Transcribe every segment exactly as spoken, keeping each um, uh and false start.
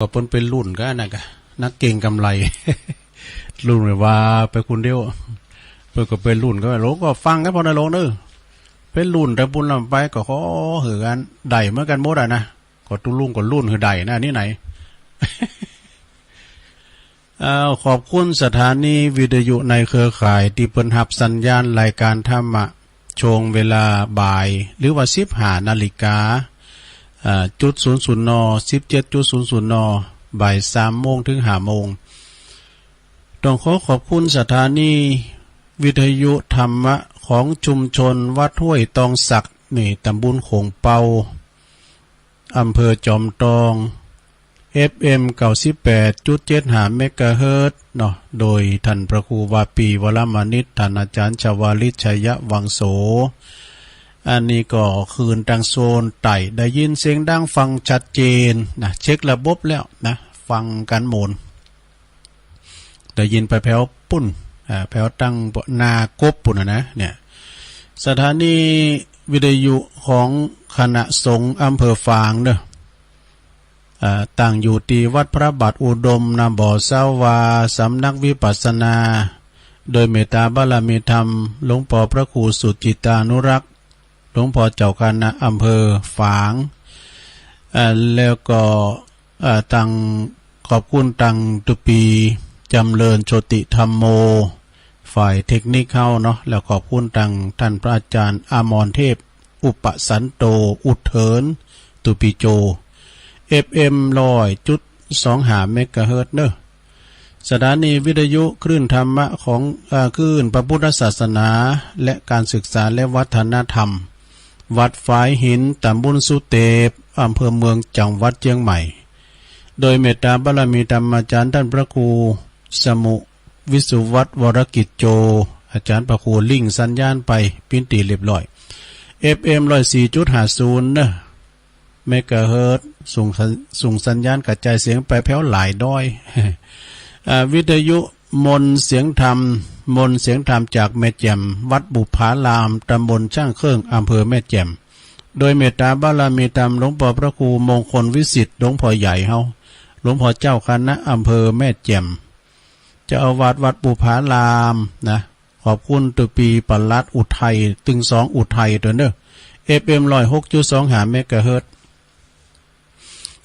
ก็เปิ้นไปลุ้นกั๋นนะกะ นักเก็งกำไร ลุ้นว่าไปคนเดียว เปิ้นก็ไปลุ้นกั๋น หลวงก็ฟังกั๋นพอนะหลวงเนอะ ไปลุ้นแต่ปุ้นลำไปก็ขอหือกัน ได้เหมือนกันหมดอะนะ ก็ตุ๊ลุงก็ลุ้นหือได้นะ นี่ไหน อ้าว ขอบคุณสถานีวิทยุในเครือข่ายตี้เปิ้นฮับสัญญาณรายการธรรมะ ช่วงเวลาบ่าย หรือว่าสิบห้านาฬิกา อ่า จุดศูนย์ศูนย์ น. สิบเจ็ดจุดศูนย์ศูนย์ น. บ่ายสามโมงถึงห้าโมง ต้องขอขอบคุณสถานีวิทยุธรรมะของชุมชนวัดห้วยตองสัก นี่ตำบลโขงเปา อำเภอจอมตอง เอฟเอ็ม เก้าสิบแปดจุดเจ็ดห้า เมกะเฮิรตซ์เนาะ โดยท่านพระครูวาปีวรมณิต ท่านอาจารย์ชวาลิต ชัยวังโส อันนี้ก็คลื่นตางโซนใต้ ได้ยินเสียงดังฟังชัดเจนนะ เช็คระบบแล้วนะ ฟังกันหมด ได้ยินไปแผวปุ้น อ่า แผวตังหน้ากบปุ้นนะนะ เนี่ย สถานีวิทยุของคณะสงฆ์อำเภอฝางเนอะ อ่า ตั้งอยู่ตี้วัดพระบาทอุดม น.บ.สาวา สำนักวิปัสสนา โดยเมตตาบารมีธรรม หลวงปอพระครูสุจิตานุรักษ์ หลวงพ่อเจ้าคณะอำเภอฝาง อ่า แล้วก็ อ่า ตัง ขอบคุณตังตุ๊ปี จำเริญโชติธัมโม ฝ่ายเทคนิคเฮาเนาะ แล้วขอบคุณตังท่านพระอาจารย์อมรเทพ อุปสันโต อุดเถิน ตุ๊ปีโจ เอฟเอ็ม ร้อยจุดสองห้า เมกะเฮิรตซ์เนอะ สถานีวิทยุคลื่นธรรมะของ เอ่อ คลื่นพระพุทธศาสนา และการศึกษาและวัฒนธรรม วัดฝายหิน ตำบลสุเตป อำเภอเมือง จังหวัดเชียงใหม่ โดยเมตตาบารมีธรรมอาจารย์ท่านพระครูสมุวิสุวัฒน์ วรกิจโจ อาจารย์พระครูลิงก์สัญญาณไปปิ้นตี้เรียบร้อย เอฟเอ็ม ร้อยสี่จุดห้าศูนย์ เนอะ เมกะเฮิรตซ์ ส่งสัญ- ส่งสัญญาณกระจายเสียงไปแผวหลายด้อย อ่า วิทยุมนต์เสียงธรรม มนต์เสียงธรรมจากแม่แจ่ม วัดบุพาราม ตำบลช่างเครื่อง อำเภอแม่แจ่ม โดยเมตตาบารมีธรรมหลวงปอพระครูมงคลวิสิทธิ์ หลวงพ่อใหญ่เฮา หลวงพ่อเจ้าคณะอำเภอแม่แจ่ม เจ้าอาวาสวัดบุพารามนะ ขอบคุณตุ๊ปีปลัดอุทัย ตึงสองอุทัย ตัวเนอะ เอฟเอ็ม ร้อยหกจุดสองห้า เมกะเฮิรตซ์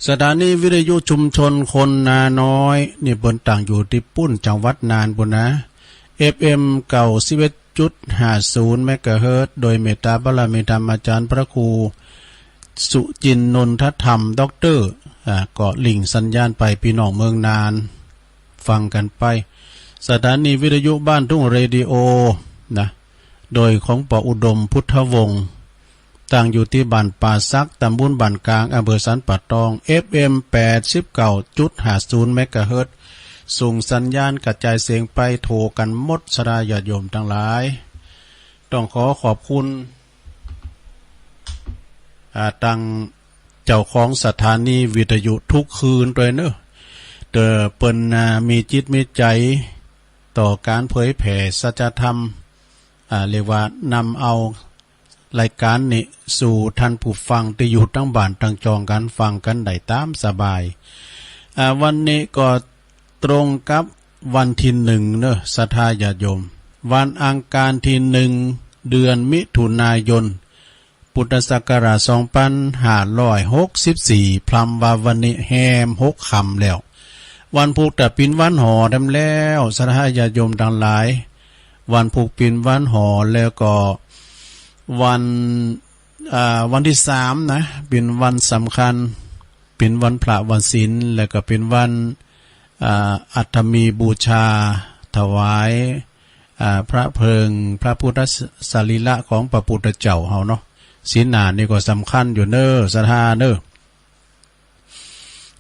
สถานีวิทยุชุมชนคนนาน้อย นี่เปิ้นตั้งอยู่ตี้ปุ้น จังหวัดน่านปุ้นนะ เอฟเอ็ม เก้าสิบเอ็ดจุดห้าศูนย์ เมกะเฮิรตซ์ โดยเมตตาบารมีธรรมอาจารย์พระครูสุจินนนทธรรม ด็อกเตอร์ อ่า ก็ลิงก์สัญญาณไปพี่น้องเมืองน่าน ฟังกันไป สถานีวิทยุบ้านทุ่งเรดิโอนะ โดยของปออุดมพุทธวงศ์ ตั้งอยู่ตี้บ้านป่าสัก ตำบลบ้านกลาง อำเภอสันป่าตอง เอฟเอ็ม แปดสิบเก้าจุดห้าศูนย์ เมกะเฮิรตซ์ ส่งสัญญาณกระจายเสียงไปทั่วกันหมด ศรัทธาญาติโยมทั้งหลาย ต้องขอขอบคุณ อ่า ตังเจ้าของสถานีวิทยุทุกคืนด้วยเนอะ เต๋อเปิ้น อ่า มีจิตมีใจต่อการเผยแผ่สัจธรรม อ่า เรียกว่านำเอารายการนี้สู่ท่านผู้ฟังตี้อยู่ตังบ้านตังจองกั๋น ฟังกั๋นได้ต๋ามสบาย อ่า วันนี้ก็ตรงกับวันตี้หนึ่งเนอะ ศรัทธาญาติโยม วันอังคารตี้หนึ่ง เดือนมิถุนายน พุทธศักราชสองพันห้าร้อยหกสิบสี่ พลัมว่าวันนี้แฮมหกค่ำแล้ว วันพุธก็ปิดวันหอแดมแล้ว ศรัทธาญาติโยมตังหลาย วันพุธปิดวันหอแล้วก็วัน อ่า วันตี้สามนะ ปิดวันสำคัญ ปิดวันพระวันศีล แล้วก็ปิดวัน อ่า อัฐมีบูชา ถวาย อ่า พระเพลิง พระพุทธสรีระของพระพุทธเจ้าเฮาเนาะ ศีลหน้านี่ก็สำคัญอยู่เนอะ ศรัทธาเนอะ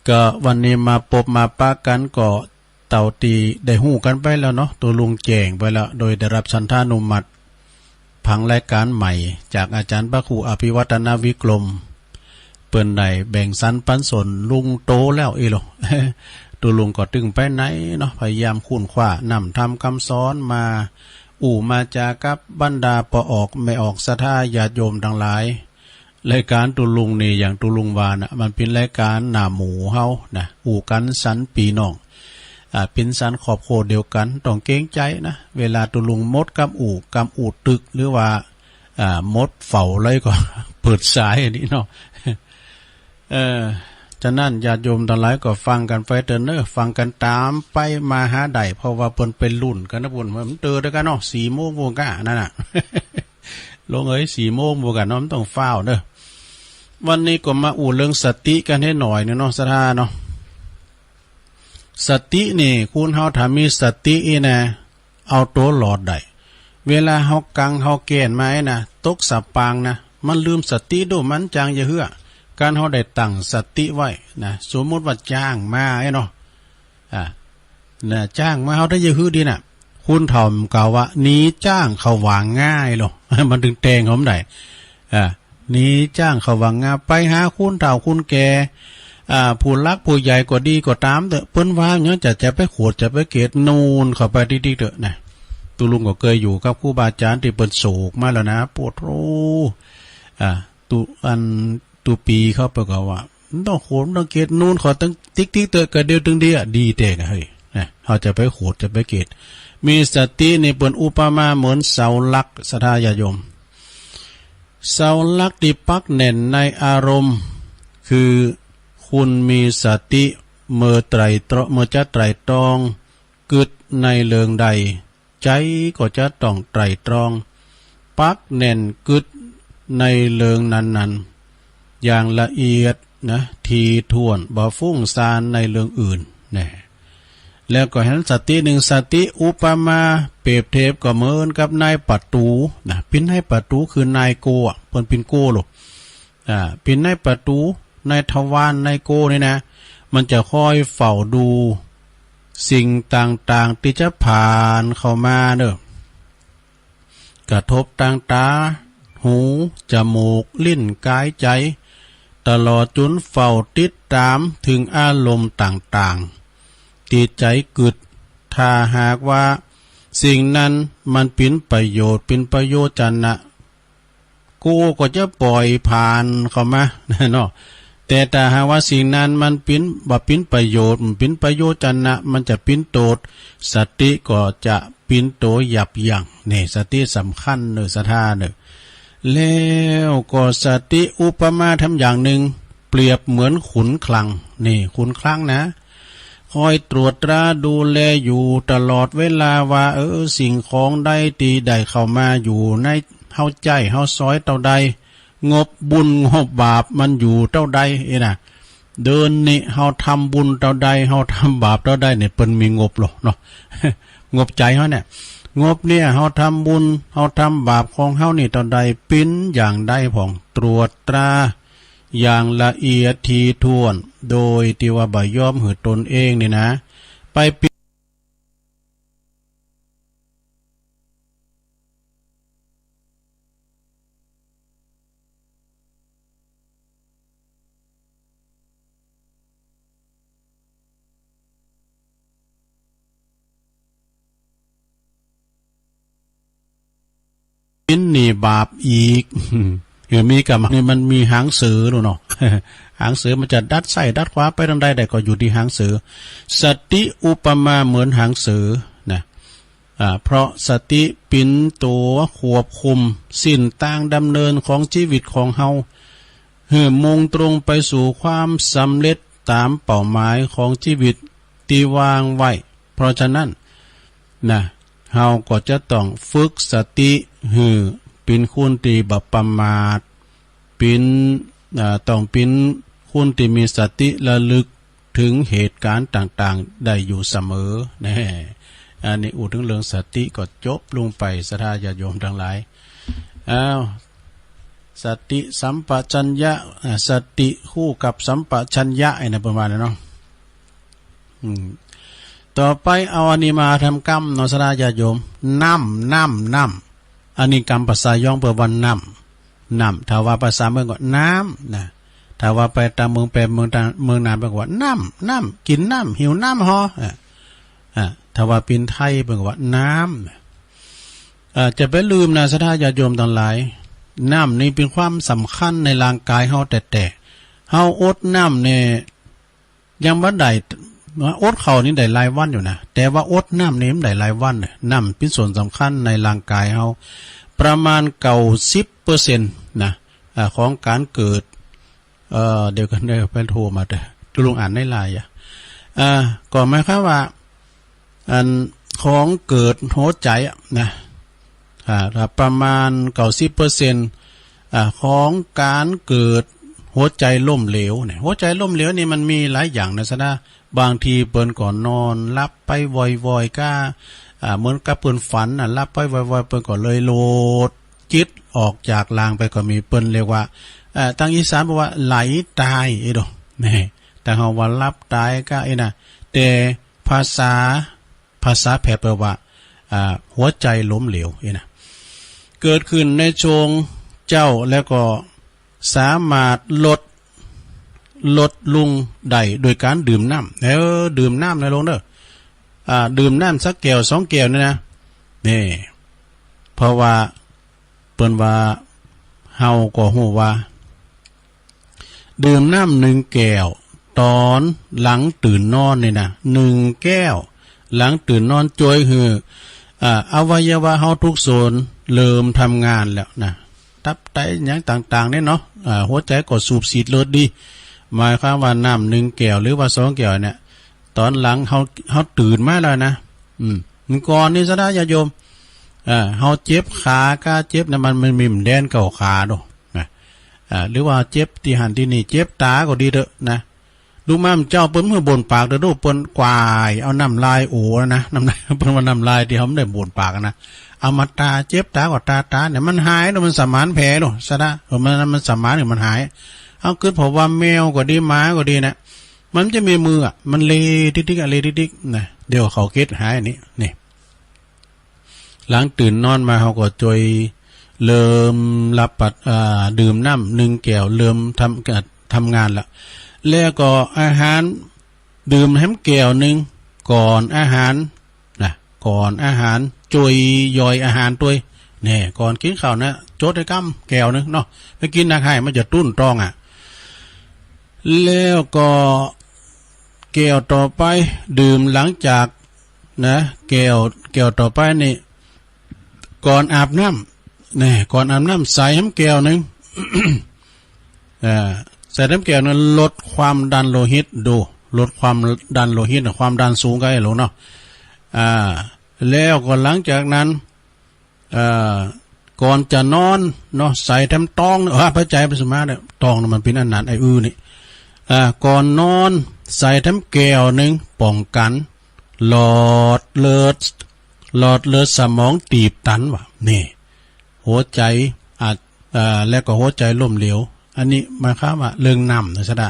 ก็วันนี้มาปบมาปะกั๋นก็เต้าตี้ได้ฮู้กั๋นไปแล้วเนาะ ตุ๊ลุงแจ้งไปแล้ว โดยได้รับฉันทานุมัติ ผังรายการใหม่จากอาจารย์พระครูอภิวัฒนวิกรม เปิ้นได้แบ่งสรรปันส่วนลุงโตแล้วอี้หลอ ตุ๊ลุงก็ตึงไปไหนเนาะ พยายามค้นคว้าน้ำธรรมคำสอนมา อู้มาจากับบรรดาป้อออกแม่ออกศรัทธาญาติโยมตังหลาย รายก๋านตุ๊ลุงนี่ อย่างตุ๊ลุงว่านะ มันเป๋นรายก๋านหน้าหมู่เฮานะ อู้กั๋นสันปี้น้อง อ่า เป๋นสันครอบครัวเดียวกั๋น ต้องเกรงใจ๋นะ เวลาตุ๊ลุงหมดกำอู้ กำอู้ตึก หรือว่า อ่า หมดเฝ้าอะไรก็ เปิดสายอันนี้เนาะ เออ ฉะนั้นญาติโยมตังหลายก็ฟังกั๋นไปเถิดเนอะ ฟังกั๋นต๋ามไปมาหาได้ เพราะว่าเปิ้นเป๋นรุ่นกั๋นนะ เปิ้น มันเตอเดียวกั๋นเนาะ สี่โมงโมงก้านั่นน่ะ ลงเอ้ย สี่โมงโมงก้าเนาะ มันต้องฟ้าวเนอะ วันนี้ก็มาอู้เรื่องสติกั๋นให้หน่อยหนึ่งเนาะ ศรัทธาเนาะ สตินี่ คนเฮาถ้ามีสติอี้นะ เอาตั๋วรอดได้ เวลาเฮากังเฮาแก้นมาไอ้นะ ตกสะปางนะ มันลืมสติดู มันจั่งจะเฮือ การเฮาได้ตั้งสติไว้นะ สมมุติว่าจ้างมาไอ้เนาะ อ่า นะ จ้างมาเฮาได้จะฮือดีน่ะ คนเฒ่ามันกล่าวว่า หนีจ้างเข้าหว่างง่ายหรอ มันถึงแต่งเขาไม่ได้ อ่า หนีจ้างเข้าหว่างง่าย ไปหาคนเฒ่าคนแก่ อ่า ผู้หลักผู้ใหญ่ก็ดีก็ต๋ามเถอะ เปิ้นว่าหยังจะ จะไปโขด จะไปเกลียด นูนเข้าไปติ๊กๆ เถอะนะ ตุ๊ลุงก็เคยอยู่กับครูบาอาจ๋ารย์ตี้เปิ้นโศกมาแล้วนะ ปวดโธ่ อ่า ตุ๊ อัน ตุ๊ปี๋เข้าไปก็ว่า มันต้องโขด มันต้องเกลียด นูนเข้าตึงติ๊กๆ เถอะ ก็เดียวตึงดีอะ ดีแต๊ก่ะ เฮ้ย นะ เฮาจะไปโขด จะไปเกลียด มีสตินี่เปิ้นอุปมาเหมือนเสาหลัก ศรัทธาญาติโยม เสาหลักตี้ปักแน่นในอารมณ์ คือคุณมีสติเมื่อไตร่ตรอง เมื่อจะไตร่ตรองกึ๊ดในเรื่องใด ใจ๋ก็จะต้องไตร่ตรอง ปักแน่นกึ๊ดในเรื่องนั้นๆ อย่างละเอียดนะ ถี่ถ้วน บ่ฟุ้งซ่านในเรื่องอื่น แน่ แล้วก็หันสติหนึ่ง สติอุปมาเปรียบเทียบก็เหมือนกับนายประตู๋นะ เป๋นนายประตู๋คือนายโก้อะ เปิ้นเป๋นโก้โลก อ่า เป๋นนายประตู๋ นายทวาร นายโก้นี่นะ มันจะคอยเฝ้าดูสิ่งต่างๆ ตี้จะผ่านเข้ามาเนอะ กระทบตางต๋า หู จมูก ลิ้น ก๋าย ใจ๋ ตลอดจ๋นเฝ้าติดต๋ามเถิงอารมณ์ต่างๆ ตี้ใจ๋กึ๊ด ถ้าหากว่าสิ่งนั้นมันเป๋นประโยชน์ เป๋นประโยชนะ โก้ก็จะปล่อยผ่านเข้ามา เนาะ แต่ถ้าหากว่าสิ่งนั้นมันเป๋น บ่เป๋นประโยชน์ บ่เป๋นประโยชนะ มันจะเป๋นโต้ษ สติก็จะเป๋นตั๋วยับยั้ง นี่ สติสำคัญเนอะ ศรัทธาเนอะ แล้วก็สติอุปมาทำอย่างหนึ่ง เปรียบเหมือนขุนคลัง นี่ ขุนคลังนะ คอยตรวจตราดูแลอยู่ตลอดเวลาว่า เออ สิ่งของใดตี้ได้เข้ามาอยู่ในเฮาใจ๊เฮาสอยเต้าใด งบบุญงบบาปมันอยู่เต้าใด เอ้ยนะ เดือนนี้เฮาทำบุญเต้าใด เฮาทำบาปเต้าใดเนี่ย เปิ้นมีงบโลกเนาะ งบใจ๋เฮาเนี่ย งบเนี่ย เฮาทำบุญ เฮาทำบาปของเฮานี่เต้าใด เป๋นอย่างใดพ่อง ตรวจตรา อย่างละเอียดถี่ถ้วน โดยตี้ว่าบ่ยอมหื้อตนเองนี่นะ ไปเป๋น เป๋นหนี้บาปอีก เออ มีกำนี่มันมีหางเสือลูกเนาะ หางเสือมันจะดัดซ้ายดัดขวาไปตางใดได้ก็อยู่ตี้หางเสือ สติอุปมาเหมือนหางเสือนะ อ่า เพราะสติเป๋นตั๋วควบคุมเส้นตางดำเนินของชีวิตของเฮา หื้อมุ่งตรงไปสู่ความสำเร็จต๋ามเป้าหมายของชีวิตตี้วางไว้ เพราะฉะนั้นนะ เฮาก็จะต้องฝึกสติหื้อเป๋นคนตี้บ่ประมาท เป๋น อ่า ต้องเป๋นคนตี้มีสติระลึกเถิงเหตุก๋ารณ์ต่างๆ ได้อยู่เสมอ แน่ อันนี้อู้เถิงเรื่องสติก็จบลงไป ศรัทธาญาติโยมตังหลาย อ้าว สติสัมปชัญญะ อ่า สติคู่กับสัมปชัญญะ ไอ้นะ ประมาณนั้นเนาะ อืม ต่อไปเอาอันนี้มาทำกรรมเนาะ ศรัทธาญาติโยม น้ำ น้ำ น้ำ อันนี้กรรมภาษาย้องเปิ้นว่าน้ำ น้ำ ถ้าว่าภาษาเมืองก็น้ำนะ ถ้าว่าไปตางเมืองแปดเมืองตาง เมืองน่านเปิ้นก็ว่าน้ำ น้ำ กิ๋นน้ำ หิวน้ำฮอ อ่า อ่า ถ้าว่าเป๋นไทยเปิ้นก็ว่าน้ำ อ่า จะไปลืมนะ ศรัทธาญาติโยมตังหลาย น้ำนี่เป๋นความสำคัญในร่างกายเฮาแต๊ๆ เฮาอดน้ำนี่ยังบ่ได้ อดข้าวนี่ได้หลายวันอยู่นะ แต่ว่าอดน้ำนี่มันได้หลายวันนะ น้ำเป๋นส่วนสำคัญในร่างกายเฮา ประมาณเก้าสิบเปอร์เซ็นต์นะ อ่า ของก๋านเกิด เอ่อ เดี๋ยวก่อนเด้อ เพิ่นโทรมาเด้อ ตุลุงอ่านในไลน์อะ อ่า ก็หมายความว่า อันของเกิดหัวใจอะนะ อ่า ถ้าประมาณเก้าสิบเปอร์เซ็นต์ อ่า ของก๋านเกิดหัวใจล้มเหลวเนี่ย หัวใจล้มเหลวนี่มันมีหลายอย่างนะซะนะ บางทีเปิ้นก็นอนหลับไปวอยๆ ก้า อ่า เหมือนกับเปิ้นฝันน่ะ หลับไปวอยๆ เปิ้นก็เลยหลุดจิตออกจากร่างไปก็มี เปิ้นเรียกว่า เอ่อ ตางอีสานบอกว่าไหลตาย เอ้ยโด นี่ แต่เฮาว่าหลับตายก้า เอ้ยนะ แต่ภาษา ภาษาแพทย์แปลว่า อ่า หัวใจล้มเหลว เอ้ยนะ เกิดขึ้นในช่วงเจ๊า แล้วก็สามารถลด ลดลงได้โดยการดื่มน้ำ เออ ดื่มน้ำนะลุงเด้อ อ่า ดื่มน้ำสักแก้วสองแก้วนี่นะ นี่ เพราะว่าเปิ้นว่า เฮาก็ฮู้ว่า ดื่มน้ำหนึ่งแก้ว ตอนหลังตื่นนอนนี่นะ หนึ่งแก้ว หลังตื่นนอนจ้วยหื้อ อ่า อวัยวะเฮาทุกส่วนเริ่มทำงานแล้วนะ ตับไตหยังต่างๆ เนี่ยเนาะ อ่า หัวใจก็สูบฉีดเลือดดี หมายความว่าน้ำหนึ่งแก้วหรือว่าสองแก้วเนี่ย ตอนหลังเฮา เฮาตื่นมาแล้วนะ อืม มื้อก่อนนี่ซะนะญาติโยม อ่า เฮาเจ็บขา ก้าเจ็บนะ มัน มันมีแดนเข้าขาโดนะ อ่า หรือว่าเจ็บตี้หั้นตี้นี่ เจ็บตาก็ดีเถอะนะ ลูกม้ามเจ้าเปิ้นเมื่อบ่นปากเด้อลูก เปิ้นกวายเอาน้ำลายโอ้นะ น้ำลาย เปิ้นว่าน้ำลายตี้เฮาบ่ได้บ่นปากนะ เอามาตา เจ็บตาก็ตา ตาเนี่ยมันหายเนาะ มันสมานแผลเนาะ ซะนะ เออ มัน มันสมานเนี่ยมันหาย เอากึ๊ด เพราะว่าแมวก็ดี หมาก็ดีนะ มันจะมีมืออะ มันเลติกๆอะ เลติกๆนะ เดี๋ยวเขาเก็ดหายอันนี้ นี่ หลังตื่นนอนมา เฮาก็จ้วยเริ่มรับประ อ่า ดื่มน้ำหนึ่งแก้ว เริ่มทำ อ่า ทำงานละ แล้วก็อาหาร ดื่มแหมแก้วหนึ่งก่อนอาหารนะ ก่อนอาหาร จ้วยย่อยอาหารตวย แน่ ก่อนกินข้าวนะ จดให้กำแก้วหนึ่งเนาะ ไปกินนักให้มันจะตุ้นท้องอะ แล้วก็แก้วต่อไป ดื่มหลังจาก นะ แก้ว แก้วต่อไปนี่ ก่อนอาบน้ำ แน่ ก่อนอาบน้ำใส่แหมแก้วหนึ่ง เอ่อ ใส่แหมแก้วหนึ่ง ลดความดันโลหิต ดู ลดความดันโลหิต ความดันสูงก็ให้ลงเนาะ อ่า แล้วก็หลังจากนั้น เอ่อ ก่อนจะนอนเนาะ ใส่แถมตอง เออ พระใจไปสมาเนี่ย ตองน่ะมันเป็นอันนั้น ไอ้อื้อนี่ อ่า ก่อนนอน ใส่แถมแก้วหนึ่ง ป้องกัน หลอดเลือด หลอดเลือดสมองตีบตันว่ะ นี่ หัวใจอาจ เอ่อ แล้วก็หัวใจล้มเหลว อันนี้หมายความว่าเรื่องน้ำนะซะดา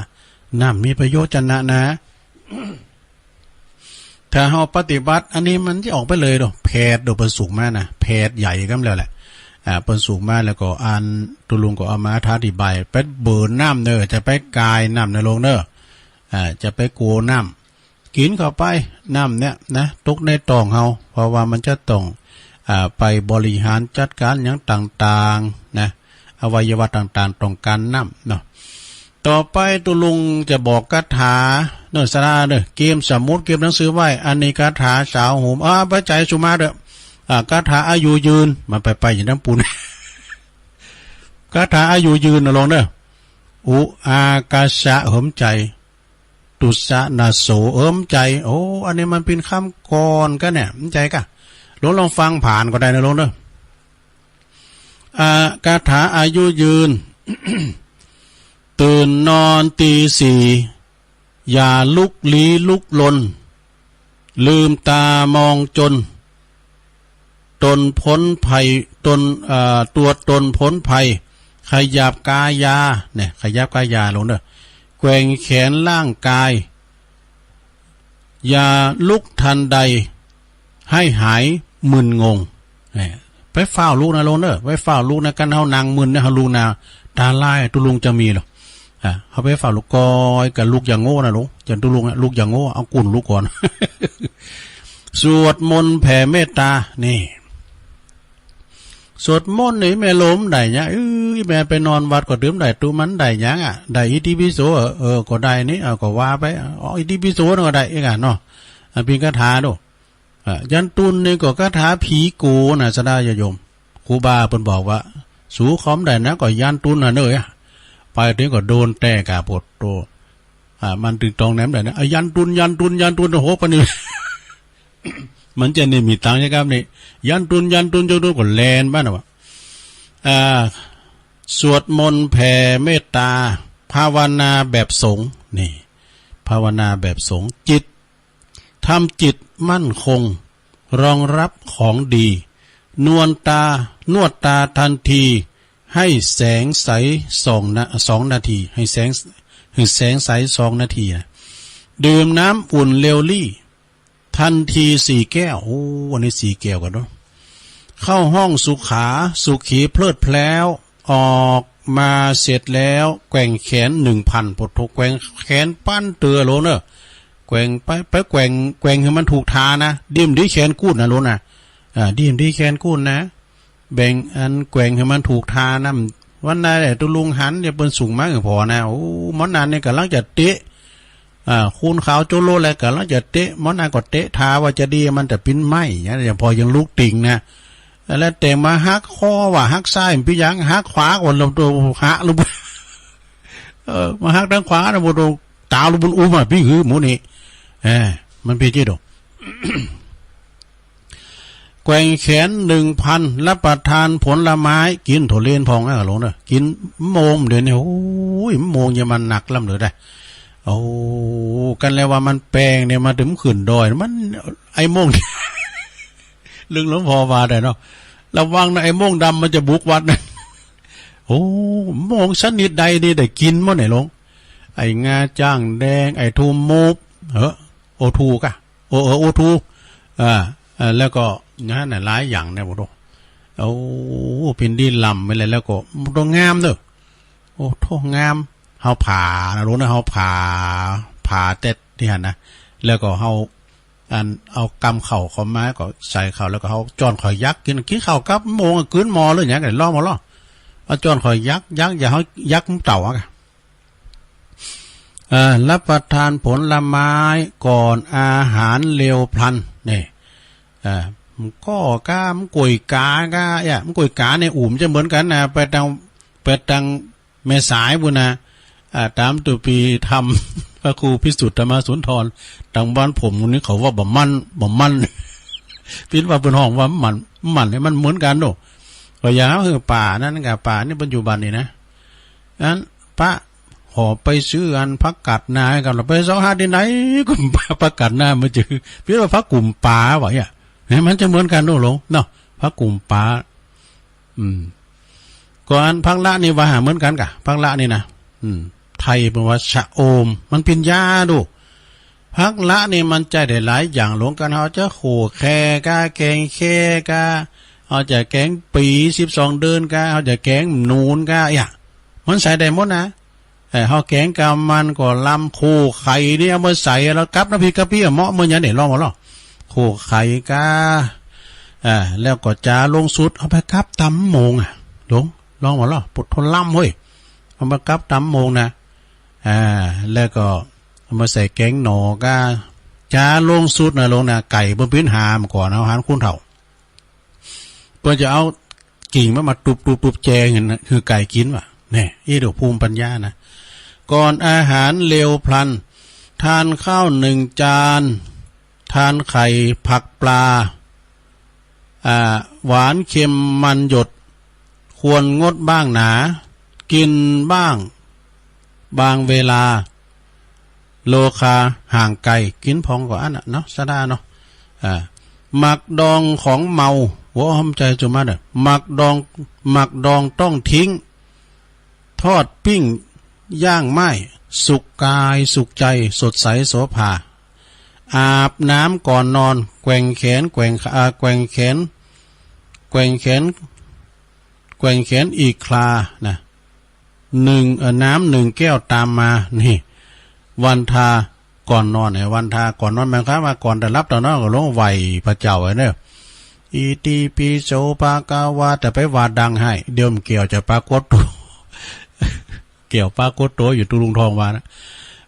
น้ำมีประโยชน์จะนะนะ ถ้าเฮาปฏิบัติ อันนี้มันจะออกไปเลยเนาะ แพทย์โดยเปิ้นสูงมานะ แพทย์ใหญ่กำแล้วแหละ อ่า เปิ้นสูงมาแล้วก็อ่าน ตุลุงก็เอามาอธิบาย ไปเบิ่นน้ำเนอะ จะไปกายน้ำนะลุงเนอะ อ่า จะไปโกน้ำ กินเข้าไป น้ำเนี่ยนะ ตกในท้องเฮา เพราะว่ามันจะต้อง อ่า ไปบริหารจัดการหยังต่างๆ นะ อวัยวะต่างๆ ต้องการน้ำเนาะ ต่อไปตุลุงจะบอกคาถาเนอะ สาระเนอะ เกมสมุด เกมหนังสือไว้ อันนี้คาถาสาวโหม อ่า ไปใจสุมาเด้อ อ่า คาถาอายุยืน มันไปๆ อยู่น้ำปูน คาถาอายุยืนนะลุงเนอะ อุ อากาสะ เหิมใจ ตุสะ นาโส เหิมใจ โอ้ อันนี้มันเป็นคำกลอนกะเนี่ย เหิมใจกะ ลุงลองฟังผ่านก็ได้นะลุงเนอะ อ่า คาถาอายุยืน ตื่นนอนตีสี่ อย่าลุกลี้ลุกลน ลืมตามองจน ตนพ้นภัย ตน เอ่อ ตัวตนพ้นภัย ขยับกายา เนี่ย ขยับกายาลงเด้อ แกว่งแขนร่างกาย อย่าลุกทันใด ให้หายมึนงง เนี่ย ไปฟ้าวลุกนะลุงเด้อ ไปฟ้าวลุกนะ คันเฮานั่งมึนเนี่ย เฮาลุกนะ ตาลาย ตุลุงจะมีเหรอ อ่า เฮาไปฟ้าวลุก ก้อยกะลุกอย่างโง่นะลุง จันตุลุงอะ ลุกอย่างโง่ เอากุ่นลุกก่อน สวดมนต์แผ่เมตตา นี่ สวดมนต์นี่แม่โลมได้หยัง เออ แม่ไปนอนวัดก็ดื่มได้ ตุมันได้หยังอะ ได้อิติปิโส เออ เออ ก็ได้นี่ เออ ก็ว่าไป อ๋อ อิติปิโสนี่ก็ได้อีกอะเนาะ อ่ะ เปล่งคาถาดู อ่ะ ยันตุนนี่ก็คาถาผีโกงนะ ศรัทธาญาติโยม ครูบาเปิ้นบอกว่า สูคอมได้นะ ก็ยันตุนน่ะเน้อ ไปถึงก็โดนแตกอะ โผดโต อ่า มันตึงตองแหนมได้นะ อ่ะ ยันตุน ยันตุน ยันตุน โอ้โห ปานนี้ มันจะนี่มีตังค์ใช่ครับนี่ ยันตุน ยันตุน ยันตุน ก็แลนบ้านว่ะ อ่า สวดมนต์แผ่เมตตา ภาวนาแบบสงฆ์ นี่ ภาวนาแบบสงฆ์ จิต ทำจิตมั่นคง รองรับของดี นวลตา นวดตาทันที ให้แสงใสสองนา สองนาที ให้แสง ให้แสงใสสองนาทีนะ ดื่มน้ำอุ่นเร็วลี่ ทันทีสี่แก้ว โอ้ อันนี้สี่แก้วกันเนาะ เข้าห้องสุขา สุขีเพลิดเพลิ้น ออกมาเสร็จแล้ว แกว่งแขนหนึ่งพัน โผดโต แกว่งแขนปันเตื้อโลเนอะ แกว่งไป ไปแกว่ง แกว่งให้มันถูกท่านะ ดีมดีแขนกูดนะโลนะ อ่า ดีมดีแขนกูดนะ แบ่งอันแกว่งให้มันถูกท่านะ วันนั้นแหละตุ๊ลุงหันเนี่ยเปิ้นส่งมาให้พอนะ โอ้ หมอนันเนี่ยกำลังจะเตะ อ่า คูณขาวโจโลแล้วกำลังจะเตะ หมอนันก็เตะท่าว่าจะดี มันจะปิ้นไหม้อย่างเงี้ย พอยังลุกติ่งนะ แล้วแต่มาหักคอว่าหักซ้ายมันปิ้นหยัง หักขวาว่าลงตัวหะลง เออ มาหักทางขวานะ บ่โดนตาลงบนอุ้มอ่ะ ปิ้นหือหมูนี่ เออ มันปิ้นจี้ดอก แกว่งแขนหนึ่งพัน รับประทานผลไม้ กินโถเลนพองนะโลงเนอะ กินโมงเดี๋ยวนี้ โอ้ย โมงเนี่ยมันหนักล้ำเหลือได้ โอ้ กันแล้วว่ามันแปลงเนี่ย มาถึงขึ้นดอย มัน ไอ้โมง เรื่องหลวงพ่อว่าได้เนาะ ระวังนะ ไอ้โมงดำมันจะบุกวัดนะ โอ้ โมงชนิดใดนี่ได้กินหมดไหนหลวง ไอ้งาจ้างแดง ไอ้ทูมูฟ เออ โอทูกะ โอ เออ โอทู อ่า อ่า แล้วก็นั่นน่ะ หลายอย่างเนี่ย โอ้โห โอ้ เป็นดีลำไปเลย แล้วก็มันต้องงามเด้อ โอ้โห งาม เฮาผ่านะ รู้นะ เฮาผ่า ผ่าเต็ดที่หันนะ แล้วก็เฮา อัน เอากำเข้าเข้ามา ก็ใส่เข้า แล้วก็เฮาจ้อนข่อยยักษ์กิน กินข้าวกับโมงอะ กลืนหม้อเลย อย่างเงี้ย ลองมาลอง เอาจ้อนข่อยยักษ์ ยักษ์ อย่าเฮายักษ์มันเต่าอะ เอ่อ รับประทานผลไม้ก่อนอาหารเร็วพลัน นี่ เอ่อ มันก็กล้า มันก๋วยกาก้า เอ้ย มันก๋วยกาเนี่ย อุ่มจะเหมือนกันนะ ไปตัง ไปตังแม่สายพู้นนะ อ่า ตามตุปีธรรม พระครูพิสุทธิ์ธรรมสุนทร ตังบ้านผมนี่เขาว่าบ่มัน บ่มัน ปิ้นว่าเปิ้นฮ้องว่ามัน มันเนี่ยมันเหมือนกันโน่ ก็อย่างคือป่านั่นกับป่านี่ปัจจุบันนี่นะ อันปะขอไปซื้ออันผักกาดนากัน เราไปเสาะหาที่ไหนก็ผักกาดนามาจื้อ เพียงว่าผักกุ่มป่าว่าเนี่ย เนี่ยมันจะเหมือนกันโน่หลวงเนาะ ผักกุ่มป่า อืม ก่อนผักละนี่ว่าเหมือนกันกะ ผักละนี่นะ อืม ไทยเปิ้นว่าชะอม มันเป๋นยาดู ผักละนี่มันใจ๊ได้หลายอย่าง หลวงกัน เฮาจะโขแคกะ แกงแคกะ เฮาจะแกงปี๋สิบสองเดือนกะ เฮาจะแกงหนูนกะ อะหยัง มันใส่ได้หมดนะ เออ เฮาแกงกะมันก็ลำ โขไข่นี่เอามาใส่ แล้วกับน้ำพริกกะปิอะ เหมาะเหมือนหยังนี่ ลองมาลอง โขไข่กะ อ่า แล้วก็จ๋าลงสุด เอาไปกับตำโมงอะ ลอง ลองมาลอง โผดโต ลำเฮ้ย เอามากับตำโมงนะ อ่า แล้วก็เอามาใส่แกงหน่อกะ จ๋าลงสุดนะหลวงนะ ไก่เปิ้นปิ้นหามาก่อน เอาหานคุณเฒ่า เปิ้นจะเอากิ่งมันมาตุบๆๆ แจงหื้อไก่กิ๋นว่ะ แน่ อี้เดี๋ยวภูมิปัญญานะ ก่อนอาหารเร็วพลัน ทานข้าวหนึ่งจาน ทานไข่ผักปลา อ่า หวานเค็มมันหยด ควรงดบ้างหนา กินบ้าง บางเวลา โลคาห่างไกล กิ๋นพองกว่าอันน่ะเนาะ สะดาเนาะ อ่า หมากดองของเมา หัวหอมใจจุมาเด้อ หมากดอง หมากดองต้องทิ้ง ทอดปิ้งย่างไหม้ สุขกายสุขใจ สดใสโสภา อาบน้ำก่อนนอน แกว่งแขน แกว่งขา อ่า แกว่งแขน แกว่งแขน แกว่งแขนอีกครานะ หนึ่ง เอ่อ น้ำหนึ่งแก้วตามมา นี่ วันทาก่อนนอนเนี่ย วันทาก่อนนอน หมายความว่าก่อนจะหลับต๋อนนอนก็ลงไหว้พระเจ้าไว้เนอะ อิติปิโสภะคะวะ แต่ไปว่าดังให้ เดี๋ยวมันเกี่ยวจะปรากฏตัว เกี่ยวปรากฏตัวอยู่ ตุลุงทองว่านะ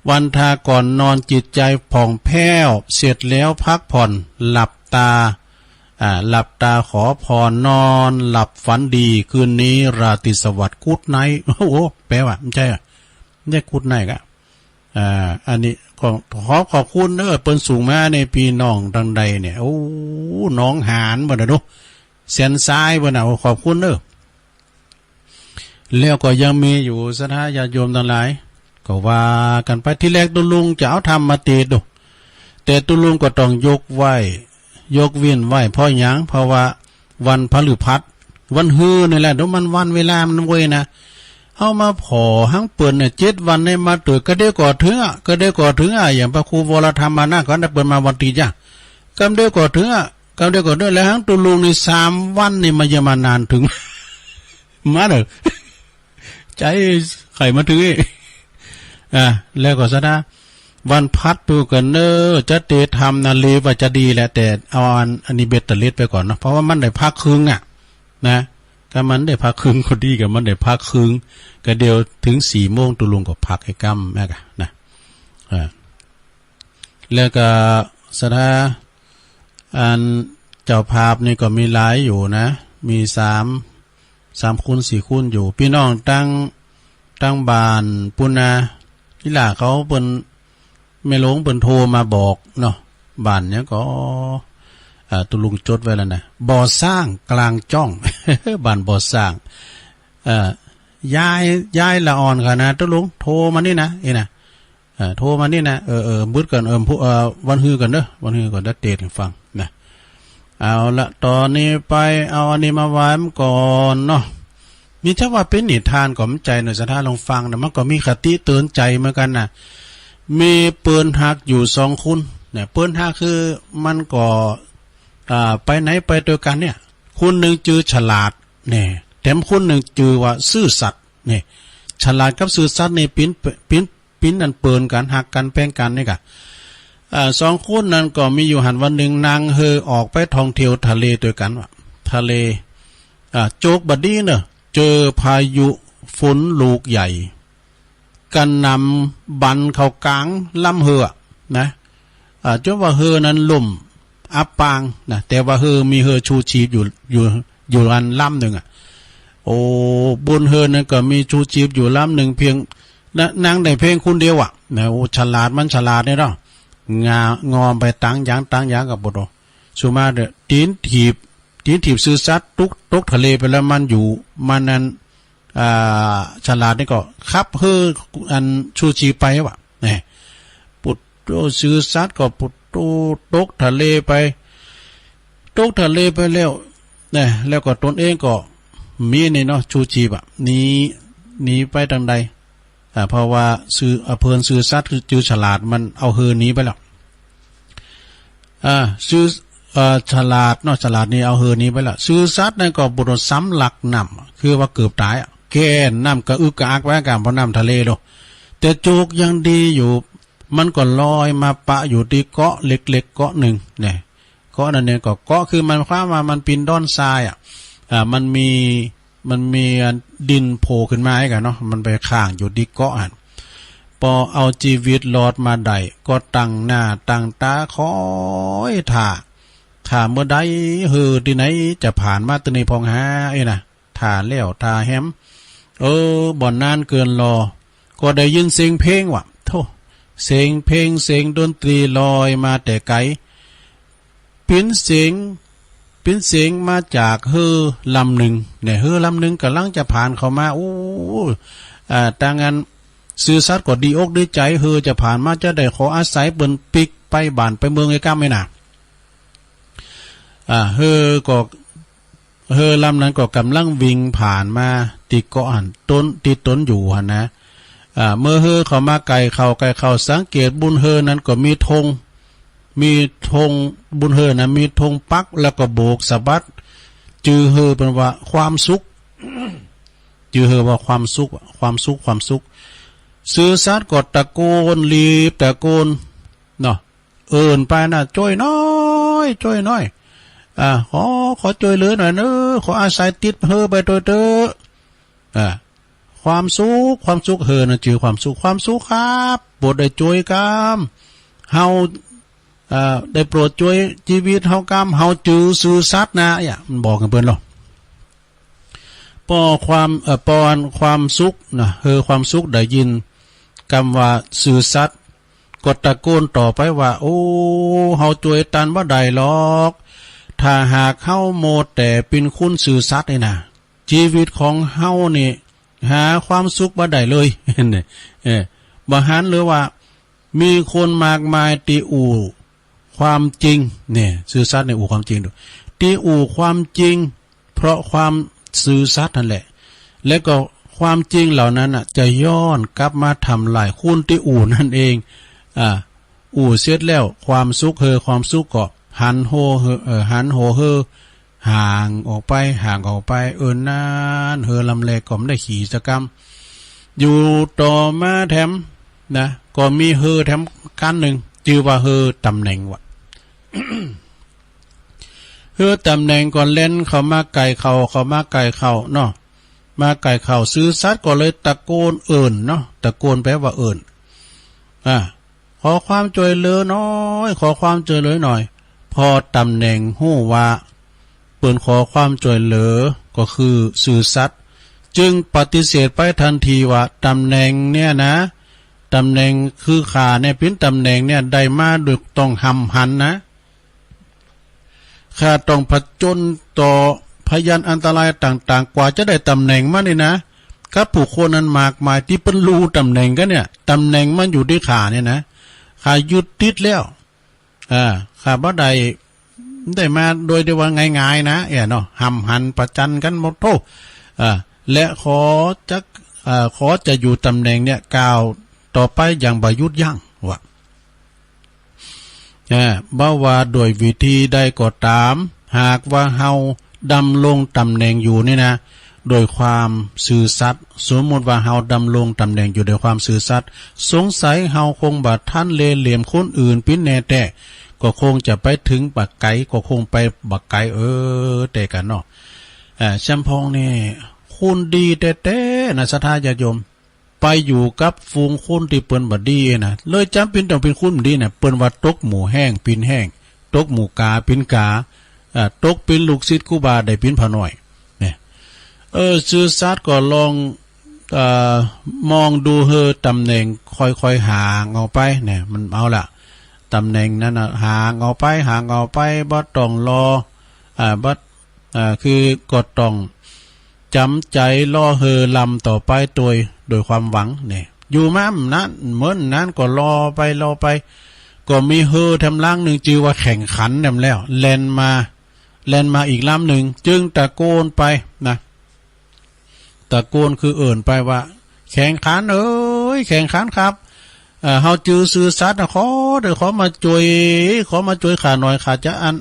วันทาก่อนนอนจิตใจผ่องแผ้ว เสร็จแล้วพักผ่อน หลับตา อ่า หลับตาขอพร นอนหลับฝันดี คืนนี้ราตรีสวัสดิ์ Good night โอ้โห แปลว่า ไม่ใช่อะ ไม่ใช่ Good night อะ อ่า อันนี้ก็ขอขอบคุณเด้อ เปิ้นส่งมาในพี่น้องตังใดเนี่ย โอ้ หนองหานบ่นะเนาะ แสนทรายบ่นะ โอ้ ขอบคุณเด้อ แล้วก็ยังมีอยู่ศรัทธาญาติโยมทั้งหลาย ก็ว่ากันไป ทีแรกตุลุงจะเอาธรรมมาเตสน์ดู แต่ตุลุงก็ต้องยกไว้ ยกเว้นไว้ เพราะหยัง เพราะว่าวันพฤหัส วันฮือนี่แหละ เดี๋ยวมันวันเวลามันเว้ยนะ เอามาผ่อหั้งเปิ้นเนี่ย เจ็ดวันเนี่ยมาตรวจ ก็เดียวก็ถึงอะ ก็เดียวก็ถึงอะ อย่างพระครูวรธรรมมานะ ก็ได้เปิ้นมาวันตีจ้ะ กำเดียวก็ถึงอะ กำเดียวก็ถึง แล้วหั้งตุลุงนี่สามวันนี่มันยังมานานถึง มาเด้อ ใจไข่มาถึงอีก อ่า แล้วก็ซะนะ วันพัดดูกันเนอะ จะเตะทำนะ เลว่าจะดีแหละ แต่เอาอัน อันนี้เบ็ดเตอร์เลสไปก่อนเนาะ เพราะว่ามันได้พักครึ่งอะ นะ ก็มันได้พักครึ่งก็ดี ก็มันได้พักครึ่ง ก็เดี๋ยวถึงสี่โมง ตุลุงก็พักให้กำแม่กะนะ อ่า แล้วก็ศรัทธา อันเจ้าภาพนี่ก็มีหลายอยู่นะ มีสาม สามคนสี่คนอยู่ พี่น้องตั้ง ตั้งบ้านปุ้นนะ อีหล่าเขาเปิ้น แม่หลวงเปิ้นโทรมาบอกเนาะ บ้านเนี้ยก็ อ่า ตุลุงจดไว้แล้วนะ บ่อสร้างกลางจ้อง บ้านบ่อสร้าง เอ่อ ยาย ยายละอ่อนขนาด ตุลุงโทรมานี่นะ เอ้ยนะ เอ่อ โทรมานี่นะ เออ เออ บึดก่อน เออ ผู้ เอ่อ วันฮือก่อนเด้อ วันฮือก่อน เดี๋ยวเตสน์ให้ฟังนะ เอาละ ตอนนี้ไปเอาอันนี้มาไว้มันก่อนเนาะ นี่ถ้าว่าเป็นนิทานก็มันใจหน่อย ศรัทธาลองฟังนะ มันก็มีคติเตือนใจเหมือนกันนะ มีปืนหักอยู่สองคนเนี่ย ปืนหักคือมันก็ อ่า ไปไหนไปด้วยกันเนี่ย คนหนึ่งจือฉลาดเนี่ย แถมคนหนึ่งจือว่าซื่อสัตย์เนี่ย ฉลาดกับซื่อสัตย์นี่ปิ้น ปิ้น ปิ้นอันเปิ่นกัน หักกันแพงกันนี่กะ อ่า สองคนนั้นก็มีอยู่หั้นวันหนึ่งนั่งเฮอออกไปท่องเที่ยวทะเลด้วยกันว่ะ ทะเล อ่า โจกบัดนี้เนอะ เจอพายุฝนลูกใหญ่ กระหน่ำบันเข้ากลางลำเฮอนะ อ่า จนว่าเฮอนั้นล่มอับปางนะ แต่ว่าเฮอมีเฮอชูชีพอยู่ อยู่ อยู่อันลำหนึ่งอะ โอ้ บนเฮอนั้นก็มีชูชีพอยู่ลำหนึ่งเพียง นะ นั่งได้เพียงคนเดียวอะนะ โอ้ ฉลาดมันฉลาดเนี่ยเนาะ งา งอมไปตังหยังตังหยังกับบ่ดอก สุมาเด้อ ตีนถีบ ตีนถีบซื่อสัตย์ตก ตกทะเลไปแล้ว มันอยู่ มันนั้น อ่า ฉลาดนี่ก็ขับเฮออันชูชีพไปว่ะ นี่ ปุตโตซื่อสัตย์ก็ปุตโตตกทะเลไป ตกทะเลไปแล้ว นี่ แล้วก็ตนเองก็มีนี่เนาะ ชูชีพอะ หนี หนีไปทางใด อ่า เพราะว่าซื่อ อ่า เปิ้นซื่อสัตย์คือจือฉลาด มันเอาเฮอหนีไปแล้ว อ่า ซื่อ เอ่อ ฉลาดเนาะ ฉลาดนี่เอาเฮอหนีไปแล้ว ซื่อสัตย์นั่นก็บ่ทันสำลักน้ำ คือว่าเกือบตายอะ แก่น้ำกระอึกกระอักไว้กัน เพราะน้ำทะเลโล แต่โจกยังดีอยู่ มันก็ลอยมาปะอยู่ที่เกาะเล็กๆ เกาะหนึ่งเนี่ย เกาะนั้นเนี่ยก็เกาะคือมันความว่ามันปิ้นด้อนทรายอะ อ่า มันมี มันมีอันดินโผล่ขึ้นมาไอ้กันเนาะ มันไปค้างอยู่ที่เกาะหั้น ปอเอาชีวิตรอดมาได้ ก็ตั้งหน้าตั้งตาคอยท่า ท่าเมื่อใดเฮอที่ไหนจะผ่านมาตัวนี้พองหาไอ้นะ ท่าแล้วท่าแหม เออ บ่นานเกินรอ ก็ได้ยินเสียงเพลงว่ะ โธ่ เสียงเพลงเสียงดนตรีลอยมาแต่ไกล ปิ้นเสียง ปิ้นเสียงมาจากเฮอลำหนึ่ง เนี่ย เฮอลำหนึ่งกำลังจะผ่านเข้ามา โอ้ อ่า ตางอันซื่อสัตย์ก็ดีอกดีใจ เฮอจะผ่านมาจะได้ขออาศัยเปิ้นปิ๊กไปบ้านไปเมืองไอ้ก้ำไอ้น่ะ อ่า เฮอก็ เฮอลำนั้นก็กำลังวิ่งผ่านมาที่เกาะหั้น ตน ที่ตนอยู่หั้นนะ อ่า เมื่อเฮอเข้ามาใกล้เข้า ใกล้เข้า สังเกตบนเฮอนั้นก็มีธง มีธง บนเฮอนั้นมีธงปัก แล้วก็โบกสะบัด จื่อเฮอเปิ้นว่าความสุข จื่อเฮอว่าความสุข ความสุข ความสุข ซื่อสัตย์ก็ตะโกน รีบตะโกน เนาะ เอิ้นไปนะ จ้วยน้อย จ้วยน้อย อ่า ขอ ขอจ้วยเหลือหน่อยเนอะ ขออาศัยติดเฮอไปโตยเต๊อะ อ่า ความสุข ความสุข เฮอนั้นจื้อความสุข ความสุขครับ บ่ได้จ้วยกำ เฮา อ่า ได้โปรดจ้วยจีวิตเฮากำ เฮาจื้อซื่อสัตย์นะ เนี่ย มันบอกกับเปิ้นลอ ปอความ เอ่อ ปออันความสุขนะ เฮอความสุขได้ยินกำว่าซื่อสัตย์ ก็ตะโกนต่อไปว่า โอ้ เฮาจ้วยตันบ่ได้หรอก ถ้าหากเฮามัวแต่เป๋นคนซื่อสัตย์นี่นะ จีวิตของเฮานี่หาความสุขบ่ได้เลย เนี่ย เออ บ่หันหรือว่า มีคนมากมายตี้อู้ความจริง เนี่ย ซื่อสัตย์เนี่ยอู้ความจริงดู ตี้อู้ความจริง เพราะความซื่อสัตย์นั่นแหละ และก็ความจริงเหล่านั้นน่ะ จะย้อนกลับมาทำลายคนตี้อู้นั่นเอง อ่า อู้เสร็จแล้ว ความสุขเฮอ ความสุขก็หันโหเฮอ เอ่อ หันโหเฮอ ห่างออกไป ห่างออกไป เอิ้นนาน เฮอลำแลก็บ่ได้ขี่สักกำ อยู่ต่อมาแถมนะ ก็มีเฮอแถมคันหนึ่ง จื้อว่าเฮอตำแหน่งวะ เฮอตำแหน่งก็แล่นเข้ามาใก้เข้า เข้ามาใก้เข้าเนาะ มาใก้เข้า ซื่อสัตย์ก็เลยตะโกนเอิ้นเนาะ ตะโกนแปลว่าเอิ้น อ่า ขอความจ้วยเหลือหน่อย ขอความจ้วยเหลือหน่อย พอตำแหน่งฮู้ว่าเปิ้นขอความจ้วยเหลือ ก็คือซื่อสัตย์ จึงปฏิเสธไปทันทีว่า ตำแหน่งเนี่ยนะ ตำแหน่งคือข้าเนี่ย เป๋นตำแหน่งเนี่ย ได้มาโดยต้องห้ำหันนะ ข้าต้องผจญต่อพยานอันตรายต่างๆ กว่าจะได้ตำแหน่งมานี่นะ กับผู้คนอันมากมายตี้เปิ้นลู่ตำแหน่งกั๋นเนี่ย ตำแหน่งมันอยู่ตี้ข้าเนี่ยนะ ข้ายึดติดแล้ว อ่า ข้าบ่ได้ ได้มาโดยที่ว่าง่ายๆ นะ เอ้ยเนาะ ห้ำหันประจันกั๋นหมดโธ่ อ่า และขอจะ อ่า ขอจะอยู่ตำแหน่งเนี่ย ก้าวต่อไปอย่างบ่หยุดยั้ง ว่า เอ่อ บ่ว่าโดยวิธีใดก็ตาม หากว่าเฮาดำรงตำแหน่งอยู่นี่นะ โดยความซื่อสัตย์ สมมุติว่าเฮาดำรงตำแหน่งอยู่โดยความซื่อสัตย์ สงสัยเฮาคงบ่ทันเล่ห์เหลี่ยมคนอื่นปิ้นแน่แต๊ ก็คงจะไปเถิงบักไก๋ ก็คงไปบักไก๋ เออ แต๊กั๋นเนาะ เอ่อ แซมพองนี่ คนดีแต๊ๆ นะ ศรัทธาญาติโยม ไปอยู่กับฝูงคนตี้เปิ้นบ่ดีนะ เลยจ๋ำเป๋นต้องเป๋นคนบ่ดีนะ เปิ้นว่าตกหมู่แฮ้งเป๋นแฮ้ง ตกหมู่กาเป๋นกา อ่า ตกเป๋นลูกศิษย์ครูบาได้เป๋นพระน้อย เนี่ย เออ ซื่อสัตย์ก็ลอง เอ่อ มองดูเฮอตำแหน่งค่อยๆ ห่างออกไป เนี่ย มันเอาละ ตำแหน่งนั้นน่ะ ห่างออกไป ห่างออกไป บ่ต้องรอ อ่า บ่ อ่า คือก็ต้องจ๋ำใจ๋รอเฮอลำต่อไปโดย โดยความหวังเนี่ย อยู่มาอันนั้น เหมือนนั้นก็รอไป รอไป ก็มีเฮอแถมลำหนึ่งจื้อว่าแข่งขันแถมแล้ว แล่นมา แล่นมาอีกลำหนึ่ง จึงตะโกนไปนะ ตะโกนคือเอิ้นไปว่า แข่งขันเอ๋ย แข่งขันครับ เอ่อ เฮาจื้อซื่อสัตย์นะ ขอเต๊อะ ขอมาจ้วย ขอมาจ้วยข้าหน่อย ข้าจะอัน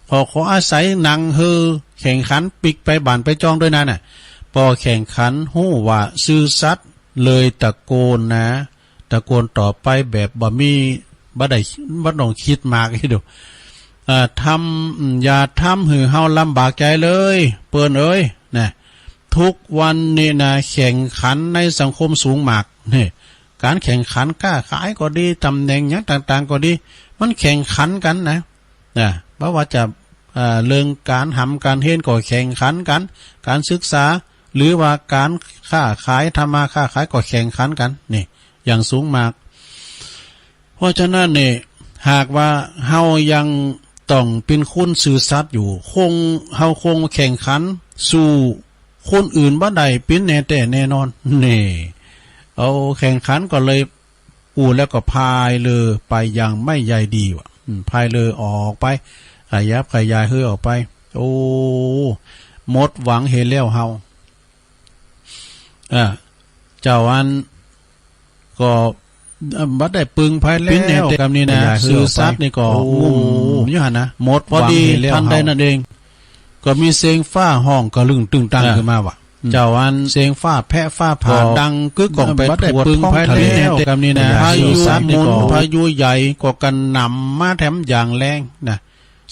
ขอ ขออาศัยนั่งเฮอแข่งขันปิ๊กไปบ้านไปจ้องด้วยนั้นน่ะ ปอแข่งขันฮู้ว่าซื่อสัตย์เลยตะโกนนะ ตะโกนต่อไปแบบบ่มี บ่ได้ บ่ต้องคิดมากอีกดู เอ่อ ทำ อย่าทำหื้อเฮาลำบากใจ๋เลย เปิ้นเอ๋ย นะ ทุกวันนี้นะ แข่งขันในสังคมสูงมาก นี่ ก๋านแข่งขันค้าขายก็ดี ตำแหน่งหยังต่างๆ ก็ดี มันแข่งขันกั๋นนะ นะ บ่ว่าจะ เอ่อ เรื่องก๋านหำก๋านเฮนก็แข่งขันกั๋น ก๋านศึกษา หรือว่าก๋านค้าขาย ทำมาค้าขายก็แข่งขันกั๋น นี่ อย่างสูงมาก เพราะฉะนั้นนี่ หากว่าเฮายังต้องเป๋นคนซื่อสัตย์อยู่ คง เฮาคงแข่งขันสู้คนอื่นบ่ได้เป๋นแน่แต๊แน่นอน นี่ เอาแข่งขันก็เลย อู้แล้วก็พายเรือไปอย่างไม่ใยดีว่ะ อืม พายเรือออกไป ขยับขยายเฮือออกไป โอ้ หมดหวังเฮแล้วเฮา อ่า เจ้าอันก็ เอ่อ บ่ได้ปึงไผแล้ว กำนี้นะ ขยายเฮือออกไป ซื่อสัตย์นี่ก็ โอ้ งุ่มอยู่หั่นนะ หมดหวังเฮแล้ว พอดีทันใดนั้นเอง ก็มีเสียงฟ้าฮ้องกระลึงตึงตัง อ่า ขึ้นมาว่ะ อืม เจ้าอัน เสียงฟ้าแผะฟ้าผ่า ก็ ดังกึกก้องไป บ่ได้ ทั่ว ปึง ท้อง ไผ ทะเล แล้ว กำนี้นะ พายุ ซื่อสัตย์นี่ก็ หมุน พายุใหญ่ก็กระหน่ำมาแถมอย่างแรงนะ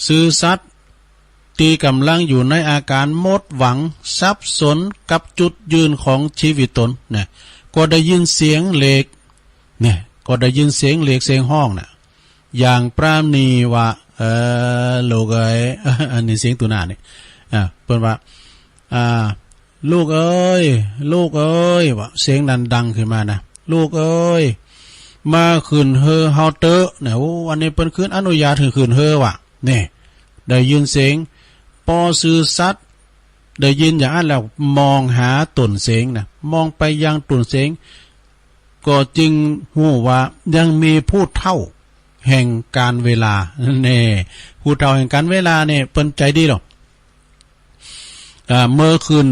ซื่อสัตย์ ที่กำลังอยู่ในอาการหมดหวังสับสนกับจุดยืนของชีวิตตนนะ ก็ได้ยินเสียงเหล็ก เนี่ย ก็ได้ยินเสียงเหล็กเสียงฮ้องนะ อย่างปราณีว่า เออ ลูกเอ๋ย อันนี้เสียงตูหน้านี่ อ่า เปิ้นว่า อ่า ลูกเอ๋ย ลูกเอ๋ย ว่า เสียงนั้นดังขึ้นมานะ ลูกเอ๋ย มาขึ้นเฮือเฮาเต๊อะ เนี่ย โอ้ อันนี้เปิ้นขึ้นอนุญาตให้ขึ้นเฮือว่ะ เนี่ย ได้ยินเสียง ปอซื่อสัตย์ ได้ยินอย่างนั้นแล้ว มองหาต้นเสียงนะ มองไปยังต้นเสียง ก็จึงฮู้ว่ายังมีผู้เฒ่าแห่งกาลเวลา แน่ ผู้เฒ่าแห่งกาลเวลาเนี่ย เปิ้นใจดีหรอก อ่า เมื่อขึ้น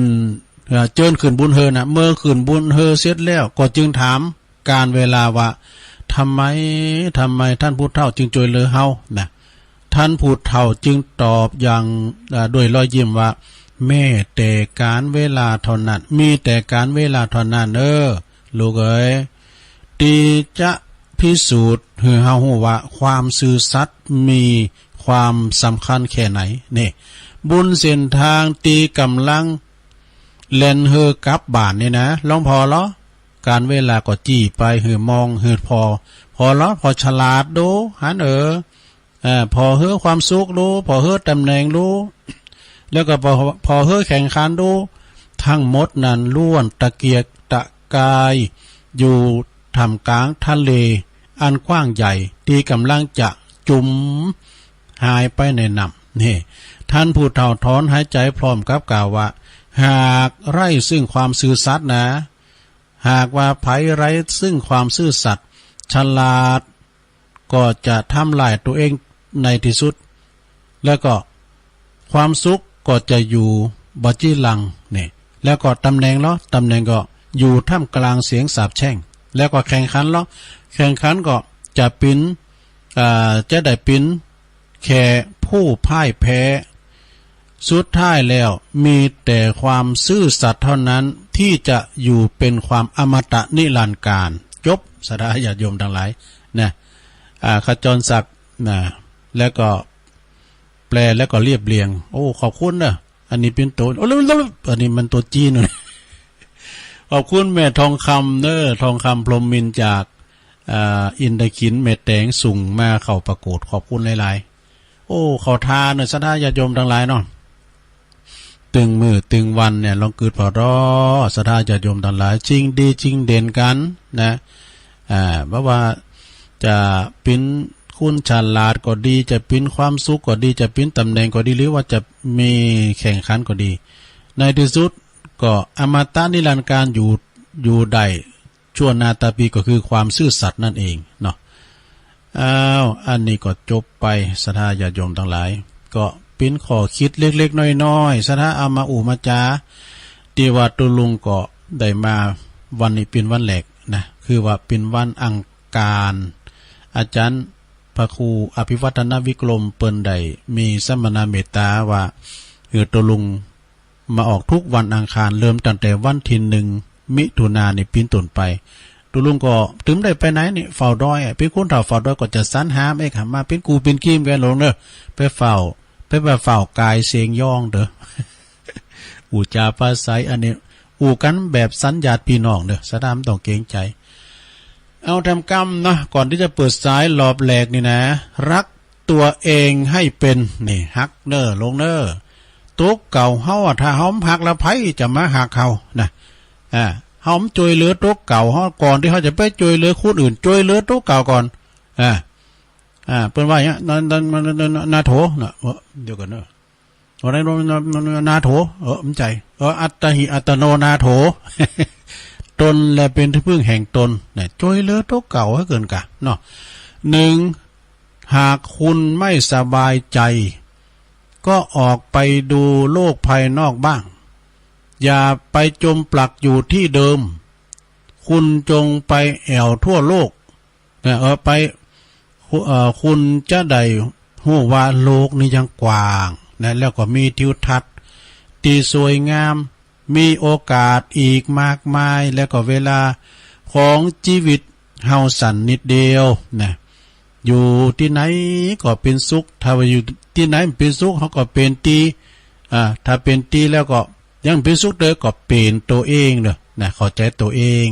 อ่า เจิญขึ้นบุญเฮือนะ เมื่อขึ้นบุญเฮือเสร็จแล้ว ก็จึงถามกาลเวลาว่า ทำไม ทำไมท่านผู้เฒ่าจึงช่วยเหลือเฮานะ ท่านผู้เฒ่าจึงตอบอย่าง อ่า ด้วยรอยยิ้มว่า แม้แต่กาลเวลาเท่านั้น มีแต่กาลเวลาเท่านั้น เออ ลูกเอ๋ย ที่จะพิสูจน์ให้เฮาฮู้ว่าความซื่อสัตย์มีความสำคัญแค่ไหน นี่ บนเส้นทางที่กำลังแล่นเฮือกลับบ้านนี่นะ ลองผ่อลอ กาลเวลาก็จี้ไป หื้อมอง หื้อผ่อ ผ่อลอ ผ่อฉลาดดู หันเออ เอ่อ ผ่อเฮือความสุขดู ผ่อเฮือตำแหน่งดู แล้วก็ผ่อ ผ่อเฮือแข่งขันดู ทั้งหมดนั้นล้วนตะเกียกตะกายอยู่ท่ามกลางทะเลอันกว้างใหญ่ที่กำลังจะจุ่มหายไปในน้ำ นี่ ท่านผู้เฒ่าถอนหายใจพร้อมกับกล่าวว่า หากไร้ซึ่งความซื่อสัตย์นะ หากว่าใผไร้ซึ่งความซื่อสัตย์ ฉลาดก็จะทำลายตัวเองในที่สุด แล้วก็ความสุขก็จะอยู่บ่จีหลัง นี่ แล้วก็ตำแหน่งลอ ตำแหน่งก็อยู่ท่ามกลางเสียงสาปแช่ง แล้วก็แข่งขันลอ แข่งขันก็จะเป็น อ่า จะได้เป็นแค่ผู้พ่ายแพ้ สุดท้ายแล้วมีแต่ความซื่อสัตย์เท่านั้นที่จะอยู่เป็นความอมตะนิรันดร์กาล จบ ศรัทธาญาติโยมทั้งหลาย นะ อ่า ขจรศักดิ์ นะ แล้วก็แปลแล้วก็เรียบเรียง โอ้ ขอบคุณเนอะ อันนี้เป็นตัว โอ้ อันนี้มันตัวจีนเนอะ ขอบคุณแม่ทองคำเนอะ ทองคำพรหมมินทร์จาก อ่า อินทขิล แม่แตงส่งมาเข้าประกวด ขอบคุณหลายๆ โอ้ เข้าท่าเนอะ ศรัทธาญาติโยมทั้งหลายเนาะ ตึงมื้อตึงวันเนี่ย ลองกึ๊ดผ่อดอ ศรัทธาญาติโยมทั้งหลาย สิ่งดีสิ่งเด่นกันนะ อ่า บ่ว่าจะเป็นคนฉลาดก็ดี จะเป็นความสุขก็ดี จะเป็นตำแหน่งก็ดี หรือว่าจะมีแข่งขันก็ดี ในที่สุดก็อมตะนิรันดร์กาลอยู่ อยู่ได้ ชั่วนาตาปีก็คือความซื่อสัตย์นั่นเองเนาะ อ้าว อันนี้ก็จบไป ศรัทธาญาติโยมทั้งหลาย ก็เป็นข้อคิดเล็กๆ น้อยๆ ศรัทธาเอามาอู้มาจา ตี้ว่าตุ๊ลุงก็ได้มาวันนี้เป็นวันแรกนะ คือว่าเป็นวันอังคาร อาจารย์พระครูอภิวัฒนวิกรมเปิ้นได้มีสัมมนาเมตตาว่า หื้อตุ๊ลุง มาออกทุกวันอังคาร เริ่มตั้งแต่วันที่หนึ่งมิถุนายนนี้เป็นต้นไป ตุ๊ลุงก็ตึงได้ไปไหนนี่ เฝ้าดอยอะ เป็นคนเฒ่าเฝ้าดอยก็จะสรรหาเอกหามาเป็นกู้เป็นกีมกันหลวงเด้อ ไปเฝ้า ไป ไปเฝ้ากายเสียงย้องเด้อ อู้จาปราศรัยอันนี้ อู้กันแบบสัญญาติพี่น้องเด้อ ศรัทธาบ่ต้องเกรงใจ เอาทำกำนะ ก่อนที่จะเปิดสายรอบแรกนี่นะ รักตัวเองให้เป็น นี่ ฮักเน้อหลวงเน้อ ตัวเก่าเฮาอะ ถ้าเฮาบ่ฮักแล้วไผจะมาฮักเฮานะ อ่า เฮาบ่ช่วยเหลือตัวเก่าเฮา ก่อนที่เฮาจะไปช่วยเหลือคนอื่น ช่วยเหลือตัวเก่าก่อน อ่า อ่า เปิ้นว่าอย่างเงี้ย นา นา นา นา นาโถนะ เอ้อ เดี๋ยวก่อนเนอะ ว่าไง นาโถ เออ บ่ใจ้ เออ อัตตาหิ อัตตโน นาโถ ตนแลเป็นที่พึ่งแห่งตน เนี่ย ช่วยเหลือตัวเก่าหื้อเกินกาเนาะ หนึ่ง หากคุณไม่สบายใจ ก็ออกไปดูโลกภายนอกบ้าง อย่าไปจมปลักอยู่ที่เดิม คุณจงไปแอ่วทั่วโลก เนี่ย เออ ไป คุ เอ่อ คุณจะได้ฮู้ว่าโลกนี้ยังกว้างนะ แล้วก็มีทิวทัศน์ที่สวยงาม มีโอกาสอีกมากมาย แล้วก็เวลาของชีวิตเฮาสั้นนิดเดียวนะ อยู่ที่ไหนก็เป็นสุข ถ้าว่าอยู่ที่ไหนมันเป็นสุข เฮาก็เป็นที่ อ่า ถ้าเป๋นตี้แล้วก็ยังเป๋นสุขเตอ ก็เป๋นตั๋วเองเนาะ นะ เข้าใจ๋ตั๋วเอง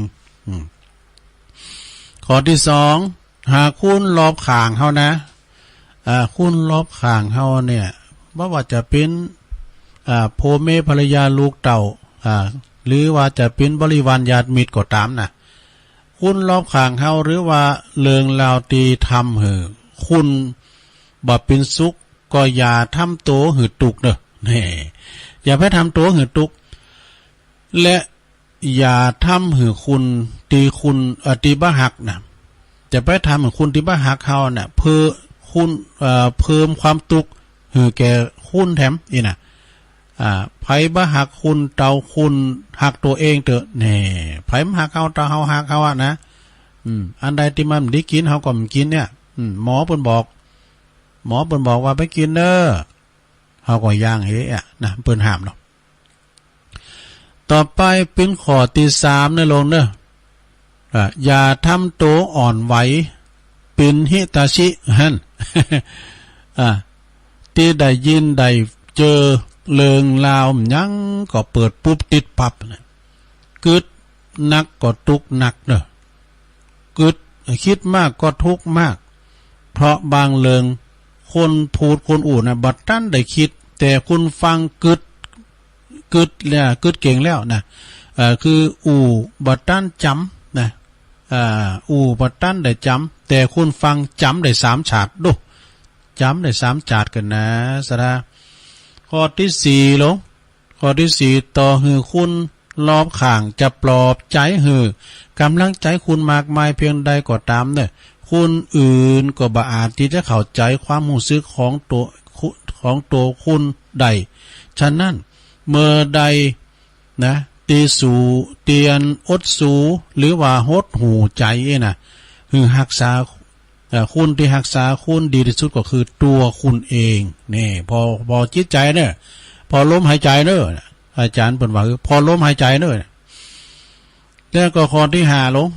อืม ข้อตี้สอง หากคนรอบข้างเฮานะ อ่า คนรอบข้างเฮาเนี่ย บ่ว่าจะเป๋น อ่า พ่อแม่ภรรยาลูกเต้า อ่า หรือว่าจะเป๋นบริวารญาติมิตรก็ต๋ามนะ คนรอบข้างเฮา หรือว่าเรื่องราวตี้ทำหื้อคนบ่เป๋นสุข ก็อย่าทำตั๋วหื้อตุ๊กเนาะ แหม อย่าไปทำตั๋วหื้อตุ๊ก และ อย่าทำหื้อคนตี้คน เอ่อ ตี้บ่ฮักนะ จะไปทำหื้อคนตี้บ่ฮักเฮาน่ะ เพิ่มคน เอ่อ เพิ่มความตุ๊กหื้อแก่คนแถมอี้นะ อ่า ใผบ่ฮักคนเต้า คนฮักตั๋วเองเตอะ แหน่ ใผบ่ฮักเฮาเต้าเฮาฮักเฮาอะนะ อืม อันใดตี้มันบ่ดีกิน เฮาก็บ่กินเนี่ย อืม หมอเปิ้นบอก หมอเปิ้นบอกว่าไปกินเด้อ เฮาก็ย่างเฮอะนะ เปิ้นห้ามเนาะ ต่อไปเป๋นข้อตี้สามเนาะลุงเนาะ อ่า อย่าทำตั๋วอ่อนไหว เป๋นฮิตาชิหั้น อ่า ตี้ได้ยินได้เจอเรื่องราวหยังก็เปิดปุ๊บติดปั๊บนะ กึ๊ดนักก็ตุ๊กนักเนาะ กึ๊ด คิดมากก็ทุกข์มาก เพราะบางเรื่องคนพูดคนอู้น่ะบ่ตันได้คิด แต่คนฟังกึ๊ด กึ๊ดแล้ว กึ๊ดเก่งแล้วนะ เอ่อ คืออู้บ่ตันจ๋ำนะ เอ่อ อู้บ่ตันได้จ๋ำ แต่คนฟังจ๋ำได้สามฉาด ดู จ๋ำได้สามฉาดกั๋นนะ สะดา ข้อตี้สี่ลุง ข้อตี้สี่ ต่อหื้อคนรอบข้างจะปลอบใจ๋หื้อก๋ำลังใจ๋คนมากมายเพียงใดก็ต๋ามเนาะ คนอื่นก็บ่อาจตี้จะเข้าใจ๋ความฮู้สึกของตั๋ว ของตั๋วคนได้ ฉะนั้น เมื่อใดนะ ตี้สู ตี้อันอดสู หรือว่าหดหู่ใจ๋นะ หื้อฮักษา เอ่อ คนตี้ฮักษาคนดีตี้สุดก็คือตั๋วคนเอง นี่ ผ่อ ผ่อจิตใจ๋เนาะ ผ่อลมหายใจ๋เนาะ อาจ๋ารย์เปิ้นว่า ผ่อลมหายใจ๋เนาะ แล้วก็ข้อตี้ห้าลุง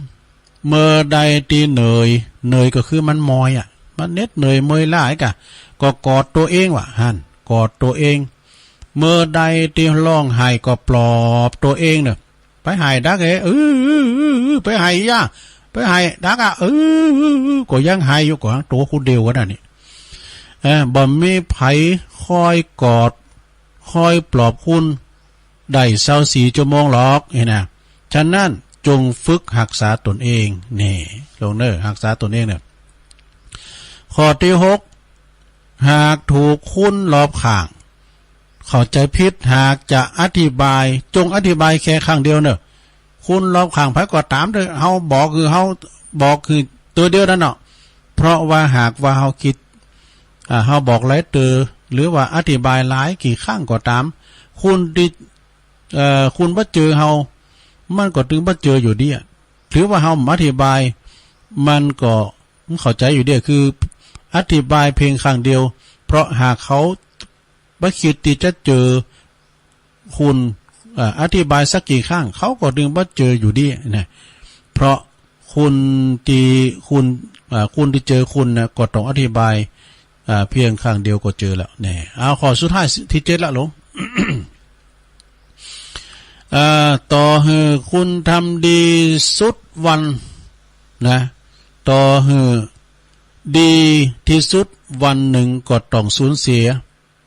เมื่อใดตี้เหนื่อย เหนื่อยก็คือมันมอยอะ มันเหน็ดเหนื่อยเมื่อยล้าอะ ก็กอดตั๋วเองว่าหั้น กอดตั๋วเอง เมื่อใดตี้ฮ้องไห้ก็ปลอบตั๋วเองเนาะ ไปไห้ดักเอ้ เออ ไปไห้ยา ไปไห้ดักอะ เออ ก็ยังไห้อยู่ ก็ตั๋วคนเดียวกั๋นนะนี่ เออ บ่มีใผคอยกอด คอยปลอบคนได้ซาวสี่ชั่วโมงหรอก หั้นนะ ฉะนั้นจงฝึกฮักษาตนเอง นี่ ลุงเนาะ ฮักษาตนเองเนาะ ข้อตี้หก หากถูกคนรอบข้างเข้าใจ๋ผิด หากจะอธิบาย จงอธิบายแค่ครั้งเดียวเนาะ คนรอบข้างไผก็ต๋ามเตอะ เฮาบอกคือ เฮาบอกคือตั๋วเดียวนั้นเนาะ เพราะว่าหากว่าเฮาคิด อ่า เฮาบอกหลายเตื้อ หรือว่าอธิบายหลายกี่ครั้งก็ต๋าม คนตี้ เอ่อ คนบ่เจิอเฮา มันก็ตึงบ่เจิออยู่ดีอะ ถือว่าเฮาอธิบาย มันก็เข้าใจ๋อยู่ดีอะ คืออธิบายเพียงครั้งเดียว เพราะหากเขาบ่คิดตี้จะเจิอคุณ เอ่อ อธิบายสักกี่ครั้ง เขาก็ตึงบ่เจิออยู่ดีนะ เพราะคุณตี้ คุณ เอ่อ คุณตี้เจิอคุณนะ ก็ต้องอธิบาย อ่า เพียงครั้งเดียวก็เจิอแล้ว แหน่ เอาข้อสุดท้ายตี้เจ็ดละลุง อ่า ต่อหื้อคุณทำดีสุดวันนะ ต่อหื้อดีตี้สุดวันหนึ่งก็ต้องสูญเสีย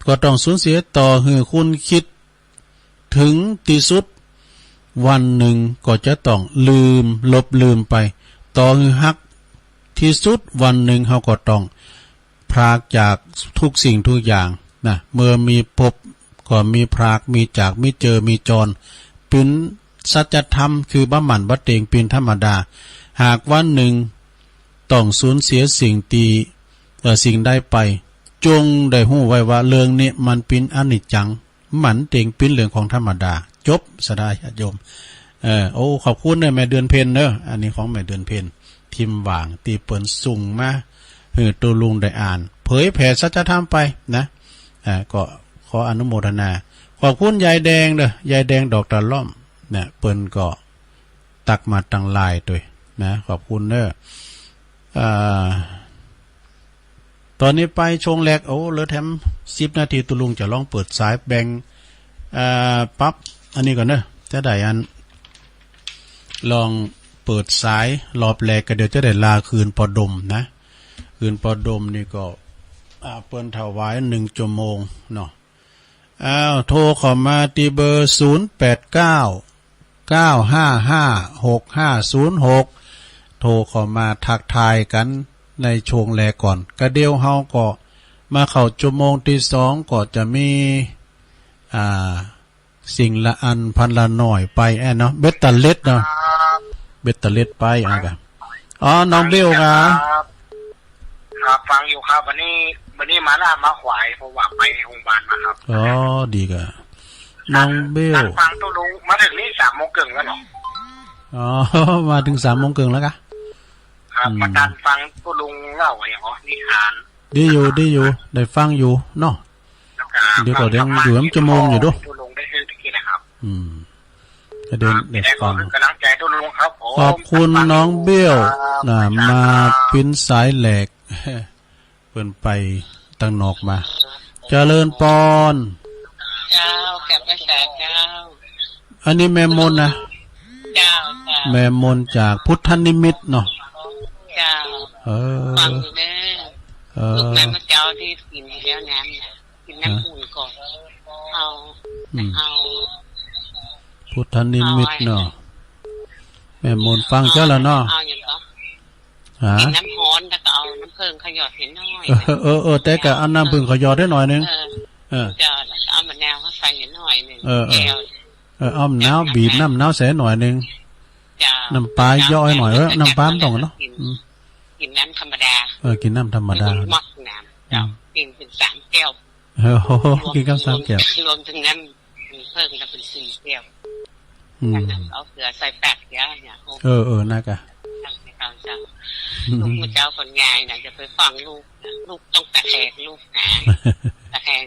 ก็ต้องสูญเสีย ต่อหื้อคุณคิด ถึงตี้สุด วันหนึ่งก็จะต้องลืม ลบลืมไป ต่อหื้อฮักตี้สุด วันหนึ่งเฮาก็ต้องพรากจากทุกสิ่งทุกอย่างนะ เมื่อมีพบก็มีพราก มีจาก มีเจิอ มีจร เป๋นสัจธรรม คือบ่หมั้นบ่เต็ง เป๋นธรรมดา หากวันหนึ่งต้องสูญเสียสิ่งตี้ เอ่อ สิ่งใดไป จงได้ฮู้ไว้ว่าเรื่องนี้มันเป๋นอนิจจัง มันเต็งเป๋นเรื่องของธรรมดา จบ สะดาญาติโยม เอ่อ โอ้ ขอบคุณเนาะ แม่เดือนเพ็ญเนาะ อันนี้ของแม่เดือนเพ็ญ พิมพ์หว่าง ตี้เปิ้นส่งมาหื้อโตลุงได้อ่าน เผยแผ่สัจธรรมไปนะ อ่า ก็ขออนุโมทนา ขอบคุณยายแดงเนาะ ยายแดงดอกตะล่อมนะ เปิ้นก็ตักมาตังไลน์ตวยนะ ขอบคุณเนาะ อ่า ตอนนี้ไปช่วงแรก โอ้ เหลือแถม สิบนาที ตุ๊ลุงจะลองเปิดสายแบ่ง เอ่อ ปรับอันนี้ก่อนเนอะ จะได้อัน ลองเปิดสายรอบแรกก็เดี๋ยวจะได้ลาคืนปอดมนะ คืนปอดมนี่ก็ อ่า เปิ้นถวายหนึ่งชั่วโมงเนาะ อ้าว โทรเข้ามาที่เบอร์ ศูนย์แปดเก้า เก้าห้าห้า หกห้าศูนย์หก โทรเข้ามาทักทายกันในช่วงแรกก่อน กะเดี๋ยวเฮาก็มาเข้าชั่วโมงที่สอง ก็จะมี อ่า สิ่งละอันพันละหน่อยไปแอนเนาะ เบตเตอร์เล็ดเนาะ ครับ เบตเตอร์เล็ดไปอ่ะกะ อ๋อ น้องเบลครับ ครับ ฟังอยู่ครับ วันนี้ วันนี้มาล่ามาขวาย เพราะว่าไปโรงพยาบาลมาครับ อ๋อ ดีกะ น้องเบล นั่งฟังตุ๊ลุง มาถึงนี่สามโมงครึ่งแล้วเนาะ อ๋อ มาถึงสามโมงครึ่งแล้วกะ ครับ อืม มานั่งฟังตุ๊ลุงเล่าไอ้หอนิทาน ดีอยู่ ดีอยู่ ได้ฟังอยู่เนาะ แล้วก็ เดี๋ยวก็ยังอยู่ ฟัง ชั่วโมงอยู่ดู ตุ๊ลุงได้ซื้อตะกี้นะครับ อืม ก็เดิน ครับ ได้ฟัง มีแต่ขอกำลังใจตุ๊ลุงครับผม ขอบคุณน้องเบล ครับ นะ ครับ มาปิ้นสายแหลก เปิ้นไปตังนอกมา เจริญปอน เจ้า แขกภาษาเจ้า อันนี้แม่มนนะ เจ้า เจ้า แม่มนจากพุทธนิมิตเนาะ เจ้า เออ ฟังอยู่เด้อ เออ ลูกนั้นมาเจ้าที่กินแล้วน้ำน่ะ กินน้ำอุ่นก่อน เอา อืม เอา พุทธนิมิตเนาะ แม่มนฟังเจ้าแล้วเนาะ เอาอย่างก็ ฮะ กินน้ำฮ้อนแล้วก็เอาน้ำผึ้งเขาหยอดให้หน่อย เออ เออ เออ แต่ก็เอาน้ำผึ้งเขาหยอดให้หน่อยนึง เออ เออ เจ้า แล้วก็เอามะนาวเขาใส่ให้หน่อยนึง เออ เออ แก้ว เออ เอามะนาวบีบน้ำมะนาวใส่หน่อยนึง เจ้า น้ำปลาเยาะให้หน่อย เออ น้ำปลามันต้องเนาะ กิน อืม กินน้ำธรรมดา เออ กินน้ำธรรมดา มันหมดน้ำ เจ้า อืม กินเป็นสามแก้ว เออ โอ้โห กินกับสามแก้ว รวมถึงน้ำผึ้งแล้วเป็นสี่แก้ว อืม แล้วก็เอาเกลือใส่ปากยาเนี่ย โอ้ เออ เออ น่ากะ ตั้งแต่ตอนเช้า อืม ลูกมื้อเช้าคนงานน่ะ จะไปฟังลูก ลูกต้องตะแคงลูกนะ ตะแคง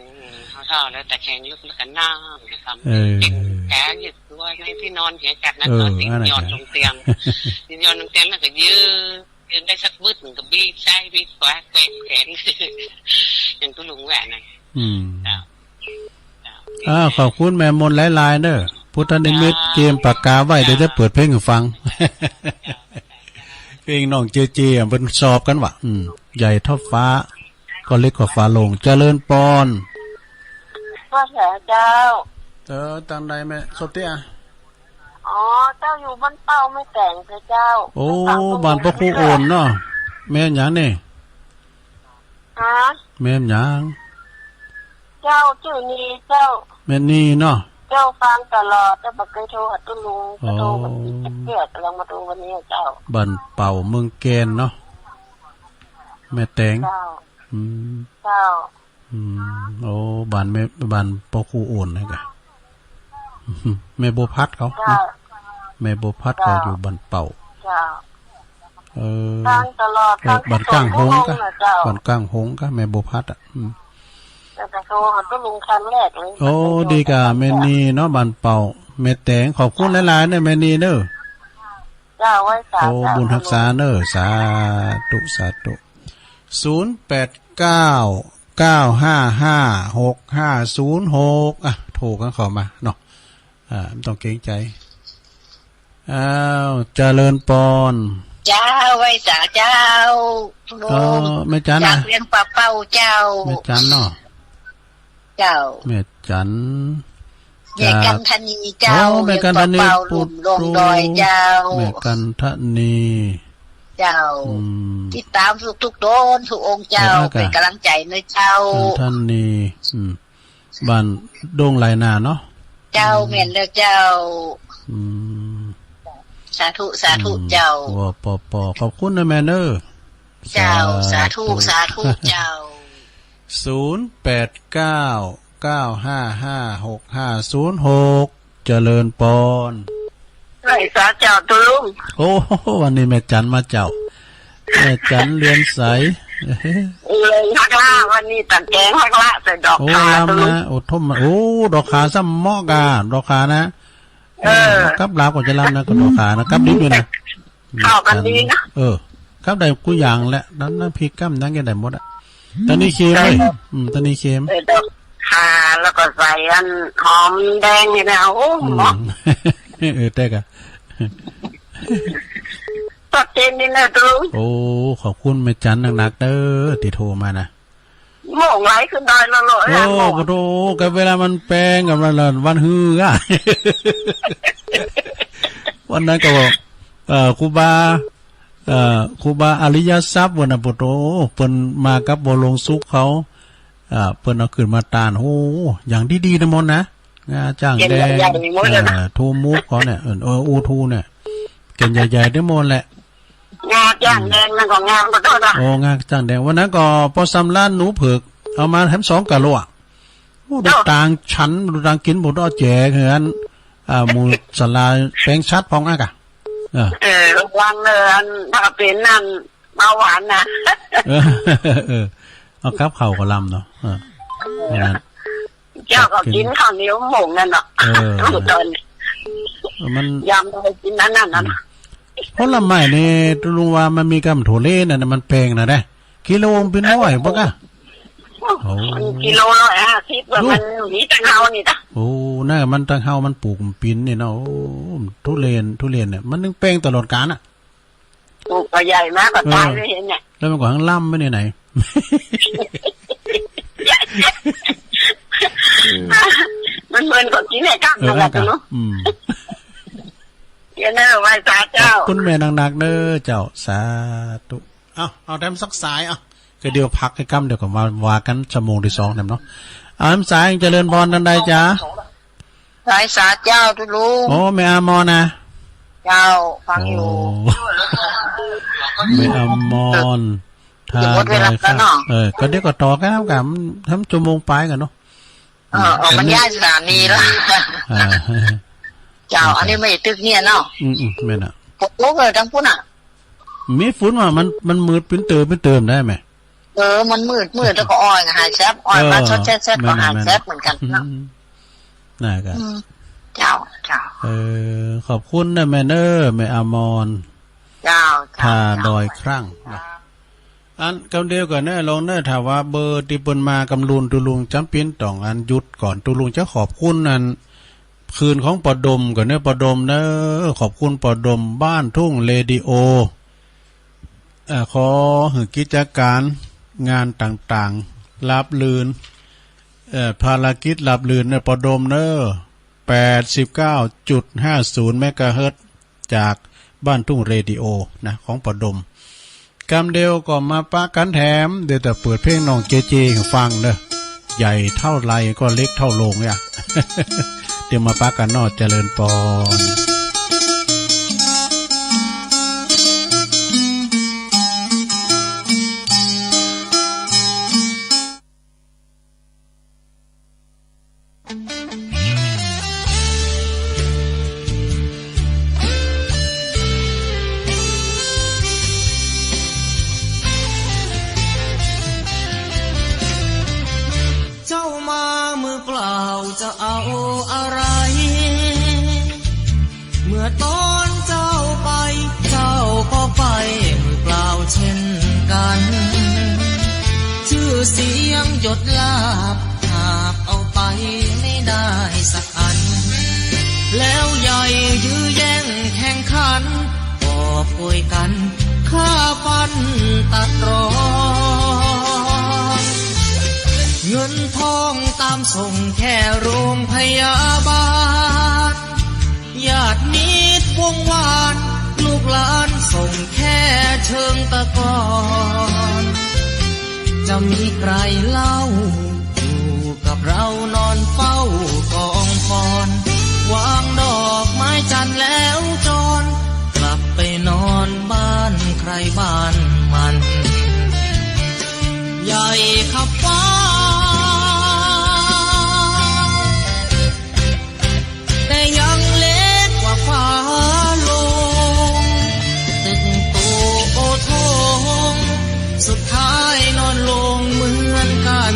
เขาเฒ่าแล้วตะแคงลูกแล้วก็นั่งนะครับ เออ เป็นแผลยืดตัวในที่นอนเสียจัดนะ เออ ตอนที่ นั่นน่ะ นอนลงเตียง นอนลงเตียงแล้วก็ยืด เดินได้สักบึดหนึ่งก็บีบซ้ายบีบขวาแกว่งแขน อย่างตุ๊ลุงว่านะ อืม เจ้า เจ้า อ่า ขอบคุณแม่มนหลายๆเด้อ พุทธนิมิต เจ้า เตรียมปากกาไว้ เดี๋ยวจะเปิดเพลงให้ฟัง เจ้า เพลงน้องเจเจอ่ะ เปิ้นสอบกันว่ะ อืม ใหญ่เท่าฟ้า ก็เล็กกว่าฝาโลง เจริญปอน ว่าแหละเจ้า เออ ตังใดแม่ สบเตี้ย อ๋อ เจ้าอยู่บ้านเป้าแม่แต๋งเถอะเจ้า โอ้ บ้านเป้าครูโอนเนาะ แม่นหยังนี่ ฮะ แม่นหยัง เจ้าชื่อนีเจ้า แม่นีเนาะ เจ้าฟังตลอด แต่บ่เคยโทรหาตุ๊ลุง อ๋อ ก็โทรมาติดเกลือกำลังมาโทรวันนี้เจ้า บ้านเป้าเมืองแก่นเนาะ แม่แต๋ง เจ้า อืม เจ้า อืม โอ้ บ้านแม่ บ้านเป้าครูโอนนะกะ แม่บัวพัดเขา เจ้า เนาะ แม่บัวพัดเขา เจ้า อยู่บ้านเป้า เจ้า เออ ฟังตลอด เออ ฟัง บ้านก้างหงกะ ทุกชั่วโมงนะเจ้า บ้านก้างหงกะ แม่บัวพัดอ่ะ อืม แต่ก็โทรหาตุ๊ลุงครั้งแรกเลย โอ้ ดีกะ แม่นีเนาะ บ้านเป้า แม่แต๋ง ขอบคุณหลายๆเด้อ แม่นีเด้อ เจ้า ไว้สา โอ้ สา บุญฮักษาเนอะ สาธุ สาธุ ศูนย์แปดเก้า เก้าห้าห้า หกห้าศูนย์หก อ่ะ โทรกันเข้ามาเนาะ อ่า ไม่ต้องเกรงใจ อ้าว เจริญปอน เจ้า ไว้สาเจ้า เออ แม่จันนะ จากเวียงป่าเป้าเจ้า แม่จันเนาะ เจ้า แม่จัน แม่กันทนีเจ้า โอ้ แม่กันทนี เวียงป่าเป้า ลุ่มลงดอยเจ้า แม่กันทนี เจ้า อืม ติดตามทุกๆตนทุกองค์เจ้า เออ เป็นกำลังใจนะเจ้า กันทนี อืม บ้านดงไหลนาเนาะ เจ้า อืม แม่นแล้วเจ้า อืม สาธุ สาธุ อืม เจ้า วปป ขอบคุณนะแม่เนอะ เจ้า สาธุ สาธุ สาธุ เจ้า ศูนย์แปดเก้า เก้าห้าห้า หกห้าศูนย์หก เจริญปอน ไหว้สาเจ้าตุ๊ลุง โอ้ วันนี้แม่จันมาเจ้า แม่จันเรือนใส เลยฮักล่า วันนี้ตัดแกงฮักล่าใส่ดอก โอ้ ขา ลำ ตุ๊ลุง นะ โอ้ ทม โอ้ ดอกขาซ้ำเหมาะกะ ดอกขานะ เออ เออ กับลาวก็จะลำนะ กับดอกขานะ กับดิบอยู่นะ เข้ากันดีนะ เออ กับได้กู้อย่างแหละ น้ำ น้ำพริกกับหยังก็ได้หมดอะ ตอนนี้เค็มเลย อืม ตอนนี้เค็ม เออ ค่ะ แล้วก็ใส่อันหอมแดงนี่นะ โอ้ อืม เหมาะ เออ แต่ก็ ชัดเจนดีนะตรง โอ้ ขอบคุณแม่จันหนักๆ เด้อ ที่โทรมานะ โมงไหลขึ้นดอยแล้วเหรอ โอ้ โมง โอ้โห ก็เวลามันแปงกับมันละ วันฮืออะ วันนั้นก็บอก เอ่อ ครูบา เอ่อ ครูบาอริยทรัพย์วันน่ะ โอ้โห เปิ้นมากับบ่าวหลวงสุขเขา อ่า เปิ้นเอาขึ้นมาตาน โอ้ อย่างดีๆ นะมนต์นะ งาจ้างแดง เก่งใหญ่ๆ หมดเลยนะ เอ่อ ทูมูฟเขาเนี่ย เออ เออ อูทูเนี่ย เก่งใหญ่ๆ ได้หมดแหละ งาจ้างแดงนั่นก็งามขอโทษนะ โอ้ งาจ้างแดง วันนั้นก็พอสำล้านหนูเผือก เอามาแถมสองกะโหลอะ โอ้ ดู เนาะ ตางฉัน ดูตางกิน บ่ได้แจกเหือน อ่า หมู่ศาลาแปงชัดพองอะกะ เออ เออ ระวังเลย อัน ถ้าเป็นนั่น เบาหวานนะ เออ เออ เอากับข้าวก็ลำเนาะ เออ วันนั้น เจ้าก็กินข้าวเหนียวหม่งนั่นเนาะ เออ ตอนนี้ มัน ยามใดกินอันนั้นน่ะ อืม ผลไม้นี่ ตกลงว่ามันมีกำถั่วเลนั่นน่ะ มันแปงนะเด้ กิโลมันเป็นร้อยปะกะ โอ้ มันกิโลร้อยห้าสิบ ว่า โอ้ มันมีตังเฮานี่นะ โอ้ น่ามันตังเฮามันปลูกมันปินนี่เนาะ โอ้ ทุเรียน ทุเรียนเนี่ย มันนึงแปงตลอดกาลอะ ปลูกก็ใหญ่มากก็ เออ ตายเลยเห็นเนี่ย แล้วมันก็ทั้งล่ำไปไหนไหน มันเหมือนกับกินไอ้กั้ง เออ นั่นแหละ กั้งอะ เนาะ อืม เดี๋ยวเนอะ ไหว้สาเจ้า ขอบคุณแม่หนักๆ เด้อเจ้า สาธุ เอา เอาแถมสักสาย เอา ก็เดี๋ยวพักให้กำ เดี๋ยวก็มาว่ากันชั่วโมงที่สองแถมเนาะ เอาแถมสาย เจริญพรท่านใดจ๊ะ ไหว้สาเจ้าตุ๊ลุง โอ้ แม่อมรนะ เจ้า ฟังอยู่ โอ้ แม่อมร จะหมดเวลาแล้วเนาะ ท่าดอยข้าง เออ ก็เดี๋ยวก็ต่อกันครับ ทำชั่วโมงปลายกันเนาะ เออ ออก อันนี้ บรรยายสถานีแล้ว อ่า เจ้า อันนี้ไม่ตึกเนี่ยเนาะ อืม อืม แม่นอะ โอ้โห ทั้งปุ้นอะ มีฝนว่ามัน มันมืดเป็นเติมเป็นเติมได้ไหม เออ มันมืดมืดแล้วก็อ้อยก็หายแซบ อ้อยมา เออ สดแซ่บๆ แม่น ก็หายแซบเหมือนกันเนาะ แม่น น่าก็ อืม เจ้า เจ้า เออ ขอบคุณนะแม่เนอ แม่อมร เจ้า เจ้า ท่าดอยครั้งนะ อันกำเดียวกันเนอ ลองเนอ ถ้าว่าเบอร์ที่เปิ้นมากำลุนตุ๊ลุงจำเป็นต้องอันหยุดก่อน ตุ๊ลุงจะขอบคุณอัน คืนของปอดมก่อนเนอ ปอดมเนอ ขอบคุณปอดมบ้านทุ่งเรดิโอ เอ่อ ขอให้กิจการงานต่างๆ ราบรื่น เอ่อ ภารกิจราบรื่นเนอ ปอดมเนอ แปดสิบเก้าจุดห้าศูนย์เมกะเฮิรตซ์ จากบ้านทุ่งเรดิโอนะ ของปอดม กำเดียวก็มาปะกันแถม เดี๋ยวจะเปิดเพลงน้องเจเจให้ฟังเนอะ ใหญ่เท่าไรก็เล็กเท่าโลงเนี่ย เดี๋ยวมาปะกันเนาะ เจริญปอน เจ้ามามือเปล่าจะเอาอะไร เมื่อตอนเจ้าไป เจ้าก็ไปมือเปล่าเช่นกัน ชื่อเสียงยศลาภหาบเอาไปไม่ได้สักอัน แล้วใหญ่ยื้อแย่งแข่งขัน กอบโกยกันฆ่าฟันตัดรอน เงินทองตามส่งแค่โรงพยาบาล ญาติมิตรวงวาน ลูกหลานส่งแค่เชิงตะกอน จะมีใครเล่า อยู่กับเรานอนเฝ้ากองฟอน วางดอกไม้จันทร์แล้วจร กลับไปนอนบ้านใครบ้านมัน ใหญ่ขับฟ้า แต่ยังเล็กกว่าฟ้าลง ตึกโตโอโถง สุดท้ายนอนลงเหมือนกัน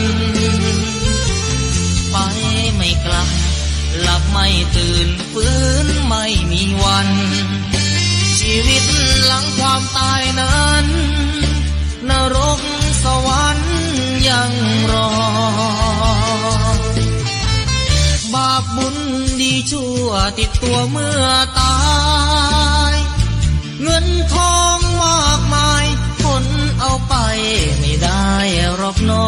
ติดตัวเมื่อตาย เงินทองมากมาย คนเอาไปไม่ได้หรอกหนอ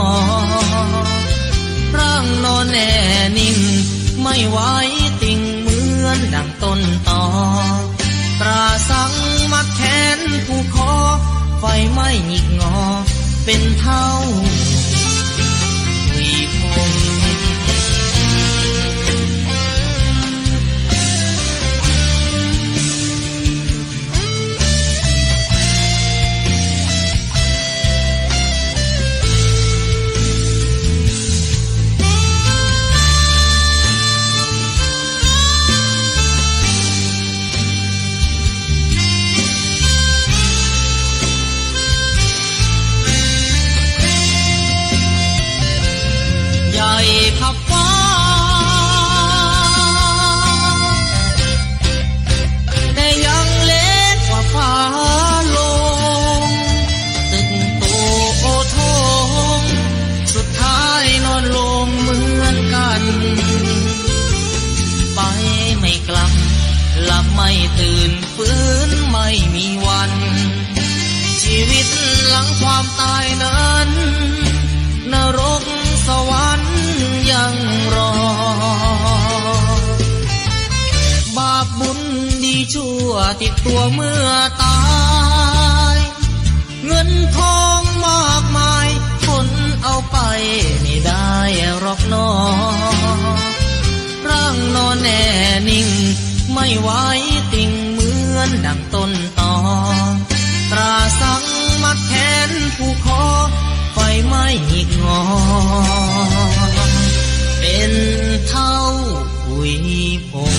ร่างนอนแน่นิ่ง ไม่ไหวติงเหมือนดังต้นตอ ตราสังมัดแขนผูกคอ ไฟไหม้หงิกงอ เป็นเท่าหุยผง ใหญ่ขับฟ้า แต่ยังเล็กกว่าฟ้าลง ตึกโตโอโถง สุดท้ายนอนลงเหมือนกัน ไปไม่กลับ หลับไม่ตื่น ฟื้นไม่มีวัน ชีวิตหลังความตายนั้น นรกสวรรค์ยังรอ บาปบุญดีชั่วติดตัวเมื่อตาย เงินทองมากมาย คนเอาไปไม่ได้หรอกหนอ ร่างนอนแน่นิ่ง ไม่ไหวติงเหมือนดังต้นตอ ตราสังมัดแขนผูกคอ ไฟไหม้หงิกงอ เป็นเท่าหุยผง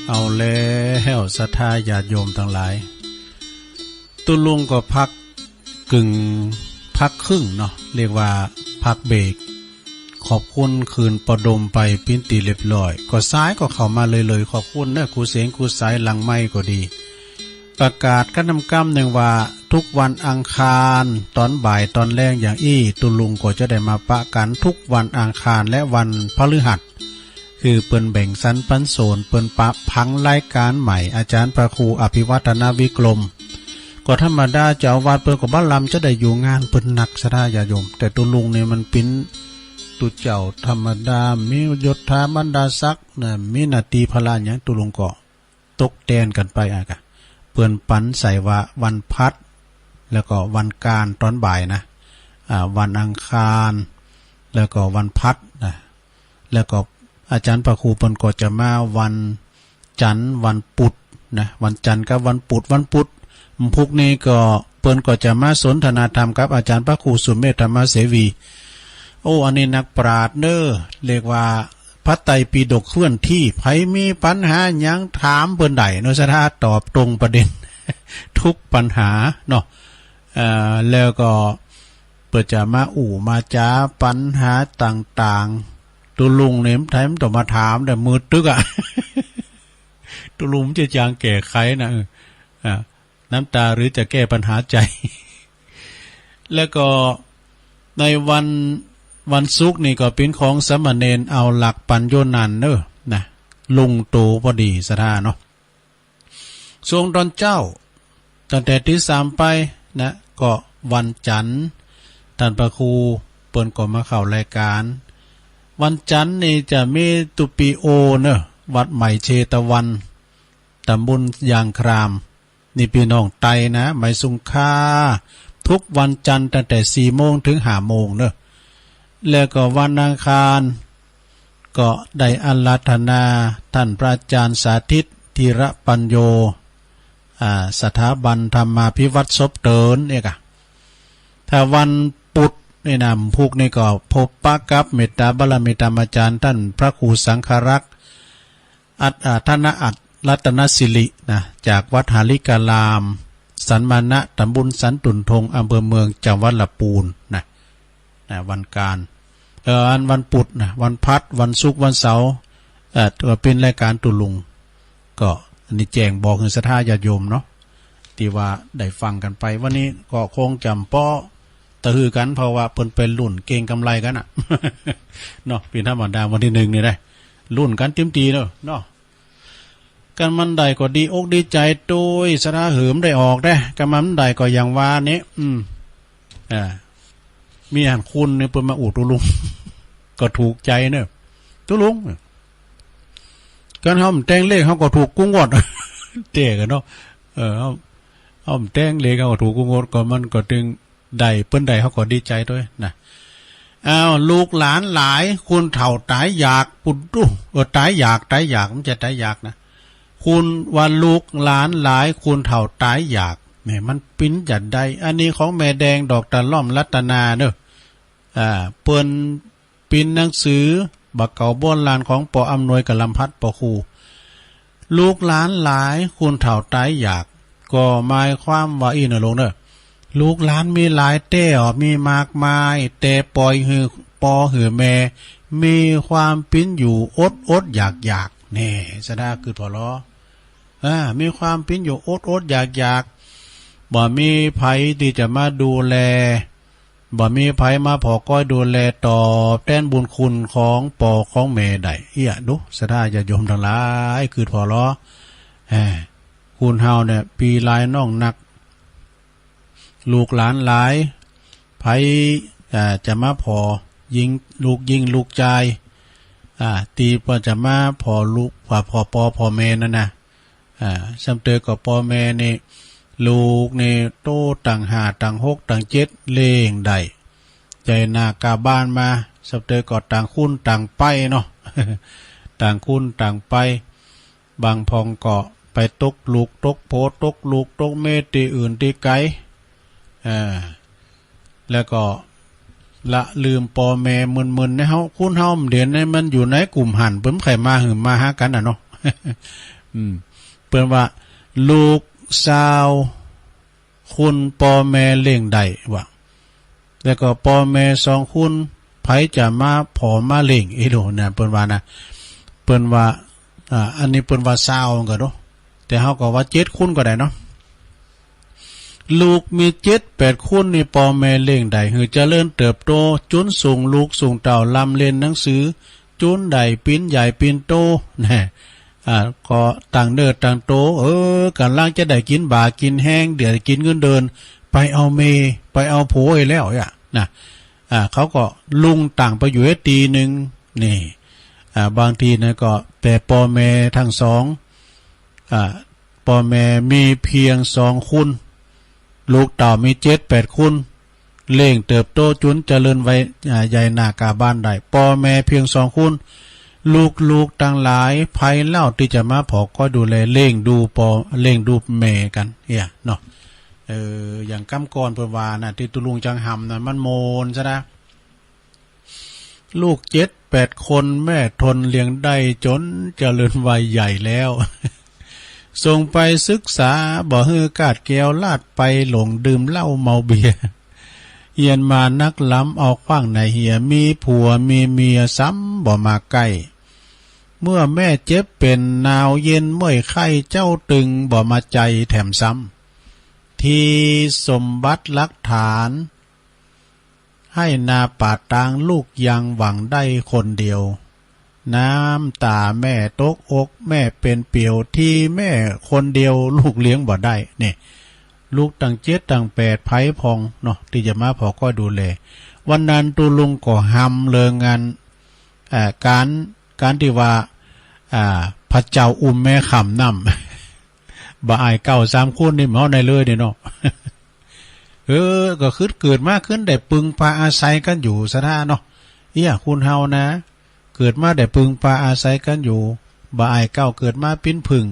เอาแล้ว ศรัทธาญาติโยมตังหลาย ตุ๊ลุงก็พักกึ่ง พักครึ่งเนาะ เรียกว่าพักเบรก ขอบคุณคืนประดมไปปิ้นตี้เรียบร้อย ก็สายก็เข้ามาเลยๆ ขอบคุณนะ ครูเสง ครูสาย หลังไมค์ก็ดี ประกาศกันนำกำหนึ่งว่า ทุกวันอังคาร ตอนบ่ายตอนแลงอย่างอี้ ตุ๊ลุงก็จะได้มาปะกันทุกวันอังคารและวันพฤหัส คือเปิ้นแบ่งสันปันส่วน เปิ้นปะผังรายการใหม่ อาจารย์พระครูอภิวัฒนวิกรม ก็ธรรมดาเจ้าอาวาสเปิ้นก็บ่ลำจะได้อยู่งานเปิ้นหนัก ศรัทธาญาติโยม แต่ตุ๊ลุงนี่มันปิ้นตุ๊เจ้าธรรมดา มียศถาบรรดาศักดิ์นะ มีหน้าตี้ภาระหยัง ตุ๊ลุงก็ตกแต่งกันไปอะกะ เปิ้นปันใส่ว่าวันพัด แล้วก็วันการตอนบ่ายนะ อ่า วันอังคาร แล้วก็วันพัดนะ แล้วก็อาจารย์พระครูเปิ้นก็จะมาวันจันทร์วันพุธนะ วันจันทร์กับวันพุธ วันพุธพุกนี้ก็เปิ้นก็จะมาสนทนาธรรมกับอาจารย์พระครูสุเมธธรรมเสวี โอ้ อันนี้นักปราชญ์เน้อ เรียกว่าพระไตรปิฎกเคลื่อนที่ ใผมีปัญหาหยังถามเปิ้นได้เนาะ ศรัทธาตอบตรงประเด็น ทุกปัญหาเนาะ เอ่อ แล้วก็ เปิ้นจะมาอู้มาจ๋าปัญหาต่างๆ ตุ๊ลุงนี่ไผมันต้องมาถามได้ มือตึกอะ ตุ๊ลุงมันจะจางแก้ไขนะ เออ อ่ะ น้ำตาหรือจะแก้ปัญหาใจ แล้วก็ในวัน วันศุกร์นี่ก็ปิ้นของสามเณรเอาหลักปัญโยนันเน้อ นะ ลงโตพอดี ศรัทธาเนาะ ช่วงตอนเจ๊า ตั้งแต่ตีสามไปนะ ก็วันจันทร์ ท่านพระครูเปิ้นก็มาเข้ารายการ วันจันทร์นี่จะมีตุ๊ปีโอเนอะ วัดใหม่เชตวัน ตำบลยางคราม นี่พี่น้องไตนะ หมายสุงค่า ทุกวันจันทร์ตั้งแต่สี่โมงถึงห้าโมงเนอะ แล้วก็วันอังคาร ก็ได้อาราธนาท่านพระอาจารย์สาธิต ธีระปัญโญ อ่า สถาบันธรรมาภิวัตน์ศพเตินเนี่ยกะ ถ้าวันพุธนี่นะ พุธนี่ก็พบปะกับเมตตาบารมีธรรมอาจารย์ท่านพระครูสังฆรักษ์ อัต อ่า ธนอัต รัตนสิรินะ จากวัดหาริการาม สันมานะ ตำบลสันตุ่นทง อำเภอเมือง จังหวัดลำพูนนะ นะ วันการ เอ่อ อันวันพุธนะ วันพัด วันศุกร์ วันเสาร์ เอ่อ ก็เป็นรายการตุ๊ลุง ก็อันนี้แจ้งบอกหื้อศรัทธาญาติโยมเนาะ ตี้ว่าได้ฟังกันไป วันนี้ก็คงจ๋ำเปาะตะฮือกั๋น เพราะว่าเปิ้นไปลุ้นเก็งกำไรกั๋นน่ะ เนาะ เป๋นธรรมดาวันตี้นึ่งนี่ได้ ลุ้นกั๋นเตรียมตี้เนาะ เนาะ คันมันได้ก็ดีอกดีใจ๋โตย ศรัทธาหื้อมันได้ออกเด้ คันมันบ่ได้ก็อย่างว่านี้ อืม อ่า มีอันคุณนี่เปิ้นมาอู้ตุ๊ลุง ก็ถูกใจ๋เนาะ ตุ๊ลุง คันเฮาบ่แต่งเลขเฮาก็ถูกกู้งวด เต้กั๋นเนาะ เออ เฮา เฮาบ่แต่งเลขเฮาก็ถูกกู้งวด ก็มันก็ตึง ได้ เปิ้นได้ เฮาก็ดีใจ๋ตวยนะ อ้าว ลูกหลานหลาย คนเฒ่าต๋ายอยาก ปุดดู เออ ต๋ายอยาก ต๋ายอยาก มันจะต๋ายอยากนะ คนว่าลูกหลานหลาย คนเฒ่าต๋ายอยาก แหม มันเป๋นจั่งใด อันนี้ของแม่แดงดอกตะล่อมรัตนาเนาะ อ่า เปิ้น เป๋นหนังสือบ่าเก่าโบราณของปออำนวยกะลำพัดปอครู ลูกหลานหลาย คนเฒ่าต๋ายอยาก ก็หมายความว่าอี้เนาะลุงเนาะ ลูกหลานมีหลายแต๊ มีมากมาย แต่ปล่อยหื้อปอหื้อแม่ มีความเป๋นอยู่อดอดอยากอยาก แน่ ศรัทธาคือผ่อลอ อ่า มีความเป๋นอยู่อดอดอยากอยาก บ่มีใผตี้จะมาดูแล บ่มีใผมาผ่อก้อยดูแลตอบแตนบุญคุณของปอของแม่ได้ เอี้ย ดู ศรัทธาญาติโยมตังหลาย คือผ่อลอ แหม คนเฮาเนี่ย ปี๋หลายน้องนัก ลูกหลานหลาย ใผ อ่า จะมาผ่อ ยิง ลูกยิงลูกจาย อ่า ตี้เปิ้นจะมาผ่อลูก ผ่อ ผ่อปอผ่อแม่นั่นนะ อ่า ส่ำเตยก็ปอแม่นี่ ลูกนี่โตตั้งห้า ตั้งหก ตั้งเจ็ด เลี้ยงได้ ใหญ่หน้ากล้าบ้านมา ส่ำเตยก็ต่างคนต่างไปเนาะ ต่างคนต่างไป บางพ่องก็ไปตกลูกตกผัว ตกลูกตกเมียตี้อื่นตี้ไก๋ เออ แล้วก็ละลืมปอแม่ มึนๆ ในเฮา คนเฮาเดี๋ยวนี้มันอยู่ในกลุ่มหั้น เปิ้นบ่ใค่มาหื้อมาหากั๋นน่ะเนาะ อืม เปิ้นว่า ลูกซาว คน ปอแม่เลี้ยงได้ว่า แล้วก็ปอแม่สองคน ไผจะมาผ่อมาเลี้ยงอีหลูนะ เปิ้นว่านะ เปิ้นว่า อ่า อันนี้เปิ้นว่าซาวก็ดู แต่เฮาก็ว่าเจ็ดคนก็ได้เนาะ ลูกมีเจ็ดแปดคนนี่ ปอแม่เลี้ยงได้ หื้อเจริญเติบโต จุนส่งลูกส่งเต้า ร่ำเรียนหนังสือ จุนได้เป๋นใหญ่เป๋นโต นะ อ่า ก็ตั้งเนื้อตั้งโต เออ ก่ำลังจะได้กิ๋นบ่ากิ๋นแฮง เดี๋ยวกิ๋นเงินเดือน ไปเอาเมย์ ไปเอาผัวอีกแล้วอะนะ อ่า เขาก็ลุงต่างไปอยู่อีกตี้หนึ่ง นี่ อ่า บางทีนะก็ แต่ปอแม่ทั้งสอง อ่า ปอแม่มีเพียงสองคน ลูกเต้ามีเจ็ดแปดคน เลี้ยงเติบโตจุนเจริญวัย อ่า ใหญ่หน้ากล้าบ้านได้ ปอแม่เพียงสองคน ลูกๆตังหลาย ไผเล่าตี้จะมาผ่อคอยดูแล เลี้ยงดูปอ เลี้ยงดูแม่กั๋นเอี้ยเนาะ เออ อย่างกำก่อนเปิ้นว่านะ ตี้ตุ๊ลุงจังหำนะ มันโมนซะนะ ลูกเจ็ดแปดคน แม่ทนเลี้ยงได้ จนเจริญวัยใหญ่แล้ว ส่งไปศึกษา บ่หื้อคาดแคล้ว ลาดไปหลงดื่มเหล้าเมาเบียร์ เฮียนมานักล้ำ เอาขว้างในเหีย มีผัวมีเมียซ้ำบ่มาใกล้ เมื่อแม่เจ็บเป็นหนาวเย็นเมื่อยไข้ เจ้าตึงบ่มาใจแถมซ้ำ ทีสมบัติหลักฐาน ให้นาป่าตาง ลูกยังหวังได้คนเดียว น้ำตาแม่ตกอก แม่เป็นเปลี่ยว ทีแม่คนเดียว ลูกเลี้ยงบ่ได้ นี่ ลูกตั้งเจ็ดตั้งแปด ไผพ่องเนาะ ตี้จะมาผ่อคอยดูแล วันนั้นตุ๊ลุงก็หำเรื่องงาน อ่า ก๋าน ก๋านตี้ว่า อ่า พระเจ้าอุ้มแม่ข้ามน้ำ บ่อายเก้าสามคนนี่ เฮาได้เลยนี่เนาะ เออ ก็คือเกิดมาขึ้นได้ปึงปาอาศัยกั๋นอยู่ซะนะเนาะ เอี้ย คนเฮานะ เกิดมาได้ปึงปาอาศัยกั๋นอยู่ บ่อายเก้าเกิดมาเป๋นผึ้ง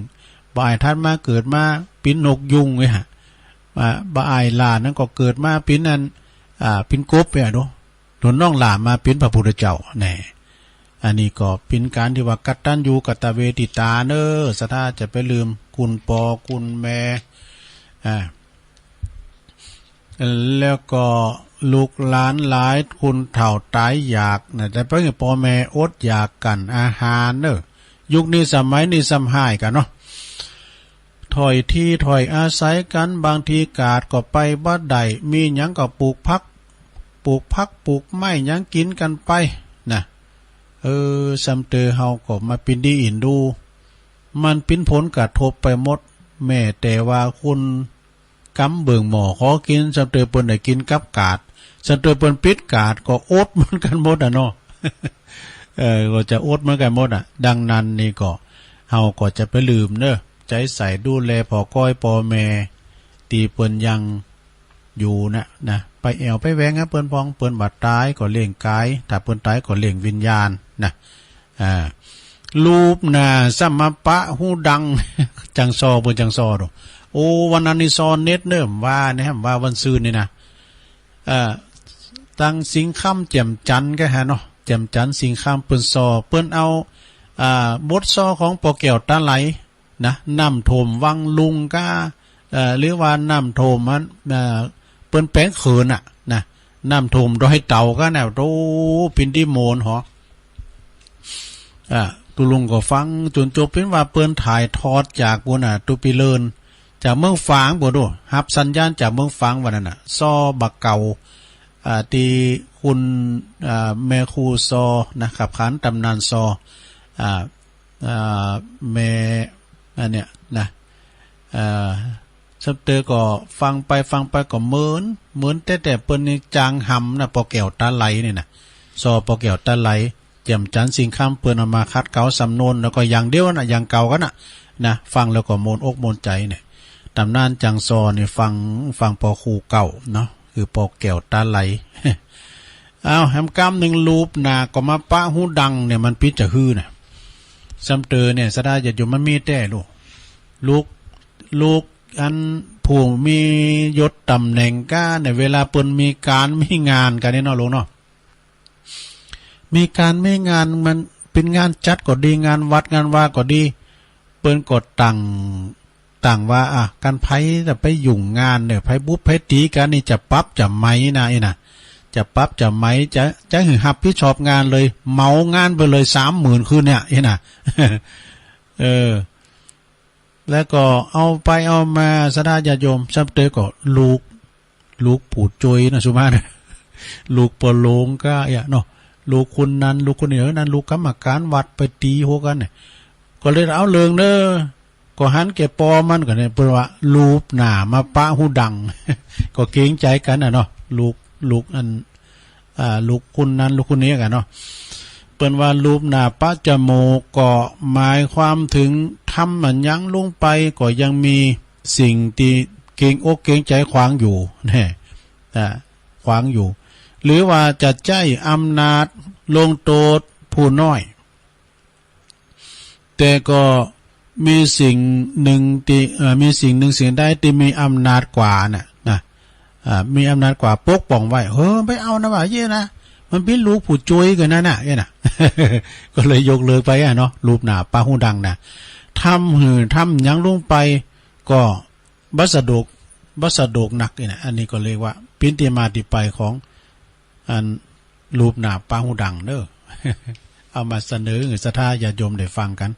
บ่อายถัดมาเกิดมาเป๋นนกยูงเนี่ย อ่า บ่อายหล้านนั้นก็เกิดมาเป๋นอัน อ่า เป๋นกบเนี่ยเนาะ หนุนน้องหล้ามาเป๋นพระพุทธเจ้าแน่ อันนี้ก็เป๋นก๋านตี้ว่ากตัญญูกตเวทิตาเนอ ศรัทธาจะไปลืมคุณปอคุณแม่ อ่า แล้วก็ลูกหลานหลายคนเฒ่าต๋ายอยากนะ จะไปหื้อปอแม่อดอยากกั๋นอาหารเนอ ยุคนี้สมัยนี้ซ้ำฮ้ายกั๋นเนาะ ถ้อยทีถ้อยอาศัยกั๋น บางทีกาดก็ไปบ่ได้ มีหยังก็ปลูกผัก ปลูกผักปลูกไม้หยังกิ๋นกั๋นไปนะ เออ ซ้ำเตอเฮาก็มาเป๋นดีเอ็นดู มันเป๋นผลกระทบไปหมด แม้แต่ว่าคนกำเบิ่งหม้อขอกิ๋น ซ้ำเตอเปิ้นได้กิ๋นกับกาด ซ้ำเตอเปิ้นปิดกาดก็อดเหมือนกั๋นหมดอะเนาะ เออ ก็จะอดเหมือนกั๋นหมดอะ ดังนั้นนี่ก็ เฮาก็จะไปลืมเนอะ ใจ๊ใส่ดูแลผ่อคอยปอแม่ ตี้เปิ้นยังอยู่นะ นะ ไปแอ่วไปแหวงหาเปิ้นพ่อง เปิ้นบ่ต๋ายก็เลี้ยงก๋าย ถ้าเปิ้นต๋ายก็เลี้ยงวิญญาณนะ อ่า ลูปหน้าซ้ำมาปะฮูดัง จั่งซอ เปิ้นจั่งซอโด โอ้ วันนั้นนี่ซอเน็ตเนอะ ว่าแหม ว่าวันซืนนี่นะ เอ่อ ตังสิงห์คำแจ่มจันทร์ก็ฮะเนาะ แจ่มจันทร์สิงห์คำเปิ้นซอ เปิ้นเอา อ่า บทซอของปอแก้วตาไหลนะ น้ำท่วมวังลุงกา เอ่อ หรือว่าน้ำท่วมมัน เอ่อ เปิ้นแป๋งเขินน่ะนะ น้ำท่วมดอยเต่าก็น่ะ โต เป๋นตี้โมนหอ อ่า ตุ๊ลุงก็ฟังจ๋นจบ เป๋นว่าเปิ้นถ่ายทอดจากปู้นน่ะ ตุ๊ปีเลิน จากเมืองฝางปู้นโด ฮับสัญญาณจากเมืองฝางวันนั้นน่ะ ซอบ่าเก่า อ่า ตี้คุณ อ่า แม่ครูซอนะ ขับขานตำนานซอ อ่า อ่า แม่ อันเนี้ยนะ อ่า ซ้ำเตอก็ฟังไปฟังไปก็เหมือน เหมือนแต๊ๆ เปิ้นนี่จางหำนะ ปอแก้วตาไหลนี่นะ ซอปอแก้วตาไหล แจ่มจันทร์สิงห์คำ เปิ้นเอามาขัดเกลาสำนวน แล้วก็อย่างเดียวนะ อย่างเก่ากั๋นนะ นะ ฟังแล้วก็ม่วนอกม่วนใจ๋เนี่ย ตำนานจั่งซอนี่ฟัง ฟังปอครูเก่าเนาะ คือปอแก้วตาไหล อ้าว แหมกำนึ่งลูปหน้าก็มาปะฮูดังเนี่ย มันปิดจะฮื้อน่ะ ซ้ำเตอเนี่ย ศรัทธาญาติโยม มันมีแต๊ลูก ลูก ลูกอันผู้มียศตำแหน่งกาเนี่ย เวลาเปิ้นมีก๋านมีงานกั๋นเนี่ยเนาะลูกเนาะ มีก๋านมีงาน มันเป๋นงานจัดก็ดี งานวัดงานวาก็ดี ไป ปิ้นก็ตั้ง ตั้งว่า อ่ะ คันไผจะไปยุ่งงานเนี่ย ไผบุบไผตีกันนี่ จะปรับจะไหมนะ อี้นะ จะปรับจะไหม จะ จะหื้อรับผิดชอบงานเลย เหมางานไปเลย สามหมื่น คืนเนี่ย อี้นะ เออ แล้วก็เอาไปเอามา ศรัทธาญาติโยม ซ้ำเตอก็ลูก ลูกผู้จ้วยนะ สุมานะ ลูกป้อหลวงก็เอี้ยเนาะ ลูกคนนั้น ลูกคนนี้ เออ นั่นลูกกรรมการวัดไปตีหัวกันเนี่ย ก็เลยเอาเรื่องเด้อ ก็หันแก่ป้อมันก็เนี่ย เปิ้นว่าลูบหน้ามาปะฮู้ดัง ก็เกรงใจกันน่ะเนาะ ลูก ลูกอัน อ่า ลูกคนนั้น ลูกคนนี้กันเนาะ เปิ้นว่าลูบหน้าปะจมูก ก็หมายความถึงทำมันยังลงไป ก็ยังมีสิ่งที่เกรงอกเกรงใจขวางอยู่ แน่ อ่า ขวางอยู่ หรือว่าจะใช้อำนาจลงโทษผู้น้อย แต่ก็มีสิ่งหนึ่งที่ เอ่อ มีสิ่งหนึ่งสิ่งใดที่มีอำนาจกว่าน่ะ นะ อ่า มีอำนาจกว่าปกป้องไว้ เออ ไปเอานะว่าเย้นะ มันเป็นลูกผู้จ้วยกันนั่นน่ะ เอ้ยนะ ก็เลยยกเลิกไปอะเนาะ ลูบหน้าปะฮู้ดังนะ ทำหื้อทำหยังลงไป ก็บ่สะดวก บ่สะดวกนักนี่นะ อันนี้ก็เรียกว่าเป็นที่มาที่ไปของ อันลูบหน้าปะฮู้ดังเด้อ เอามาเสนอให้ศรัทธาญาติโยมได้ฟังกัน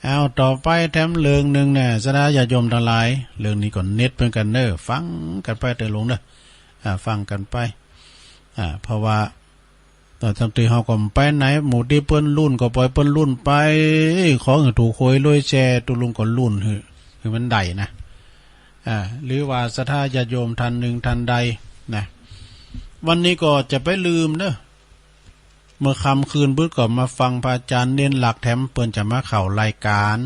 เอาต่อไปแถมเรื่องหนึ่งนะ ศรัทธาญาติโยมทั้งหลาย เรื่องนี้ก็เน็ตเหมือนกันเด้อ ฟังกันไปเถอะลุงเด้อ อ่า ฟังกันไป อ่า เพราะว่า ตอนทำตีเฮาก็ไปไหน หมู่ที่เปิ้นลุ้นก็ปล่อยเปิ้นลุ้นไป ขอให้ถูกหวยรวยแชร์ ตุลุงก็ลุ้นหื้อ หื้อมันได้นะ อ่า หรือว่าศรัทธาญาติโยมท่านหนึ่งท่านใดนะ วันนี้ก็จะไปลืมเนอะ เมื่อค่ำคืนปุ๊บก็มาฟังพระอาจารย์เน้นหลักแถม เปิ้นจะมาเข้ารายการ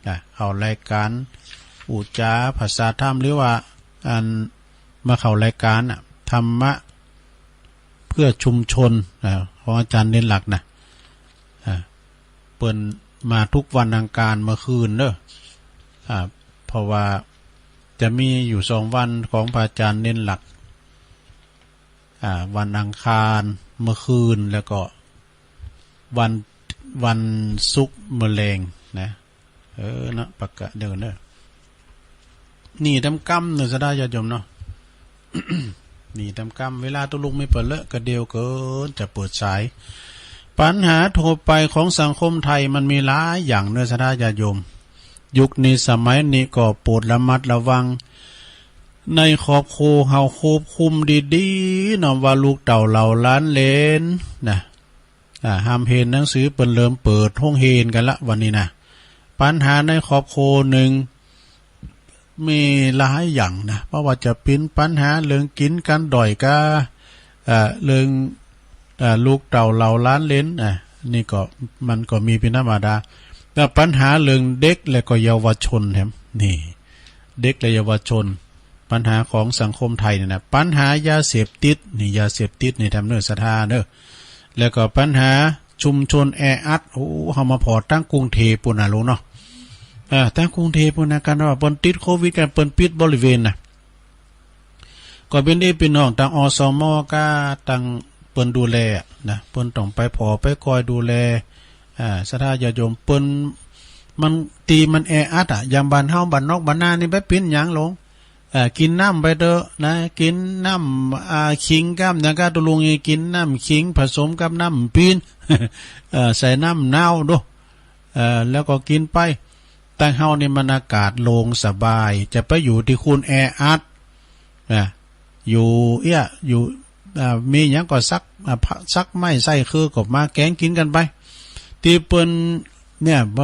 นะ เข้ารายการอุจจาภาษาธรรม หรือว่าอันมาเข้ารายการน่ะ ธรรมะ เพื่อชุมชน อ่า ของอาจารย์เน้นหลักนะ อ่า เปิ้นมาทุกวันอังคารเมื่อคืนเนอะ อ่า เพราะว่าจะมีอยู่สองวันของพระอาจารย์เน้นหลัก อ่า วันอังคารเมื่อคืน แล้วก็วัน วันศุกร์มื้อแลงนะ เออเนาะ ประกาศเดี๋ยวเนอะ นี่ตำกำเนอะ ศรัทธาญาติโยมเนาะ นี่ตำกำ เวลาตุลุงไม่เปิดเลอะกระเดียวเกิน จะเปิดสาย ปัญหาทั่วไปของสังคมไทยมันมีหลายอย่างเนอะ ศรัทธาญาติโยม ยุคนี้สมัยนี้ก็โปรดระมัดระวัง ในครอบครัวเฮาควบคุมดีๆเนาะ ว่าลูกเต้าเหล่าหลานเหลนนะ อ่า ห้ามเฮียนหนังสือ เปิ้นเริ่มเปิดโรงเฮียนกันละวันนี้นะ ปัญหาในครอบครัวหนึ่งมีหลายอย่างนะ เพราะว่าจะเป็นปัญหาเรื่องกินกันด้อยกา อ่า เรื่อง อ่า ลูกเต้าเหล่าหลานเหลน อ่า นี่ก็มันก็มีเป็นธรรมดา แล้วปัญหาเรื่องเด็กและก็เยาวชนแถม นี่ เด็กและเยาวชน ปัญหาของสังคมไทยเนี่ยนะ ปัญหายาเสพติด นี่ยาเสพติดนี่แถมเนอะ ศรัทธาเนอะ แล้วก็ปัญหาชุมชนแออัด โอ้ เฮามาผ่อตั้งกรุงเทพฯปู้นนะลุงเนาะ เออ ตั้งกรุงเทพฯปู้นนะ กันว่าเปิ้นติดโควิดกัน เปิ้นปิดบริเวณนะ ก็เป็นที่พี่น้องตาง อสม กาตางเปิ้นดูแลนะ เปิ้นต้องไปผ่อไปคอยดูแล อ่า ศรัทธาญาติโยม เปิ้น มัน ตี้มันแออัดอะ อย่างบ้านเฮาบ้านนอกบ้านนานี่ไปปิ้นหยังลง อ่า กินน้ำไปเถอะนะ กินน้ำ อ่า ขิงกับหยังกา ตุลุงนี่กินน้ำขิงผสมกับน้ำปิ้น เอ่อ ใส่น้ำหนาวดู เอ่อ แล้วก็กินไป ตางเฮานี่มันอากาศโล่งสบาย จะไปอยู่ตี้ฮู้นแออัด นะ อยู่เอี้ย อยู่ อ่า มีหยังก็ซัก อ่า ผ้า ซักไม้ใส่คือก็มาแกงกินกันไป ตี้เปิ้นเนี่ย บ่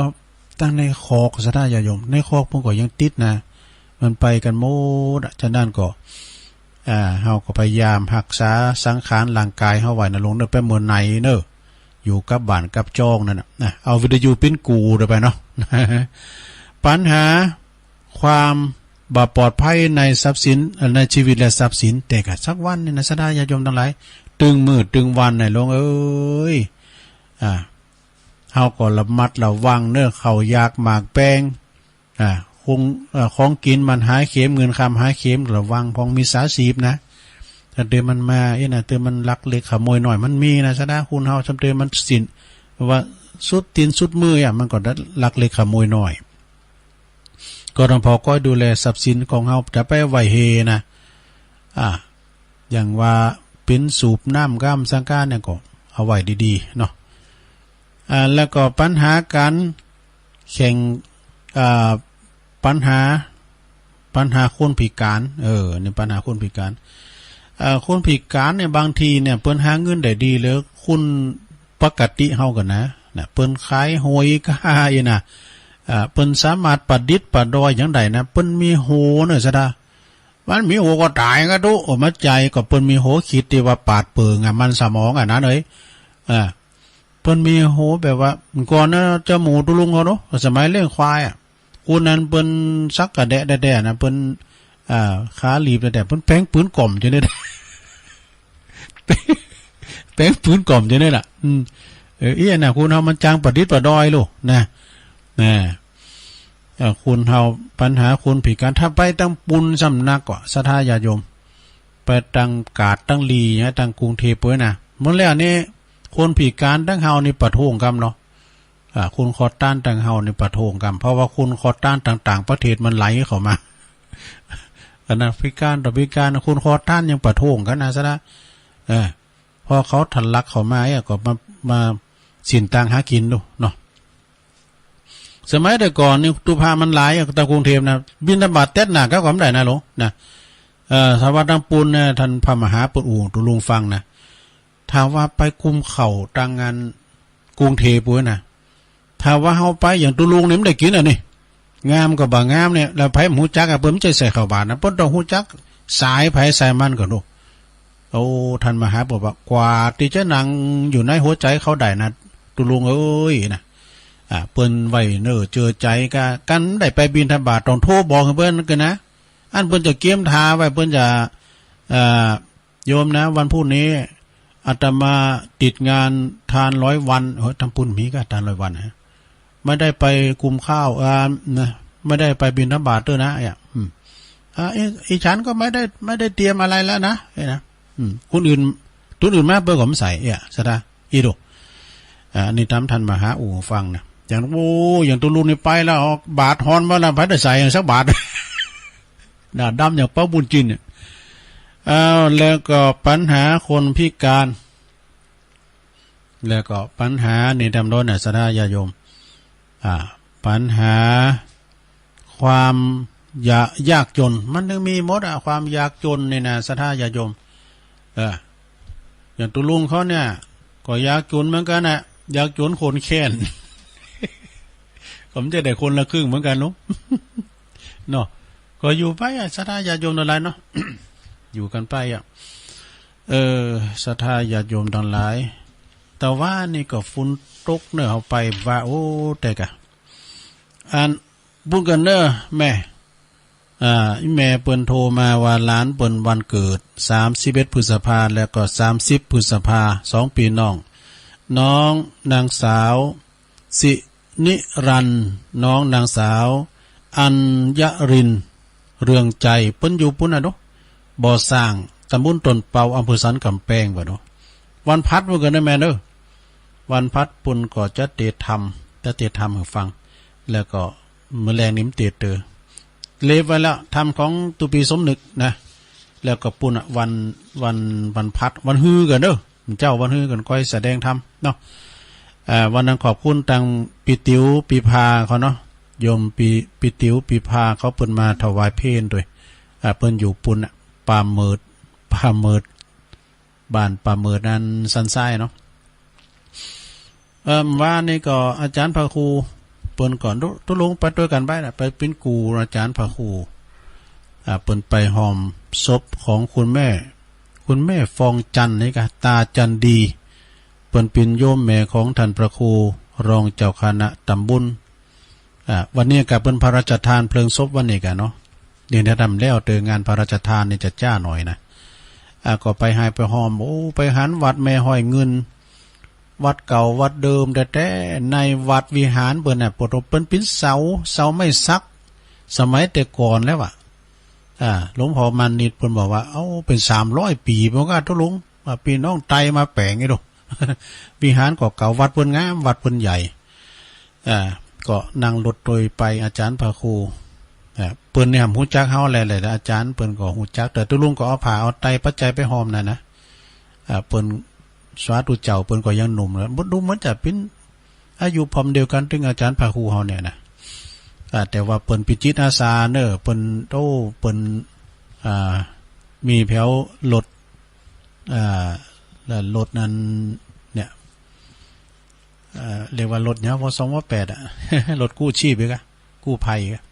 ตั้งในคอก ศรัทธาญาติโยม ในคอกเปิ้นก็ยังติดนะ มันไปกันหมดอะ ฉะนั้นก็ อ่า เฮาก็พยายามรักษาสังขารร่างกายเฮาไว้นะลุงเนอะ ไปเมือไหนเนอะ อยู่กับบ้านกับจ้องนั่นน่ะ นะ เอาวิทยุปิ้นกูเด้อไปเนาะ ปัญหาความบ่ปลอดภัยในทรัพย์สิน เอ่อ ในชีวิตและทรัพย์สิน แต่ก็สักวันนี่นะ ศรัทธาญาติโยมทั้งหลาย ตึงมื้อตึงวันน่ะลุงเอ้ย อ่า เฮาก็ระมัดระวังเนอะ ข้าวยากหมากแพง อ่า ของ เอ่อ ของกินมันหายเข็ม เงินคำหายเข็ม ระวังพองมิจฉาชีพนะ ตั้งแต่มันมา เอ๊ะนะ ตั้งแต่มันลักเล็กขโมยน้อย มันมีนะ ศรัทธา คนเฮา ตั้งแต่มันสิ้น ว่า สุดตีนสุดมืออะ มันก็ลักเล็กขโมยน้อย ก็ต้องพอคอยดูแลทรัพย์สินของเฮา จะไปไว้เฮนะ อ่า อย่างว่าเป็นสูบน้ำก้ามสังกาเนี่ยก็เอาไว้ดีๆ เนาะ อ่า แล้วก็ปัญหาการแข่ง อ่า ปัญหา ปัญหาคนพิการ เออ นี่ปัญหาคนพิการ เอ่อ คนพิการเนี่ยบางทีเนี่ยเปิ้นหาเงินได้ดีเลย คนปกติเฮาก็นะ นะ เปิ้นขายหอยขายนะ อ่า เปิ้นสามารถประดิษฐ์ประดอยหยังได้นะ เปิ้นมีโหเนอะซะดา มันมีโหก็ตายก็ดู โอ้ มาใจก็เปิ้นมีโหคิดที่ว่าปราดเปรื่องอะ มันสมองอะนะเอ้ย อ่า เปิ้นมีโหแบบว่า ก่อนนะ เจ้าหมูตุลุงเขาเนาะ สมัยเลี้ยงควายอะ คนนั้นเปิ้นสักกะแดะแดะๆ นะ เปิ้น อ่า ขาหลีบแดะๆ เปิ้นแป๋งปืนกล่อมจั่งใด๋ แป๋งปืนกล่อมจั่งใด๋ล่ะ อืม เออ เอี้ยน่ะ คนเฮามันจั่งประดิษฐ์ประดอยโลดนะ นะ เอ่อ คนเฮา ปัญหาคนพิการ ถ้าไปตังปูนซ้ำนักกว่า ศรัทธาญาติโยม ไปตังกาดตังหลีนะ ตังกรุงเทพฯ เปิ้นนะ หมดแล้วนี่ คนพิการตังเฮานี่ประท้วงกำเนาะ อ่า คนขอทานตังเฮานี่ประท้วงกำ เพราะว่าคนขอทานต่างๆ ประเทศมันไหลเข้ามา อันนั้นพิการต่อพิการ คนขอทานยังประท้วงกันนะซะนะ เออ พอเขาทะลักเข้ามาเนี่ย ก็มา มาสินตางหากินดูเนาะ สมัยแต่ก่อนนี่ ตู้พระมันหลายอะ ตางกรุงเทพฯ นะ บิณฑบาตเต็ดหน้าก็กำได้นะโลมนะ เอ่อ ถ้าว่าตังปูนเนี่ย ท่านพระมหาเปิ้นอู้ตุลุงฟังนะ ถ้าว่าไปกุมข้าวตังงานกรุงเทพฯ ปู้นนะ ถ้าว่าเฮาไปอย่างตุลุงนี่มันได้กินอะนี่ งามก็บ่งามเนี่ย แล้วไผบ่ฮู้จักอะ เปิ้นบ่ใจ้ใส่ข้าวบาตรนะ เปิ้นต้องฮู้จักสายไผสายมันก่อนโด โอ้ ท่านมหาบอกว่า กว่าที่จะนั่งอยู่ในหัวใจเขาได้นะ ตุลุงเอ้ยนะ อ่า เปิ้นไว้เนื้อเจือใจ๋กะ กันได้ไปบิณฑบาตต้องโทรบอกให้เปิ้นกันนะ อันเปิ้นจะเกียมถ่าไว้ เปิ้นจะ เอ่อ โยมนะ วันพุธนี้อาตมาติดงานทานร้อยวัน เฮ้ย ตังปูนมีกะทานร้อยวันฮะ ไม่ได้ไปกุมข้าว อ่า นะ ไม่ได้ไปบิณฑบาตเด้อนะ เอ้ย อืม อ่า อี อีฉันก็ไม่ได้ ไม่ได้เตรียมอะไรแล้วนะ เอ้ยนะ อืม คนอื่น คนอื่นมาเปิ้นก็บ่ใส่ เอ้ย ศรัทธา อีโด อ่า อันนี้ตามท่านมหาอู้ฟังนะ อย่าง โอ้ อย่างตุลุงนี่ไปแล้ว เอาบาตรฮอนมาแล้ว ไผได้ใส่สักบาตร หน้าดำอย่างเป๋าบุญจินเนี่ย อ้าว แล้วก็ปัญหาคนพิการ แล้วก็ปัญหานี่ดำร้อนน่ะ ศรัทธาญาติโยม อ่า ปัญหาความยา- ยากจน มันยังมีหมดอะ ความยากจนนี่นะ ศรัทธาญาติโยม เออ อย่างตุลุงเขาเนี่ย ก็ยากจนเหมือนกันน่ะ ยากจนขนแค้น ก็มันจะได้คนละครึ่งเหมือนกันเนาะ เนาะ ก็อยู่ไปอะ ศรัทธาญาติโยมทั้งหลายเนาะ อยู่กันไปอะ เออ ศรัทธาญาติโยมทั้งหลาย แต่ว่านี่ก็ฝนตกเนอะ เอาไปว่า โอ้ แต่กะ อัน บุญกันเนอะแม่ อ่า อีแม่เปิ้นโทรมาว่าหลานเปิ้นวันเกิด สามสิบเอ็ด พฤษภา แล้วก็ สามสิบ พฤษภา สองพี่น้อง น้องนางสาว สินิรันดร์ น้องนางสาว อัญญรินทร์ เรืองใจ เปิ้นอยู่ปุ้นน่ะเนาะ บ่อสร้าง ตำบลต้นเปา อำเภอสันกำแพงว่าเนาะ วันพัดเหมือนกันนะแม่เนอะ วันพัดเปิ้นก็จะเตรียมธรรม จะเตรียมธรรมให้ฟัง แล้วก็มื้อแลงนี่มันเตรียมเตอ เล็บไว้แล้ว ธรรมของตุปีสมนึกนะ แล้วก็ปุ้นน่ะ วัน วัน วันพัด วันฮือกันเนอะ เจ้าวันฮือกันค่อยแสดงธรรมเนาะ เอ่อ วันนั้นขอบคุณตังปี๋ติ๋วปี๋พาเขาเนาะ โยมปี๋ ปี๋ติ๋วปี๋พาเขาเปิ้นมาถวายเพลด้วย อ่า เปิ้นอยู่ปุ้นน่ะ ป่าเมิด ป่าเมิด บ้านป่าเมิดนั้นสันทรายเนาะ เอิ่ม ว่านี่ก็อาจารย์พระครูเปิ้นก่อน ตุ- ตุลุงไปด้วยกันไปนะ ไปเป็นครูอาจารย์พระครู อ่า เปิ้นไปห้อมศพของคุณแม่ คุณแม่ฟองจันทร์นี่กะ ตาจันทร์ดี เปิ้นเป็นโยมแม่ของท่านพระครูรองเจ้าคณะตำบล อ่า วันนี้กะเปิ้นพระราชทานเพลิงศพวันนี้กะเนาะ นี่ถ้าทำแล้วเตองานพระราชทานนี่จะจ้าหน่อยนะ อ่า ก็ไปหาไปห้อม โอ้ ไปหันวัดแม่ห้อยเงิน วัดเก่าวัดเดิมแต๊ๆ ในวัดวิหารเปิ้นน่ะ ปะโต เปิ้นเป็นเสา เสาไม้สัก สมัยแต่ก่อนแล้วอะ อ่า หลวงพ่อมานิตเปิ้นบอกว่า เอ้า เป็นสามร้อยปี๋ เปิ้นว่า ตกลงว่าพี่น้องไตมาแป๋งนี่โด วิหารก็เก๋า วัดเปิ้นงาม วัดเปิ้นใหญ่ อ่า ก็นั่งรถโดยไป อาจารย์พระครู อ่า เปิ้นเนี่ยฮู้จักเฮาแหละ แหละ อาจารย์เปิ้นก็ฮู้จัก แต่ตุ๊ลุงก็เอาผ้าเอาไตรปัจจัยไปห้อมนั่นนะ อ่า เปิ้นสาธุเจ้า เปิ้นก็ยังหนุ่มนะ บ่ดูเหมือนจะเป็นอายุพร้อมเดียวกัน ตึงอาจารย์พระครูเฮาเนี่ยนะ อ่า แต่ว่าเปิ้นเป็นจิตอาสาเนอะ เปิ้น โอ้ เปิ้น อ่า มีแผวรถ อ่า แล้วรถนั้นเนี่ย เอ่อ เรียกว่ารถหยัง ว.สอง ว.แปด อะ รถกู้ชีพอีกอะ กู้ภัยอีกอะ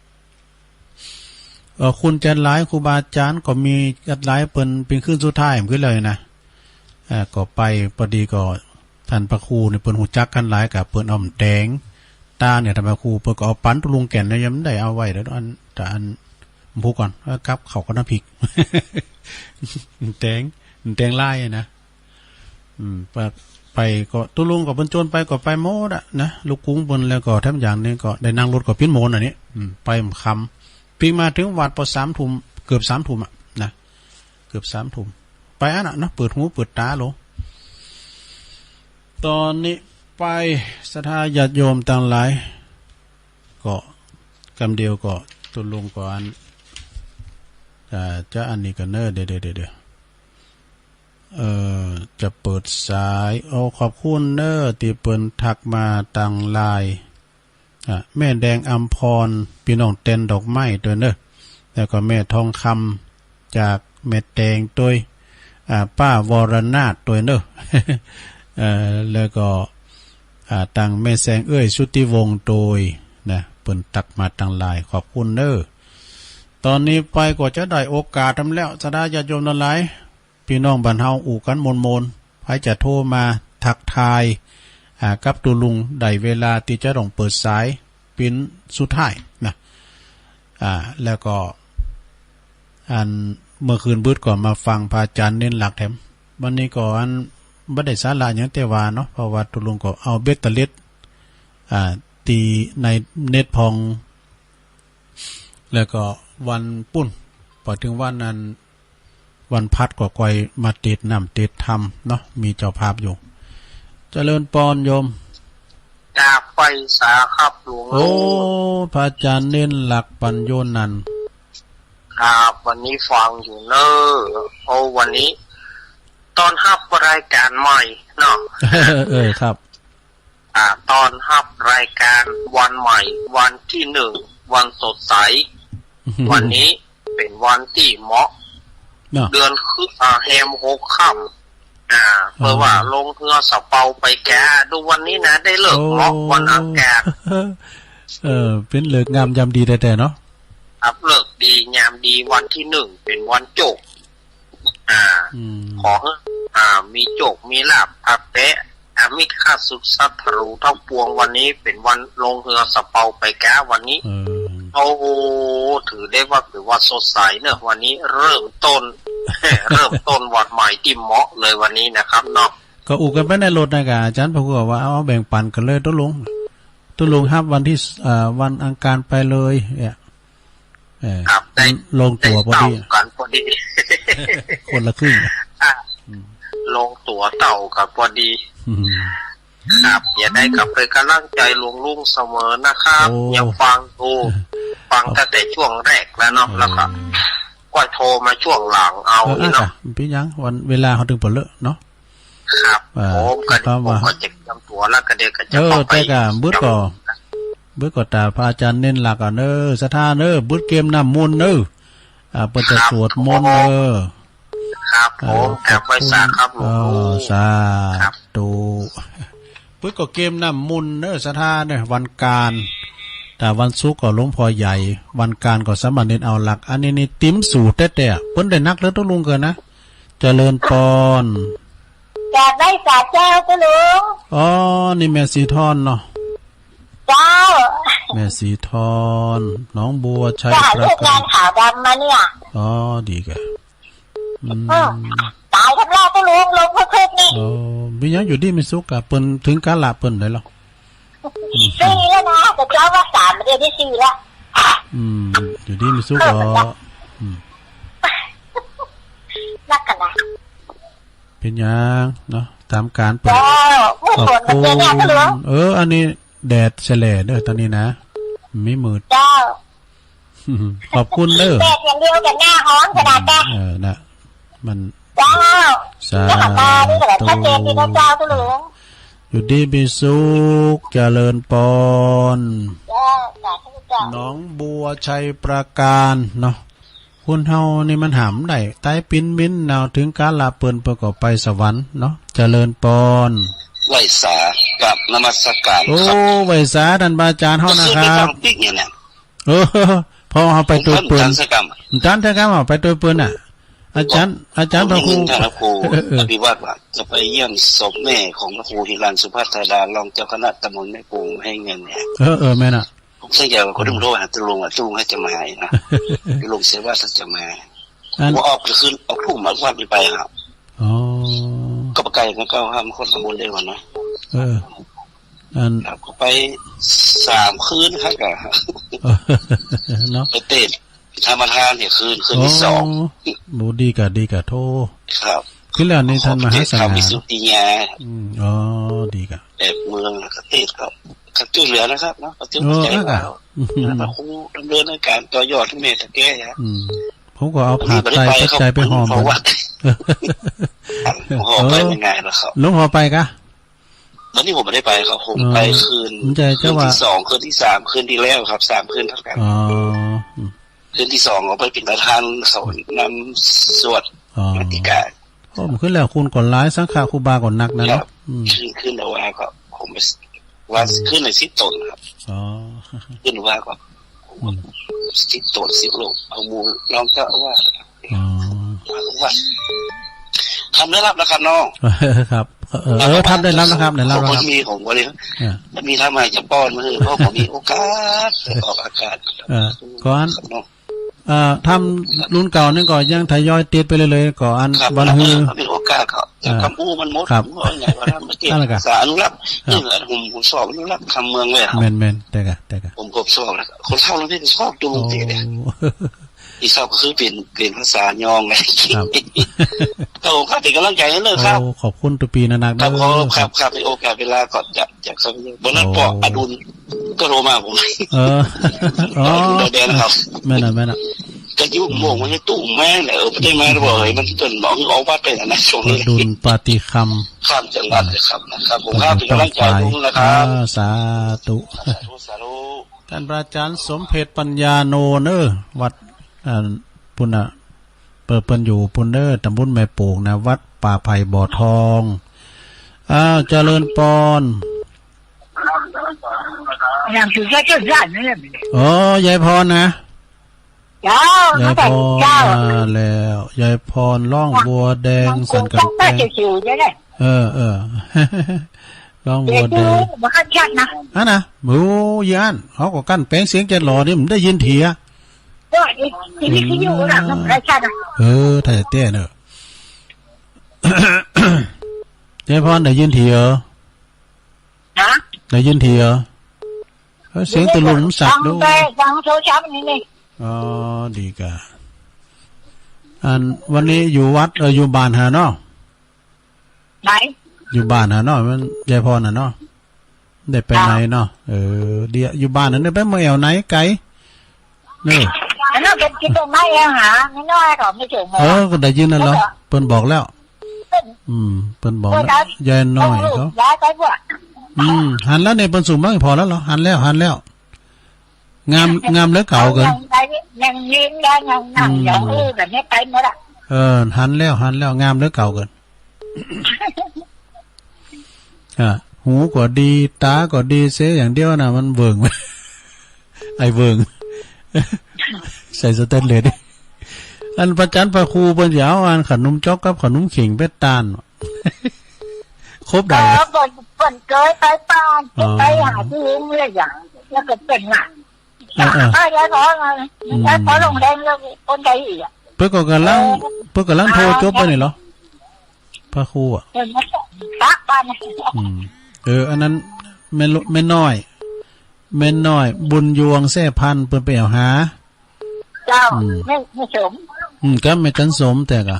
เอ่อ คุณจันหลาย ครูบาอาจารย์ก็มีจันหลาย เปิ้นเป็นคืนสุดท้าย มันคือเลยนะ เอ่อ ก็ไป พอดีก็ท่านพระครูนี่เปิ้นฮู้จักกันหลาย ก็เปิ้นเอาหมวกแดง ตาเนี่ย ท่านพระครูเปิ้นก็เอาปันตุ๊ลุงแก่นนะ ยังบ่ได้เอาไว้เด้อ อัน แต่อัน ผมพูดก่อน เออ ครับ เขาก็น้ำพริก แตง แตงลายนะ อืม ไป ไปก็ตุ๊ลุงก็เปิ้นชวนไปก็ไปหมดอะนะ ลูกกุ๊งเปิ้น แล้วก็แถมอย่างหนึ่งก็ได้นั่งรถก็ปิ้นหมอนอันนี้ อืม ไปค่ำ ปิ้นมาถึงวัดพอสามทุ่ม เกือบสามทุ่มอะนะ เกือบสามทุ่ม ไปอันน่ะเนาะ เปิดหูเปิดตาโล ตอนนี้ไป ศรัทธาญาติโยมตังหลาย ก็กำเดียวก็ตุ๊ลุงก็อัน อ่า จะอันนี้กันเนอะ เดี๋ยว เดี๋ยว เดี๋ยว เดี๋ยว เอ่อ จะเปิดสาย โอ้ ขอบคุณเนอะ ตี้เปิ้นทักมาตังไลน์ อ่ะ แม่แดงอำพร พี่น้องแตนดอกไม้ด้วยเนอะ แล้วก็แม่ทองคำจากแม่แตงด้วย อ่า ป้าวรนาถด้วยเนอะ เอ่อ แล้วก็ อ่า ตังแม่แซงเอื้อยชุติวงศ์ด้วยนะ เปิ้นทักมาตังไลน์ ขอบคุณเนอะ ตอนนี้ไปก็จะได้โอกาสทำแล้ว ศรัทธาญาติโยมทั้งหลาย พี่น้องบ้านเฮาอู้กันม่วนๆ ไผจะโทรมาทักทาย อ่า กับตุ๊ลุง ได้เวลาตี้จะต้องเปิดสายเป๋นสุดท้ายนะ อ่า แล้วก็ อันเมื่อคืนบึดก็มาฟังพระอาจารย์เน้นหลักแถม วันนี้ก็อันบ่ได้สาระหยังแต่ว่าเนาะ เพราะว่าตุ๊ลุงก็เอาเบ็ดเตอร์เลส อ่า ตี้ในเน็ตพ่อง แล้วก็วันปุ้น พอถึงวันนั้น วันพัดก็ค่อยมาเตสน์น้ำเตสน์ธรรมเนาะ มีเจ้าภาพอยู่ เจริญปอนโยม จากไปสาครับหลวง โอ้ ลูก พระอาจารย์เน้นหลักปัญโยนันท์ ครับ วันนี้ฟังอยู่เนอะ โอ้ วันนี้ต้อนฮับรายการใหม่เนาะ เออ ครับ อ่า ต้อนฮับรายการวันใหม่ วันตี้หนึ่ง วันสดใส วันนี้เป๋นวันตี้เหมาะ เนาะ เดือนคือ อ่า แฮมหกค่ำ อ่า เปิ้นว่า อ๋อ ลงเฮือสะเปาไปแก ดูวันนี้นะ ได้ฤกษ์เหมาะ โอ้ วันอังคาร เออ เป๋นฤกษ์งามยามดีแต๊ๆ เนาะ ครับ ฤกษ์ดียามดี วันตี้หนึ่ง เป๋นวันโจก อ่า อืม ขอหื้อ อ่า มีโจกมีลาภ อาแปะ อามิตรข้าศึกศัตรูทั้งปวง วันนี้เป๋นวันลงเฮือสะเปาไปแกวันนี้ เออ โอ้โห ถือได้ว่าเป๋นวันสดใสเนอะ วันนี้เริ่มต้น เริ่มต้นวันใหม่ตี้เหมาะเลยวันนี้นะครับเนาะ ก็อู้กันไปในรถนะกะ อาจารย์พระครูว่าเอาแบ่งปันกันเลย ตุ๊ลุง ตุ๊ลุงฮับวันตี้ เอ่อ วันอังคารไปเลยเนี่ย เออ ครับ ได้ ลงตั๋วพอดี ได้เต้ากันพอดี คนละครึ่ง อ่ะ อืม ลงตั๋วเต้ากันพอดี อืม ครับ จะได้กลับไปกำลังใจหลวงลุงเสมอนะครับ โอ้ ยังฟังอยู่ ฟังตั้งแต่ช่วงแรกแล้วเนาะ เออ แล้วก็ ก็โทรมาช่วงหลังเอา เออ นี่เนาะ อ่ะ เป๋นหยัง วันเวลาเขาถึงเป๋นเลอะเนาะ ครับ อ่า ผมก็ ครับ ผมก็จะเตรียมตั๋วแล้ว ก็เดี๋ยวก็จะ เออ เข้าไป แต่ก็บึดก็ เดี๋ยว บึดก็ตาพระอาจารย์เน้นหลักอ่ะเนอะ ศรัทธาเนอะ บึดเกมน้ำมนต์เนอะ อ่า เปิ้นจะ ครับ สวดมนต์เนอะ ครับ อ่า ผม ขอบคุณ กราบไหว้สาครับหลวงปู่ เออ สา ครับ ธุ บึดก็เกมน้ำมนต์เนอะ ศรัทธาเนอะ วันการ แต่วันศุกร์ก็หลวงพ่อใหญ่ วันการก็สามเณรเอาหลัก อันนี้นี่ติมสูตรแต๊ๆ เปิ้นได้นักเลยตุ๊ลุงเกินนะ เจริญปอน กราบไหว้สาเจ้าตุ๊ลุง อ๋อ นี่แม่สีทอนเนาะ เจ้า แม่สีทอน หนองบัวชัย จ้ะ ปราการ เลิกงานขาวดำมาเนี่ย อ๋อ ดีกะ อืม เออ ตายแทบรอดตุ๊ลุง ลมเพิกๆ นี่ อ๋อ มีหยังอยู่ดีมีสุขกะ เปิ้นถึงกาละเปิ้นได้หรอ สี่แล้วนะ แต่เจ้าว่าสาม เดี๋ยวนี้สี่แล้ว อืม อยู่ดีมีสุขก็ เออ อืม นักกันนะ เป๋นหยังเนาะ ตามการเปิ้น เจ้า ขอบคุณ เออ อันนี้แดดแฉะเด้อตอนนี้นะ ไม่มืด เจ้า ขอบคุณเด้อ แดดอย่างเดียวกับหน้าฮ้อนขนาดนั้น เออ นะ มัน เจ้า สาธุ เจ้าของมานี่ก็แบบชัดเจนดีนะเจ้า คุณหลวง อยู่ดีมีสุข เจริญพร เจ้า สาธุเจ้า หนองบัวชัยปราการเนาะ คนเฮานี่มันห้ามได้ ตายปิ๊นมินเนาะ ถึงกาลเปิ้น เปิ้นก็ไปสวรรค์เนาะ เจริญพร ไหว้สา กราบนมัสการ โอ้ ครับ ไหว้สาท่านพระอาจารย์เฮานะครับ ก็คือไปทางปิ๊กเนี่ยนะ เออ เพราะเฮาไปตวยเปิ้น ผมก็บ่ทันสักกำ บ่ทันสักกำ เอาไปตวยเปิ้นน่ะ อาจารย์ อาจารย์ ผมได้ยิน พระครู ท่านพระครู เออ เออ อภิวัตรว่าจะไปเยี่ยมศพแม่ของพระครูหิรัญสุภัททาดา รองเจ้าคณะตำบลแม่ปูง ให้เงินเนี่ย เออ เออ แม่นน่ะ ผมสัญญาว่าก็ต้องโทรหาตาลุงว่าตาลุงให้จะมาให้นะ ตาลุงเสว่าท่านจะมา อัน ผมออกไปขึ้น ออกทุ่มมาวัดไปครับ อ๋อ ก็ไปไกลกันเก้าห้า มันคนละบุญได้วันนะ เออ อัน ครับ ก็ไปสามคืนครับ เนาะ ไปเตะธรรมทานเนี่ยคืน คืนที่สอง อ๋อ โห ดีกะ ดีกะ โธ่ ครับ คือแล้วนี่ท่านมหาสง่า เขามีสุติญา อืม อ๋อ ดีกะ แอบเมืองแล้วก็เทศน์ก็ ก็ช่วยเหลือนะครับเนาะ ก็ช่วย เออ ใจ เออ เรา อืม แล้วก็คงดำเนินการต่อยอดให้แม่ตะแก้ฮะ อืม ผมก็เอาผ้าไตรปัจจัยไปห่อ ผมก็ไป ผมก็ไป เพิ่น ห่อไป เออ ไม่ง่ายหรอกครับ หลวงพ่อไปกะ วันนี้ผมไม่ได้ไปครับ ผม เออ ไปคืน มันจะ คืน จะว่า ที่สอง คืนที่สาม คืนที่แล้วครับ สามคืนเท่ากัน อ๋อ อืม คืนที่สองก็ไปเป็นประธานเขานำสวด อ๋อ มาติกา โอ้ มันขึ้นแล้ว คุณก็หลาย สังฆะครูบาก็หนักนะเนาะ ครับ อืม ขึ้น ขึ้นแต่ว่าก็ผมไป ว่า อืม ขึ้นในสิบตนครับ อ๋อ ขึ้นว่าก็ อืม สิบตน สิบลูก เอาหมู่รองเจ้าอาวาส อ๋อ ว่า ทำได้รับนะครับเนาะ ครับ เออ เออ ทำได้รับนะครับ ได้รับแล้วครับ ผมมีของบริษัท อ่า มีทำไมจะป้อนมือ เพราะผมมีโอกาสได้ออกอากาศ เออ ก่อน ครับเนาะ เอ่อ ทำรุ่นเก่านี่ก็ยังทยอยติดไปเรื่อยๆ ก็อัน ครับ วันฮือ ครับ มีโอกาสก็ อ่า ทำอู้มันหมด ครับ ผมก็อย่างว่าทำมาเก็บ นั่นแหละครับ รักษาอนุรักษ์ ครับ นี่แหละผม ผมสอบอนุรักษ์ทำเมืองเลยครับ แม่นๆ แต่กะ แต่กะ ผมก็สอบแล้ว คนเฒ่าแล้วนี่ชอบดู โอ้ เตะเนี่ย ที่ชอบก็คือเปลี่ยน เปลี่ยนภาษายองไง ครับ ครับผมครับ เป็นกำลังใจให้เลยครับ โอ้ ขอบคุณตุ๊ปีนักๆ ครับ เด้อ ขอบคุณครับ ครับ ครับ มีโอกาสเวลาก็จะ จากสำเนียง วันนั้น โอ้ ปออดุลก็โทรมาผม เออ อ๋อ อดุลดาวแดงนะครับ แม่นน่ะ แม่นน่ะ ก็อยู่โมงมันจะตู้แม่งแหละ เออ ไม่ได้มาบอกเลย มันต้นบอกออกวัดไปนะ ช่วงนี้ อดุลปาฏิคำ ข้ามจังหวัดเลยครับ นะครับ ผมครับ เป็นกำลังใจลุงนะครับ อ่า สาธุ สาธุ สาธุ ท่านพระอาจารย์สมเพชรปัญญาโนเนอ วัด อ่า ปุณณะ เปิ้น เปิ้นอยู่ปุณเนอ ตำบลแม่โป่งนะ วัดป่าไผ่บ่อทอง อ้าว เจริญพร อย่างถือแค่เจ้าย่านนั่นแหละ อ๋อ ยายพรนะ เจ้า ยายพร เจ้า มาแล้ว ยายพร ร่องบัวแดง สันกำแพง เจ้าเจ้าเจ้าเจ้าเนี่ย เออ เออ ร่องบัวแดง เดี๋ยวดู บ่คันชัดนะ อันน่ะ โอ้ ย่าน เขาก็กั้นแปลงเสียงแกหล่อนี่ มันได้ยินเถีย ก็อีก อีกวิทยุน่ะ มันไร้ชาติน่ะ เออ ถ้าจะเต้นเนอะ ยายพรได้ยินเถีย ฮะ ได้ยินเถีย เออ เสียงตะลุงมันสักดู ฟังไป ฟังโทรศัพท์นี่นี่ อ๋อ ดีกะ อัน วันนี้อยู่วัด เออ อยู่บ้านหาเนาะ ไหน อยู่บ้านหาเนาะ มัน ยายพรน่ะเนาะ ได้ไปไหนเนาะ เออ เดี๋ยวอยู่บ้านนั่น ไปเมืองแอวไหนไกล เนอะ อันนั้นเป็นกินต้นไม้เองหา ไม่น้อยก็ไม่ถึง เออ ก็ได้ยินนั่นเหรอ แล้วก็ เปิ้นบอกแล้ว เปิ้น อืม เปิ้นบอกแล้ว เปิ้นเอา ยายน้อยเขา ย้ายไปบวช อืม หันแล้วเนี่ย เปิ้นสูงมากพอแล้วเหรอ หันแล้ว หันแล้ว งาม งามเหลือเก่าเกิน ยังไป ยังยืนได้ ยังนั่ง อืม ยังอื้อแบบนี้ไปหมดอะ เออ หันแล้ว หันแล้ว งามเหลือเก่าเกิน อ่ะ หูก็ดี ตาก็ดีเสียอย่างเดียวนะ มันเบิ่ง ไอ้เบิ่ง ใส่สแตนเลส อันพระอาจารย์พระครูเปิ้นจะเอาอันขนมจ๊อกกับขนมเข่งไปต้าน ครบได้ เออ เปิ้น เปิ้นเกยไปต้าน อ๋อ ไปหาที่เลี้ยงเรื่อยอย่าง แล้วก็เป็นหนัก เออ เออ เออ ยายพรมา อืม ยายพรลงแดงเลย คนไทยอีกอะ เปิ้นก็กำลัง เออ เปิ้นกำลังโทรจบไปนี่เหรอ พระครูอะ เออ มันก็ตักบ้านนะ อืม เออ อันนั้นแม่ลุ แม่น้อย แม่น้อย บุญยวงแซ่พันธุ์ เปิ้นไปเอาหา เจ้า อืม แม่ แม่สม อืม ก็แม่จันสม แต่กะ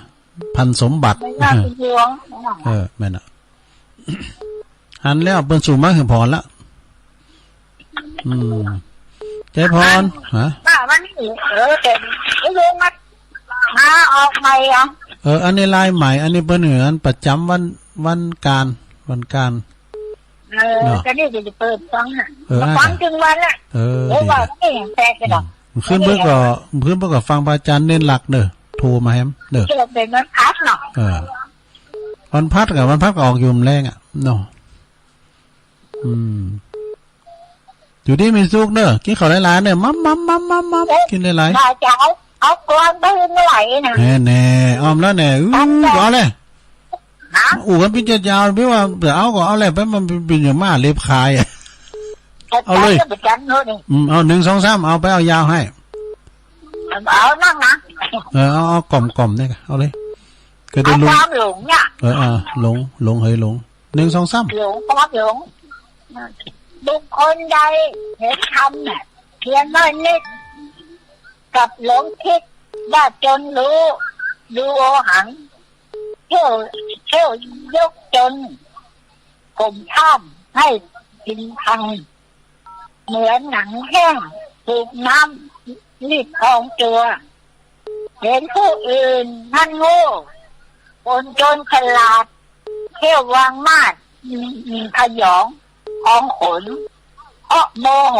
พันธุ์สมบัติ แม่น้อยบุญยวง เออ แม่นอะ หันแล้วเปิ้นสู่มาหื้อผ่อนละ อืม ใจผ่อน ฮะ ว่าวันนี้ เออ แต่ไม่รู้มา มาออกใหม่อ่ะ เออ อันนี้ลายใหม่ อันนี้เปิ้นเหมือนประจำวัน วันการ วันการ เออ เนาะ ก็นี่จะเปิดฟังน่ะ เออ มาฟังถึงวันละ เออ เดี๋ยวว่า ดีนะ ไม่เห็นแปลกเลยหรอก อืม ขึ้นเปิ้นก็ ขึ้นเปิ้นก็ฟังพระอาจารย์เน้นหลักเด้อ โทรมาแฮมเด้อ เกิดเป็นวันพักเนาะ เออ วันพัดกับวันพัดก็ออกอยู่แรงอ่ะ เนาะ อืม อยู่ดีมีสุขเนอะ กินข้าวหลายๆเนอะ มัมมัมมัมมัมมัม กินหลายๆ บ่าจะเอา เอากวนไปเมื่อไหร่นะ แน่ๆ อ้อมแล้วแน่ อื้อ เอาเลย ฮะ อู้กันเป็นยาวๆ ไม่ว่าจะเอาก็เอาแหละ ไปมันเป็นอย่างมาเล็บขายอะ เอาเลย เอาเลย อืม เอา หนึ่ง สอง สาม เอาไป เอายาวให้ เอานั่งนะ เออ เอา เอากล่อมๆเนี่ย เอาเลย ก็ได้ เอา ลุง ความหลงเนี่ย เออ เออ หลง หลง เฮ้ย หลง หนึ่ง สอง สาม หลง ความหลง บุคคลใดเห็นธรรมเนี่ย เพียงน้อยนิด กับหลงคิดว่าตนรู้ ดูโอหัง เที่ยว เที่ยวยกตน ข่มท่ามให้พิงพัง เหมือนหนังแห้งถูกน้ำรีดพองตัว เห็นผู้อื่นนั้นโง่ คนจนฉลาด เที่ยววางมาด พยองพองขน เพราะโมโห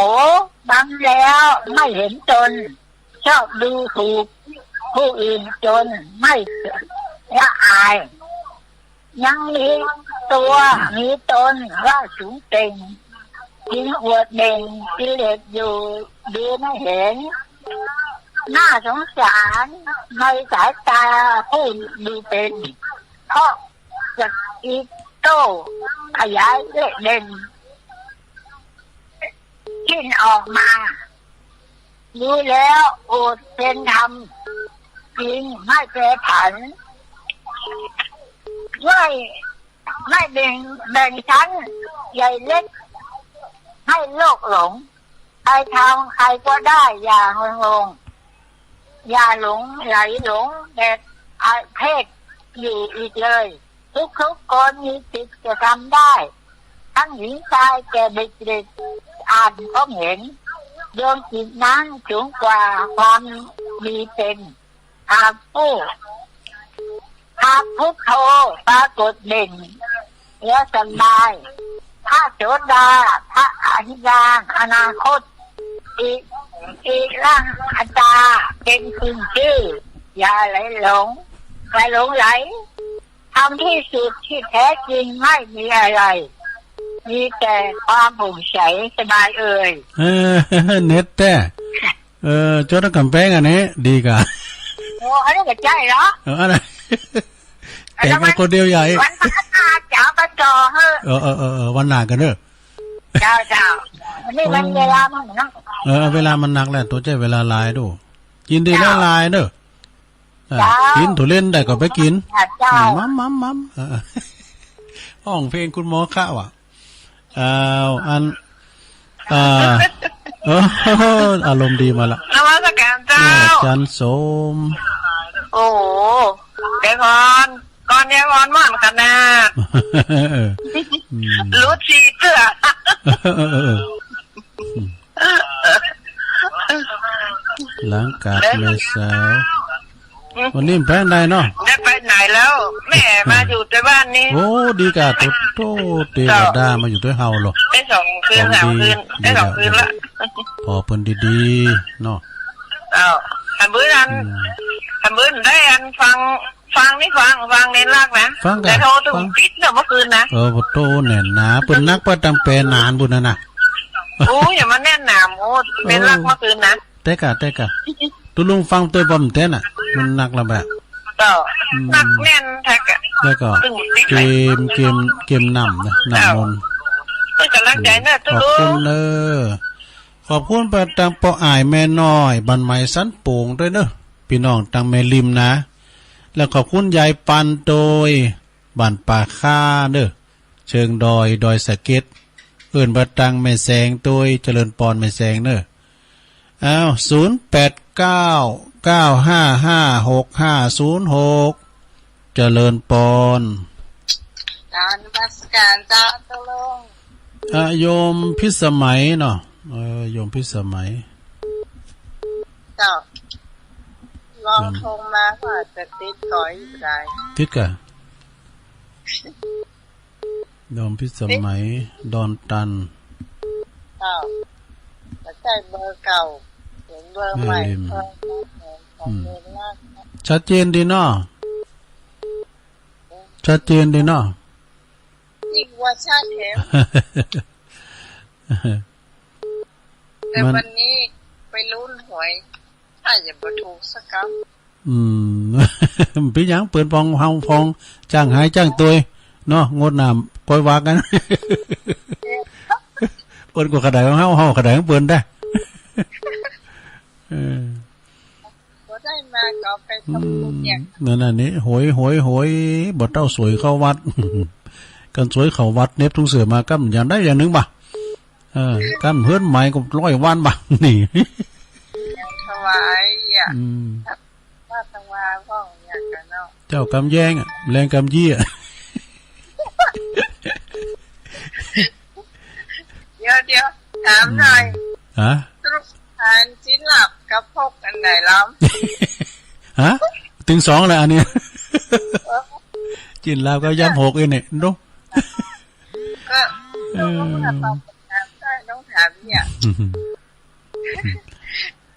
บางแล้วไม่เห็นตน ชอบดูถูกผู้อื่นจนไม่ละอาย ยังมีตัวมีตนว่าสูงเต่ง จึงอวดเบ่งกิเลสอยู่ ดูไม่เห็น น่าสงสารในสายตาผู้ดูเป็น เพราะจะอีโต้ขยายเละเด่น สิ้นออกมา รู้แล้วอดเป็นธรรม จริงไม่แปรผัน ไม่ ไม่แบ่ง แบ่งชั้นใหญ่เล็ก ให้โลกหลง ใครทำใครก็ได้ อย่างงง อย่าหลงไหลหลงแบบเพศอยู่อีกเลย ทุกๆคนมีสิทธิ์จะทำได้ ทั้งหญิงชายแก่เด็กๆ อ่านพบเห็น ดวงจิตนั้นสูงกว่าความมีเป็น หากผู้ หากพุทโธปรากฏเด่น แล้วสบาย พระโสดา พระอนาคา อนาคต อิ อิรังอัตตา เป็นขึ้นชื่อ อย่าไหลหลง ใครหลงไหล ธรรมที่สุดที่แท้จริงไม่มีอะไร มีแต่ความผ่องใสสบายเอ่ย เออ เน็ตแท้ เออ จดกำแพงอันนี้ ดีกะ โอ้ อันนี้ก็ใช่เหรอ เออ อันนั้น อันนั้น แต่งกันคนเดียวใหญ่ วันพัฒนาจ๋าไปต่อเหอะ เออ เออ เออ เออ วันหน้ากันเนอะ เจ้า เจ้า อันนี้มันเวลามันนัก เออ เวลามันนักแล้ว ตัวเจ้าเวลาหลายดู ยินดี เจ้า หลายๆเนอะ อ่ะ เจ้า กินทุเรียนได้ก็ไปกิน อ่ะ เจ้า อืม มัมมัมมัม อ่ะ ฮ้องเพลงคุณหมอคะว่ะ อ้าว อัน อ่า เออ อารมณ์ดีมาละ นมัสการเจ้า อาจารย์สม โอ้โห เดี๋ยวก่อน ก่อนเดี๋ยวก่อนม่วนขนาด เออ อืม หลุดสี่เทื่อ เออ เออ เออ หลังกาดแม่สาว วันนี้ไปไหนเนาะ ได้ไปไหนแล้ว แม่มาอยู่แต่บ้านนี้ โอ้ ดีกะ โตโต เทวดามาอยู่ด้วยเฮาเหรอ ได้สองคืน สามคืน ได้สองคืนละ พอเปิ้นดีๆเนาะ เอ้า ทำบุญอัน อืม ทำบุญได้อันฟัง ฟังนี่ฟัง ฟังเน้นรักนะ ฟังกะ แต่โทรถึง ฟัง ปิดเนอะเมื่อคืนนะ เออ โตแน่นหนา เปิ้นนักไปตั้งแต่นานบุญนะนะ โอ้ย อย่ามาแน่นหนา โอ้ เน้นรักเมื่อคืนนะ แต่กะ แต่กะ ตุลุงฟังตัวบอมแท้น่ะ มันหนักละแบบ ก็ อืม หนักแน่นแท้กะ แล้วก็ ตึงติด เกม เกม เกมน้ำนะ น้ำมนต์ เป็นกำลังใจเนอะ ขอบคุณเนอะ ขอบคุณไปทางป้ออ้ายแม่น้อย บ้านใหม่สันโป่งด้วยเนอะ พี่น้องทางแม่ริมนะ แล้วขอบคุณยายปันโดย บ้านป่าค่าเนอะ เชิงดอย ดอยสะเก็ด เอิ้นว่าตังแม่แสงโตย เจริญปอนแม่แสงเนอะ อ้าว ศูนย์แปดเก้า เก้าห้าห้า หกห้าศูนย์หก เจริญปอน ส นมัสการเจ้า ตกลง อ่ะ โยมพิสมัยเนาะ เออ โยมพิสมัย เจ้า ลอง โยม โทรมาก็อาจจะติด ก็ได้ ติดกะ โยมพิสมัย ดอนตัน เจ้า ก็ใช้เบอร์เก่า เปลี่ยนเบอร์ใหม่ แม่ริม เพิ่ม ของ อืม เบอร์ล่าง ชัดเจนดีเนาะ ชัดเจนดีเนาะ ยิ่งกว่าชัดแถม แต่ มัน วันนี้ไปลุ้นหวย ถ้าอย่าบ่ถูกสักกำ อืม เปิ้นหยัง เปิ้นปองเฮาปอง จ้างหายจ้างตวย เนาะ งวดหน้าค่อยว่ากัน เปิ้นก็ขะไดของเฮา เฮาขะไดของเปิ้นได้ เออ บ่ได้มาก็ไปทำบุญเนี่ย อืม นั่นน่ะนี่ โหย โหย โหย บ่เต้าสวยเข้าวัด กันสวยเข้าวัด เน็บถุงเสื้อมา กำอย่างใดอย่างหนึ่งบ่ะ เออ กำเฮือนใหม่ก็ร้อยวันบ่ะ นี่ ยังถวายอ่ะ อืม ว่าทางว่าว่าอย่างกันเนาะ เจ้ากำแยงอะ แรงกำยี่อะ เดี๋ยวเดี๋ยว ถามหน่อย อืม ฮะ สรุปทานจีนหลับกับพกอันไหนล้ำ ฮะ ตึงสองแหละอันนี้ เออ จีนหลับก็ย้ำหกเองเนี่ย ดู ก็ เออ ต้องถามได้ ต้องถามเนี่ย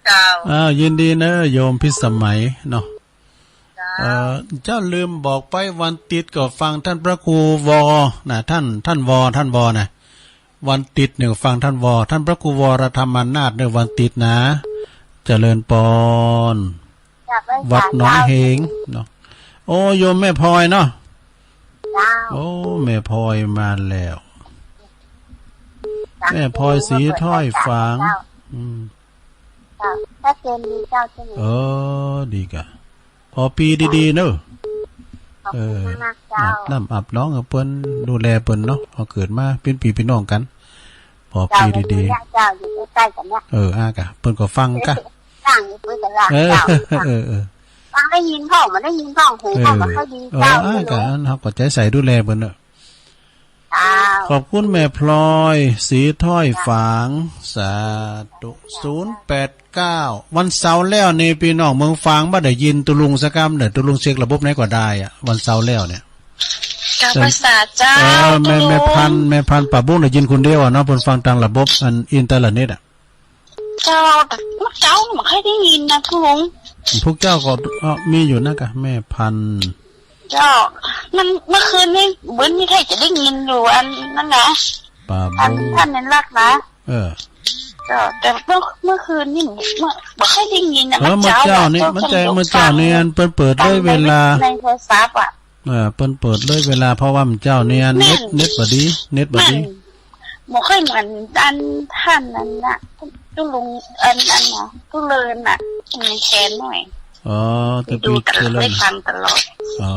เจ้า อ้าว ยินดีเนอะ โยมพิสมัยเนาะ เจ้า เอ่อ เจ้าลืมบอกไป วันติดก็ฟังท่านพระครูวอ นะ ท่าน ท่านวอ ท่านวอ นะ วันติดเนี่ยฟังท่านวอ ท่านพระครูวรธรรมนาถเนี่ยวันติดนะ เจริญปอน จากไป วัดหนองเฮง สามเก้า เนาะ โอ้ โยมแม่พลอยเนาะ เจ้า โอ้ แม่พลอยมาแล้ว สาม แม่พลอยสีถ้อยฝาง เก้า อืม เจ้า ชัดเจนดีเจ้า ใช่ไหม เออ ดีกะ พอปีดีๆ เนอะ ขอบคุณมากๆ เออ เจ้า อาบน้ำอาบน้องให้เปิ้น ดูแลเปิ้นเนาะ เอาเกิดมาเป็นพี่เป็นน้องกัน พอปีดีๆ เจ้า เจ้า อยู่ใกล้ๆ กันเนี่ย เออ อ่ะกะ เปิ้นก็ฟังกะ ฟังอยู่เปิ้นก็ละ เออ เจ้า เออ เออ ฟังได้ยินพ่อมันได้ยินพ่อหู เออ พ่อมันค่อยดี เออ เจ้า อ่ะกะ อันเฮาก็ใจใส่ดูแลเปิ้นเนอะ อ้าว ขอบคุณแม่พลอย สีถ้อยฝาง สาธุ ศูนย์แปดเก้า วันเสาร์แล้วนี่ พี่น้องเมืองฝางบ่ได้ยินตุลุงสักกำเด้อ ตุลุงเช็คระบบไหนก็ได้อะ วันเสาร์แล้วเนี่ย กับภาษาเจ้า เออ แม่ ตุลุง แม่พันธุ์ แม่พันธุ์ป่าบุ้งได้ยินคนเดียวอะเนาะ เพิ่นฟังทางระบบอันอินเทอร์เน็ตอะ เจ้า แต่พวกเจ้าไม่ค่อยได้ยินนะคุณลุง พวกเจ้าก็ เอ่อ มีอยู่นะกะ แม่พันธุ์ เจ้า มัน เมื่อคืนนี้เหมือนมีใครจะได้ยินอยู่อันนั้นนะ ป่า อัน บุ้ง ท่านนั้นรักนะ เออ เจ้า แต่เมื่อ เมื่อคืนนี้ เมื่อ ไม่ค่อยได้ยินนะ เออ เมื่อเช้า เมื่อเจ้านี่ อะ เมื่อเช้า เจ้า เมื่อเช้านี่ อันเปิ้นเปิดเลยเวลา ในโทรศัพท์อะ เออ เปิ้นเปิดเลยเวลา เพราะว่ามื้อเจ้านี่เน็ต แม่น เน็ตบ่ดี เน็ตบ่ดี แม่น บ่ค่อยเหมือนอันท่านนั้นน่ะ ตุลุง อัน อันน่ะ ตุเลินน่ะ มีแชร์หน่อย อ๋อ ตุ ดูตลอด ตุเลิน ได้ฟังตลอด อ๋อ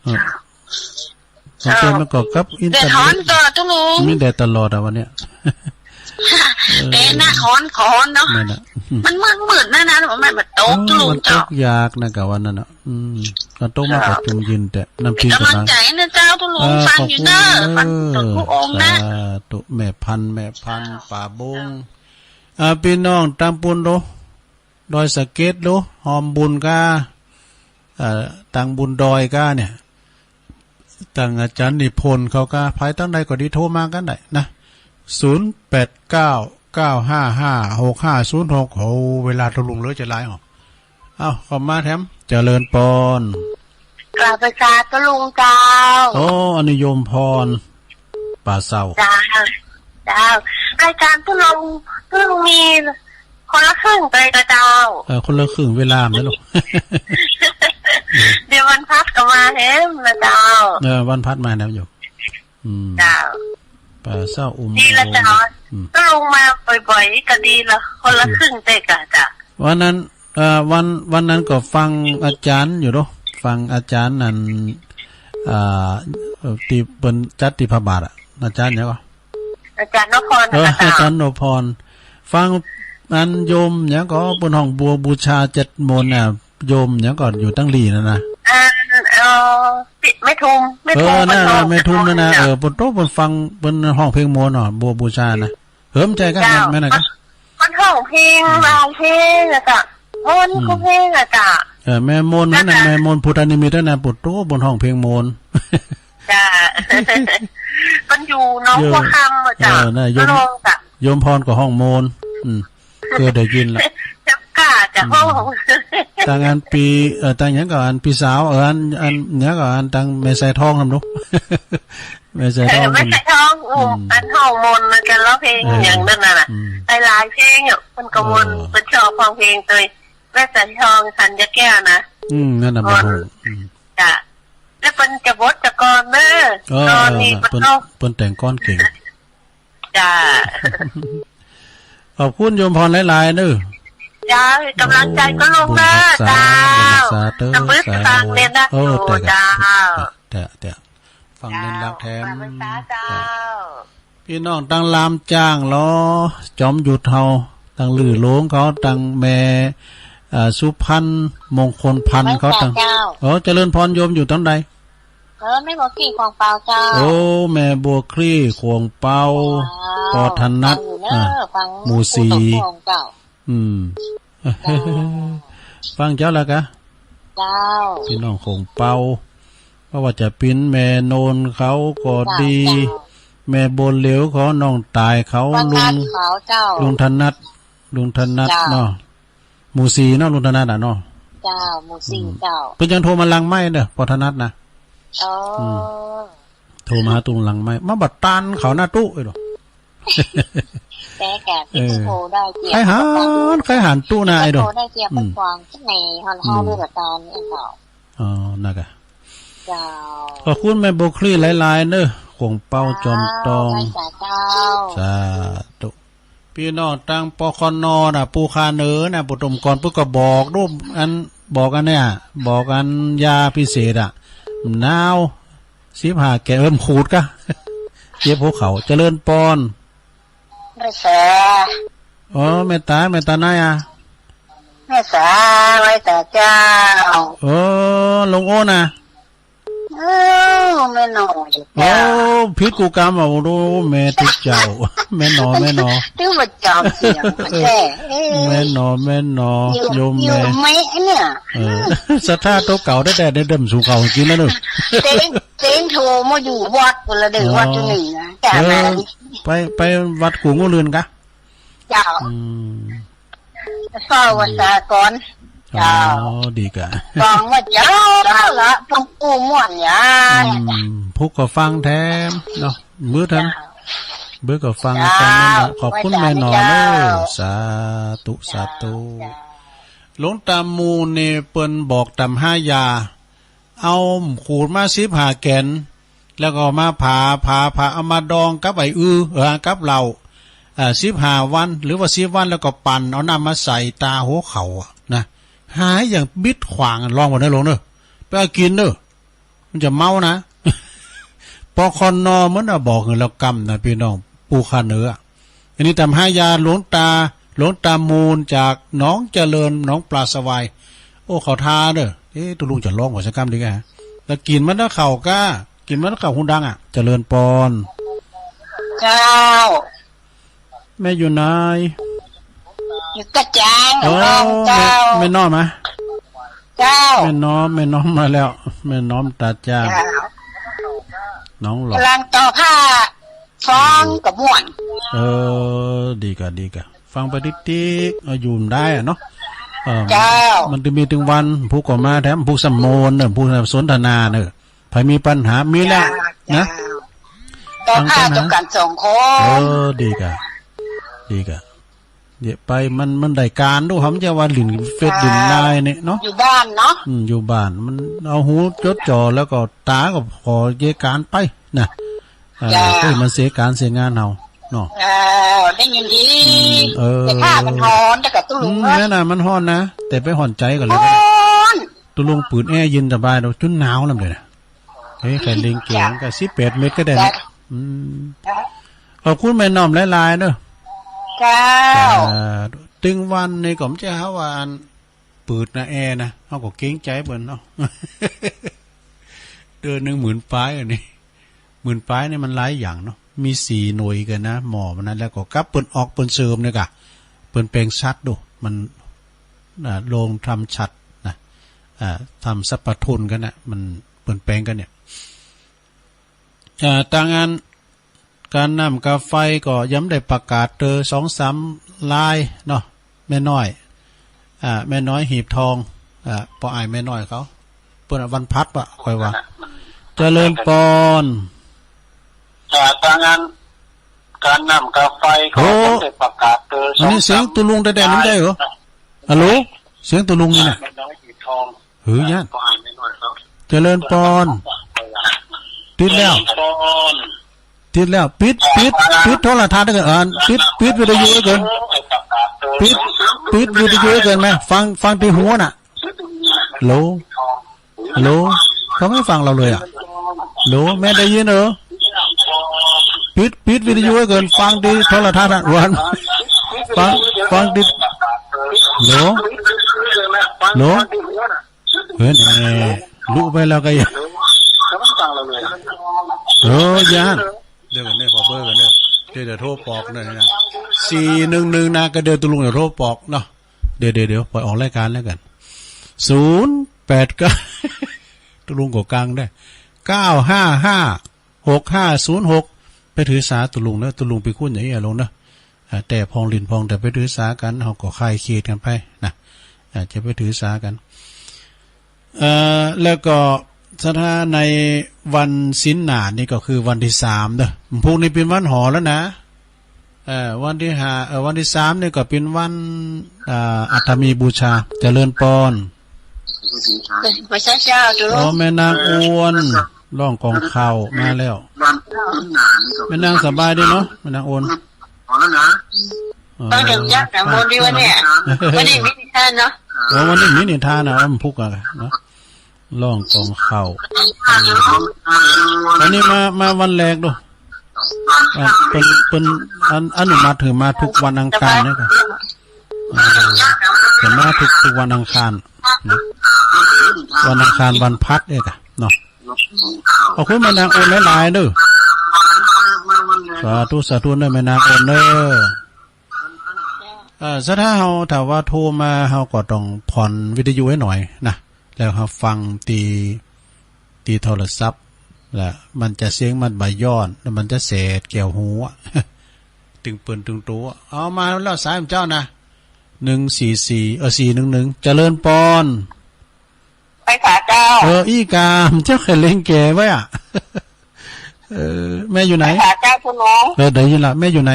เออ ของเปิ้นมันก็กับอินเทอร์เน็ต แดดฮ้อนก็ตุลุง มีแดดตลอดอะวันเนี้ย เออ แต่หน้าฮ้อนก็ฮ้อนเนาะ นั่นน่ะ มันมืดๆ นะ นะ มันมาตก เออ ตุลุง มันตก เจ้า ยากนะกะวันนั้นน่ะ อืม ก็ตกมาก็ เจ้า จุ่มยินแต่น้ำ เป็น พริก กำลัง นะ ใจนะเจ้า ตุลุง เออ ฟังอยู่เนอะ ขอบคุณเนอะ ฟังกับทุกองค์นะ สาธุ แม่พันธุ์ แม่พันธุ์ ป่าบุ้ง อ่า พี่น้องตางปูนโด ดอยสะเก็ดโด ฮอมบุญกา เอ่อ ตางบุญดอยกาเนี่ย ตางอาจารย์นิพนธ์เขากา ภายตางใดก็ดี โทรมากันได้นะ ศูนย์แปดเก้า เก้าห้าห้า หกห้าศูนย์หก โอ้ เวลาตุลุงเหลือจะหลายออก เอ้า เข้ามาแถม เจริญปอน กราบไหว้สาธุลุงเจ้า โอ้ อันนี้โยมพร ป่าเศร้า เจ้า เจ้า อาจารย์ตุลุง ตุลุงมีคนละครึ่งไปกับเจ้า เออ คนละครึ่งเวลาไหมลูก เดี๋ยววันพัดก็มาแถมนะเจ้า เออ วันพัดมาแล้วอยู่ อืม เจ้า ป่าเศร้าอุโมงค์ ดีละเจ้า อืม ก็ลงมาบ่อยๆ ก็ดีละ คนละครึ่งเตะกะเจ้า วันนั้น เอ่อ วัน วันนั้นก็ฟังอาจารย์อยู่เนาะ ฟังอาจารย์นั่น อ่า เอ่อ ที่เปิ้นจัดที่พระบาทอะ อาจารย์หยังก่อ อาจารย์นพพร เออ นะเจ้า อาจารย์นพพร ฟังอันโยมหยังก่อ เปิ้นฮ้องบัวบูชาเจ็ดมนต์น่ะ โยมหยังก่อ อยู่ตังหลีนั่นน่ะ อ่า เอ่อปิแม่ทุมแม่เอทุมอนั่นน่ะเปิ้นร้องแม่ทุมนั่นน่ะ เออเปิ้นโตเปิ้นฟังเปิ้นฮ้องเพลงม่วนเนาะ บัวบูชานะ เหิมใจกะ เจ้า แม่น แม่นน่ะกะ เปิ้นฮ้องเพลง อืม หลายเพลงอะกะม่วน อืม คู่เพลงอะกะ เออ แม่มนต์นั่นน่ะ แล้วกะ แม่มนต์พุทธนิมิตนั่นน่ะ โอ้โต เปิ้นฮ้องเพลงม่วน จ้า เปิ้นอยู่หนองบัวคำอะ เออ จ้ะ เออ น่ะ โยม ก็ลองจ้ะ โยมพรก็ฮ้องม่วน อืม เออ ได้ยินละ เจ้าค่ะ จะฮ้อง อืม ตั้งอันปี เอ่อ ตั้งหยังก็อันปีสาว เออ อัน อันหยังก็อันตั้งแม่สายทองนำเนาะ แม่สายทอง เออ แม่สายทอง อู้ อืม อันฮ้องม่วนเหมือนกัน ร้องเพลง เออ อย่างนั้นน่ะ อืม หลายๆเพลงอะ มันก็ม่วน เออ มันชอบร้องเพลงโดยแม่สายทอง ธัญแก้วนะ อืม นั่นน่ะ ม่วน มันฮ้อง อืม จ้ะ แล้วเปิ้นจะบทจะกลอนเด้อ เออ กลอนนี่ เออ เปิ้น เปิ้น ก็ เปิ้นแต่งกลอนเก่ง จ้า ขอบคุณโยมพรหลายๆเด้อ จ้า กำลังใจก็ลงเด้อ โอ้ บุญรักษา เจ้า บุญรักษาเด้อ ตะบึก สาธุ ตังเนี่ยนะ โอ้ โอ้ แต่กะ เจ้า แต่ แต่ ฟังเน้นรักแถม จ้า บุญรักษาเจ้า จ้า พี่น้องตังลามจ้างลอ จอมหยุดเฮา ตังลือหลวงเขา ตังแม่ อ่า สุพรรณ มงคลพันธ์เขา ตัง เจ้า โอ้ เจริญพรโยมอยู่ตังใด เออ แม่บัวคลี่ขวงเปาเจ้า โอ้ แม่บัวคลี่ขวงเปา เจ้า ปอถนัด ฟังอยู่เนอะ อ่ะ ฟัง หมู่สี่ ผู้ปกครองเจ้า อืม เจ้า ฟังเจ้าแล้วกะ เจ้า พี่น้องขวงเปา เพราะว่าจะปิ้นแม่โนนเขาก็ดี เจ้า เจ้า แม่บัวเหลียวเขาน้องตายเขา ประ ลุ กาศ ง ขาวเจ้า ลุงถนัด ลุงถนัด เจ้า เนาะ หมู่สี่เนาะ ลุงถนัดน่ะเนาะ เจ้า หมู่สี่ อืม เจ้า เปิ้นยังโทรมาหลังไมค์เด้อ ปอถนัดนะ อ๋อ อืม โทรมาหาตุงหลังไมค์ มาบัดตันเขาหน้าตู้เอ้ยดอก แต่กะ เออ ที่โทรได้เกียรติ ใครหัน ใครหันตู้หน้าไอ้ดอก โทรได้เกียรติ อืม เปิ้นขวางที่ไหนฮอน อืม เฮาด้วยกับตอนนี้เจ้า อ๋อ นะกะ เจ้า ขอบคุณแม่บัวคลี่หลายๆเด้อ ขวงเปาจอมตอง เจ้า สาธุ พี่น้องตัง ปคน น่ะ ปูคาเหนือน่ะ ปูต้มก่อน ปูก็บอกรูปอัน บอกอันเนี้ย บอกอันยาพิเศษอะ หนาว สิบห้าแก่ เอิ้มขูดกะ เจ็บหัวเข่า เจริญปอน แม่สา อ๋อ แม่ตา แม่ตาไหนอะ แม่สา ไหว้ตาเจ้า เออ หลวงโอ้น่ะ เออ แม่หนอ โอ้ เจ้า ผิดกูกรรมอ่ะ โอ้ แม่ตุ๊กเจ้า แม่หนอ แม่หนอ ตึงมาจอมเสียงแท้ เอ้ย แม่หนอ แม่หนอ อยู่ โยม อยู่ แม่ แม่เนี่ย เออ ศรัทธาตัวเก่าแท้ๆ ได้เดิมสู่เขากินแล้วเนอะ เต็ง เต็งโทรมาอยู่วัดคนละเดือน อ๋อ วัดที่หนึ่งนะ จ้ะ เออ นะ ไป ไปวัดกู่งูเรือนกะ เจ้า อืม เฝ้าวัดสากล อ๋อ เจ้า ดีกะ ฟังว่าเจ้าละ ฟังปู่ม่วนยาย อืม ผู้ก็ฟังแถมเนาะ มื้อท่าน เจ้า เบิ่งก็ฟัง เจ้า กันนั่นแหละ ขอบคุณแม่หนอเด้อ เจ้า สาธุ สาธุ เจ้า หลวงตามูลนี่เปิ้นบอกตำห้ายา เอาขูดมาสิบห้าแก่น แล้วก็เอามาผ่า ผ่า ผ่า เอามาดองกับไอ้อือ เออ กับเหล้า เอ่อ สิบห้าวัน หรือว่าสิบวัน แล้วก็ปั่น เอาน้ำมาใส่ตาหัวเข่าอะนะ หายอย่างบิดขวาง ลองบ่ได้ลงเด้อ ไปเอากินเด้อ มันจะเมานะ ปคน มันน่ะบอกให้เรากำนะพี่น้อง ปู่ข้าเหนือ อันนี้ตำห้ายาหลวงตา หลวงตามูลจากหนองเจริญ หนองปลาสวาย โอ้ เขาทาเด้อ เอ๊ะ ตุลุงจะร้องว่าสักกำดีกะ แล้วกินมันแล้วเข่ากล้า กินมันแล้วเข่าหูดังอ่ะ เจริญปอน เจ้า แม่อยู่ไหน อยู่กระจาง โอ้ น้องเจ้า แม่ แม่น้อมอะ เจ้า แม่น้อม แม่น้อมมาแล้ว แม่น้อมตาจาง เจ้า น้องหลอก กำลังต่อผ้า ฟังกับม่วน เออ ดีกะ ดีกะ ฟังไปติ๊กๆ เอาอยู่ได้อะเนาะ เออ เจ้า มันจะมีถึงวัน ผู้ก็มาแถม ผู้สำมนเนอะ ผู้สนทนาเนอะ ใครมีปัญหา มีแล้ว เจ้า นะ เจ้า ต่อผ้า ฟังปัญหา จบกันสองคน เออ ดีกะ ดีกะ เดี๋ยวไป มัน มันได้การดู เขาไม่ใช่ว่าหลินเฟซ เจ้า หลินไลน์เนี่ยเนาะ อยู่บ้านเนาะ อืม อยู่บ้าน มันเอาหูจดจ่อ แล้วก็ตาก็ขอเยการไปนะ เออ เจ้า เฮ้ย มันเสียการเสียงานเอาเนาะ เออ ได้ยินดี อืม เออ แต่ผ้ามันฮ้อน แต่กับตู้ลุง อืม เนอะ นั่นน่ะ มันฮ้อนนะ แต่ไปฮ้อนใจก่อนเลยก็ได้ ฮ้อน ตู้ลุงปืนแอร์เย็นสบาย เราจุนหนาวลำเลยนะ เฮ้ย ใครเล็งเก่งก็ เจ้า สิบแปดเมตรก็ได้นะ เจ้า อืม เจ้า ขอบคุณแม่น้อมหลายๆเนอะ เจ้า เจ้า ตึงวันนี่ก็ไม่ใช่หาว่าอันปืดนะแอร์นะ เขาก็เกรงใจเปิ้นเนาะ เดือนหนึ่งหมื่นปลายอันนี้ หมื่นปลายนี่มันหลายอย่างเนาะ มีสี่หน่วยกันนะ หม้อมันนั้น แล้วก็กับเปิ้นออกเปิ้นเสริมเนี่ยกะ เปิ้นแปลงสัตว์ดู มัน อ่า โรงทำสัตว์นะ อ่า ทำสัตว์ประทุนกันนะ มันเปิ้นแปลงกันเนี่ย อ่า ตางาน การน้ำการไฟก็ยังได้ประกาศเตอสองสามรายเนาะ แม่น้อย อ่า แม่น้อยหีบทอง อ่า ป้ออ้ายแม่น้อยเขา เปิ้นวันพัดวะ ค่อยว่า เจริญปอน อ่า การงาน การน้ำการไฟก็ โอ้ ยังได้ประกาศเตอ อันนี้เสียงตุลุงแต๊ๆ นี่ได้เหรอ ฮัลโหล เสียงตุลุงนี่นะ แม่น้อยหีบทอง หือ ย่าน ป้ออ้ายแม่น้อยเขา เจริญปอน ติดแล้ว เจริญปอน ติดแล้ว ปิด ปิด ปิดโทรทัศน์ไว้ก่อน อ่า ปิด ปิดวิทยุไว้ก่อน ปิด ปิดวิทยุไว้ก่อนนะ ฟัง ฟังที่หัวน่ะ ฮัลโหล ฮัลโหล เขาไม่ฟังเราเลยอะ ฮัลโหล แม่ได้ยินเหรอ ปิด ปิดวิทยุไว้ก่อน ฟังที่โทรทัศน์อะ วัน ฟัง ฟังที่ ฮัลโหล ฮัลโหล เฮ้ย แหม ลุไปแล้วก็ยัง เออ ย่าน เดี๋ยวก่อนเนี่ย ขอเบอร์ก่อนเนี่ย เดี๋ยว เดี๋ยวโทรปอกหน่อยนะ สี่หนึ่งหนึ่ง นะ ก็เดี๋ยวตุลุงเดี๋ยวโทรปอกเนาะ เดี๋ยว เดี๋ยว เดี๋ยว ปล่อยออกรายการแล้วกัน ศูนย์แปดเก้า ตุลุงก็กลางได้ เก้าห้าห้า หกห้าศูนย์หก ไปถือสาตุลุงเนอะ ตุลุงไปคุ้นอย่างนี้อะลงเนอะ อ่า แต่พองหลินพองแต่ไปถือสากัน เฮาก็คลายเครียดกันไปนะ อ่า จะไปถือสากัน เอ่อ แล้วก็ศรัทธาในวันศีลหน้านี่ก็คือวันที่สามเด้อ พรุ่งนี้เป็นวันหอแล้วนะ เอ่อ วันที่ห้า เอ่อ วันที่สามนี่ก็เป็นวัน อ่า อัฐมีบูชา เจริญปอน เจ้า เจ้า เจ้า อ๋อ แม่นางอวน ร้องกองข้าวมาแล้ว แม่นางสบายดีเนาะ แม่นางอวน อ๋อ ต้องถึงยักษ์นะ มนต์ดีวะเนี่ย วันนี้มีนิทานเนาะ อ๋อ วันนี้มีนิทานนะ วันพุธอะเนาะ ร้องกองข้าว อันนี้มา มาวันแรกดู อ่ะ เปิ้น เปิ้น อัน อนุมัติหื้อมาทุกวันอังคารเนี่ยครับ อ่า จะมาทุก ทุกวันอังคารนะ วันอังคารวันพัดเนี่ยครับเนาะ ขอบคุณแม่นางอวนหลายๆเด้อ สาธุ สาธุเด้อแม่นางอวนเด้อ เอ่อ ศรัทธาเฮา ถ้าว่าโทรมา เฮาก็ต้องผ่อนวิทยุให้หน่อยนะ แล้วเฮาฟังตี ตีโทรศัพท์ แล้วมันจะเสียงมันบ่ย้อน แล้วมันจะแสบแก้วหูอะ ตึงเปิ้นตึงโต เอามาแล้วสายของเจ้านะ หนึ่งสี่สี่ เออ สี่หนึ่งหนึ่ง เจริญปอน ไหว้สาเจ้า เออ อี้กาม เจ้าเคยเล่นแกไว้อะ เออ แม่อยู่ไหน ไหว้สาเจ้าคุณลุง เออ ได้ยินละ แม่อยู่ไหน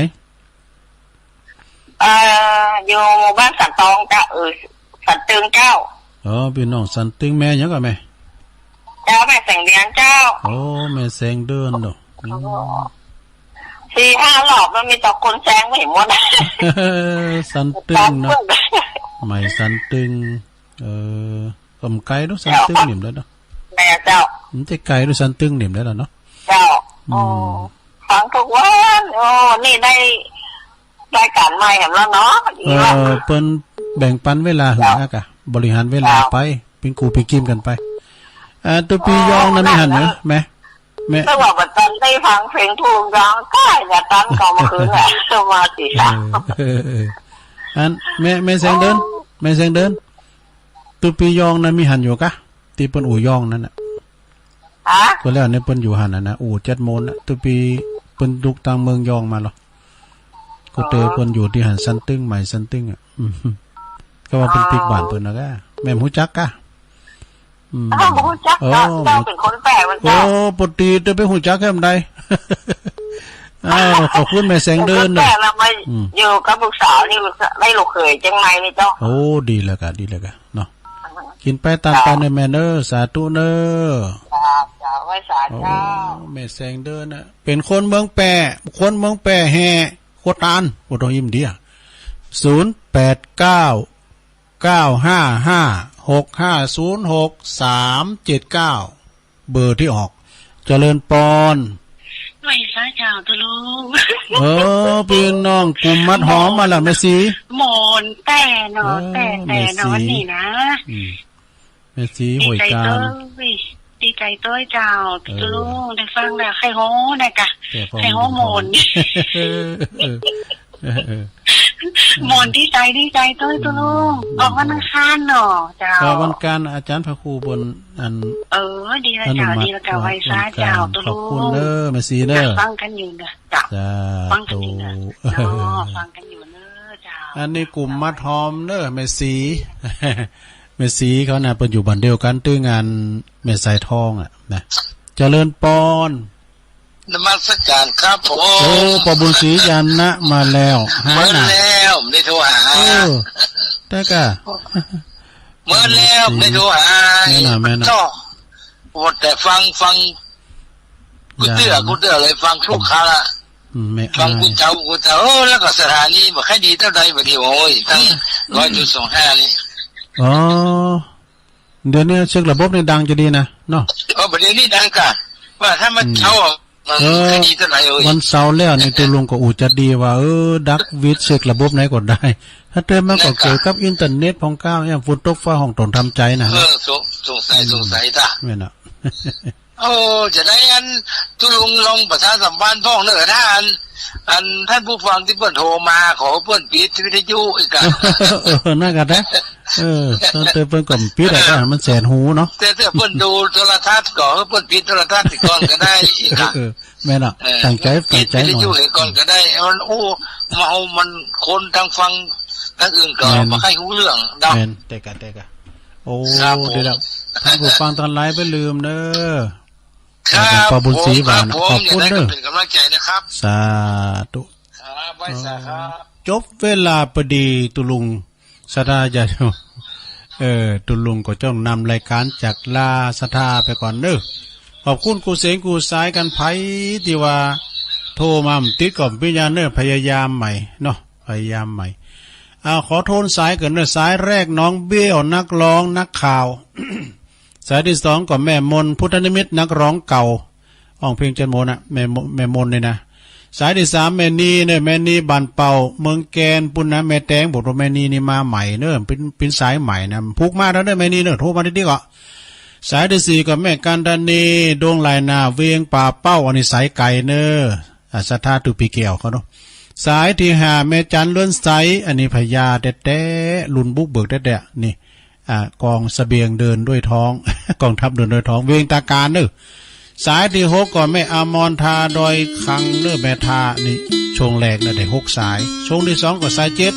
เอ่อ อยู่หมู่บ้านสันตองเจ้า เออ สันตึงเจ้า อ๋อ พี่น้องสันตึง แม่หยังก่อแม่ เจ้า แม่แสงเดือนเจ้า โอ้ แม่แสงเดือนเนาะ อืม สี่ห้ารอบแล้วมีแต่คนแซงไม่เห็นหมด สันตึงเนาะ สันตึง ใหม่สันตึง เออ ก็บ่ไกลเนาะ สันตึงนี่แหละเนาะ แม่เจ้า มันจะไกลเนาะ สันตึงนี่แหละเนาะ เจ้า อืม อ๋อ ฟังทุกวัน โอ้ นี่ได้รายการใหม่แหมแล้วเนาะ เออ เปิ้นแบ่งปันเวลาหื้อ เจ้า นะกะ บริหารเวลาไป เจ้า ปิ้งกูปิ้งกิมกันไป อ่า ตุ๊ปียองนั้นมีหันเนาะ แม่ แม่ แต่ว่าบ่ตันได้ฟังเพลงถูกยอง ใกล้จะตันก็เมื่อคืนแหละ มาสิ เออ เออ เออ อัน แม่ แม่แสงเดือน โอ้ แม่แสงเดือน ตุ๊ปียองนั้นมีหันอยู่กะ ตี้เปิ้นอู่ยองนั้นน่ะ ฮะ ก็แล้วเนี่ยเปิ้นอยู่หันน่ะนะ อู่เจ็ดโมงน่ะ ตุ๊ปีเปิ้นลุกตางเมืองยองมาเหรอ ก็เตอ อ๋อ เปิ้นอยู่ตี้หันสันตึง ใหม่สันตึงอ่ะ อืม ก็ว่าเปิ้นปิ๊กบ้านเปิ้นนะกะ แม่ฮู้จักกะ อืม อ้าว บ่ฮู้จัก โอ้ เนาะ เจ้าเป็นคนแปลกมัน โอ้ เจ้า ปกติเตอไปฮู้จักแค่ใด อ้าว ขอบคุณแม่แสงเดือนเนาะ คนแปลกแล้วมา อืม อยู่กับลูกสาวนี่ ได้ลูกเขยเชียงใหม่นี่เจ้า โอ้ ดีแล้วกะ ดีแล้วกะ เนาะ กินไปตามไปเนอะแม่เนอะ สาธุเนอะ จ้า จ้า ไหว้สาเจ้า โอ้ แม่แสงเดือนน่ะ เป็นคนเมืองแปะ คนเมืองแปะแห่ โคตาน โอ้ ต้องยิ้มดีอะ ศูนย์แปดเก้า เก้าห้าห้า หกห้าศูนย์หก สามเจ็ดเก้า เบอร์ที่ออก เจริญปอน ไหว้สาเจ้าตุลุง เออ พี่น้องกลุ่มมัดหอมมาแล้วแม่สี หมอนแต่เนาะ เออ แต่ แต่เนาะ แม่สี นี่นะ อืม แม่สี ดีใจ ห้วยกลาง เต้ย ดีใจด้วยเจ้า เออ ตุ๊ลุง ได้ฟังแล้ว ใคร่ฮู้นะกะ แก่พอ ใคร่ฮู้ ฮู้ หมอน เออ เออ เออ หมอน ดีใจ ดีใจด้วยตุ๊ลุง อืม ออกวันอังคารเนาะเจ้า ออกวันอังคาร อาจารย์พระครูเปิ้นอัน เออ ดีแล้วเจ้า อนุมัติ ดีแล้วเจ้า ไหว้สาเจ้า วันอังคาร ตุ๊ลุง ขอบคุณเด้อ แม่ศรีเด้อ จ้ะ ฟังกันอยู่นะเจ้า สาธุ ฟังกันอยู่นะเนาะ ฟังกันอยู่เนอะเจ้า อันนี้กลุ่มมาทอมเนอะ แม่ศรี แม่ศรีเขาน่ะ เปิ้นอยู่บ้านเดียวกัน ตื้องานแม่สายทองอะนะ เจริญปอน นมัสการครับผม โอ้ ปอบุญศรีญาณะมาแล้ว หาย เมิน นะ แล้ว ไม่ได้โทรหา เออ แต่ก็ เมินแล้ว ไม่ได้โทรหา แม่นน่ะ แม่นน่ะ ก็ โอ้ แต่ฟัง ฟัง กูเตื้อ กูเตื้อเลย ฟังทุกครั้งละ อืม ไม่ ฟัง อาย กูเจ้า กูเจ้า เออ แล้วก็สถานีบ่ค่อยดีเท่าใด บัดนี้ โอ้ย ตั้ง อืม ร้อยจุดสองห้า นี่ อ๋อ เดี๋ยวนี้เช็คระบบนี่ดังจะดีนะเนาะ เออ ประเดี๋ยวนี้ดังกะ ว่าถ้ามัน อืม เช้าอ่ะ มัน เออ ไม่ดีเท่าไหร่เอ้ย วันเสาร์แล้วนี่ ตุ๊ลุงก็อู้จะดีว่า เออ ดักวิทย์เช็คระบบไหนก็ได้ ถ้าเติมมาก็ นั่นกะ เกี่ยวกับอินเทอร์เน็ตของก้าวเนี่ย ฝนตกฟ้าห้องต้องทำใจนะ เออ สง- สงสัย อืม สงสัยจ้ะ แม่นน่ะ โอ้ จะได้อัน ตุ๊ลุงลองประชาสัมพันธ์พ่องเนอะ ถ้าอัน อันท่านผู้ฟังที่เปิ้นโทรมา ขอเปิ้นปิดวิทยุอีกอะ เออ นั่นก็ได้ เออ ตอนเติมเปิ้นก็ปิดอะ เออ มันแสบหูเนาะ แต่ แต่เปิ้นดูโทรทัศน์ก็ เปิ้นปิดโทรทัศน์อีกก่อนก็ได้อีกอะ เออ แม่นอะ เออ ตั้งใจ ปิด ตั้งใจหน่อย วิทยุอีกก่อนก็ได้ มัน โอ้ เมา มันคนทางฟังทางอื่นก็ แม่น บ่ค่อยฮู้เรื่องเนาะ แม่น แต่กะ แต่กะ โอ้ ครับผม ดีแล้ว ท่านผู้ฟังทั้งหลายอย่าลืมเนอะ ครับ ขอบคุณ ผม สีหวาน ครับผม ขอบคุณ ยังไงก็ เด้อ เป็นกำลังใจนะครับ สาธุ ครับ ไหว้สาครับ จบเวลาพอดี ตุ๊ลุงศรัทธาญาติโยม เออ ตุ๊ลุงก็จ้องนำรายการจากลาศรัทธาไปก่อนเนอะ ขอบคุณกู้เสียงกู้สายกัน ไผที่ว่าโทรมาบ่ติดก็บ่เป็นหยังเนอะ พยายามใหม่เนาะ พยายามใหม่ อ่า ขอโทนสายก่อนเนอะ สายแรกน้องเบี้ยว นักร้องนักข่าว สายที่สองก็แม่มน พุทธนิมิตร นักร้องเก่า ร้องเพลงจันโมนะ แม่ม- แม่มนนี่นะ สายที่สามแม่นีเนอะ แม่นีบ้านเป่า เมืองแกนปู้นนะ แม่แตง บอกว่าแม่นีนี่มาใหม่เนอะ เป็น- เป็นสายใหม่นะ ผูกมาแล้วเนอะ แม่นีเนอะ โทรมาดีๆ ก็ สายที่สี่ก็แม่กันธนี ดงหลายนา เวียงป่าเป้า อันนี้สายไกลเนอะ อ่า ศรัทธาตูปีแก้วเขาเนาะ สายที่ห้าแม่จันเรือนใส อันนี้พญาแต๊ๆ รุ่นบุกเบิกแต๊ๆ นี่ อ่า กองเสบียงเดินด้วยท้อง กองทัพเดินด้วยท้อง เวียงตาการเนอะ สายที่หกก็แม่อมรทาดอยคังเนอะ แม่ทานี่ ช่วงแรกนะได้หกสาย ช่วงที่สองก็สายเจ็ด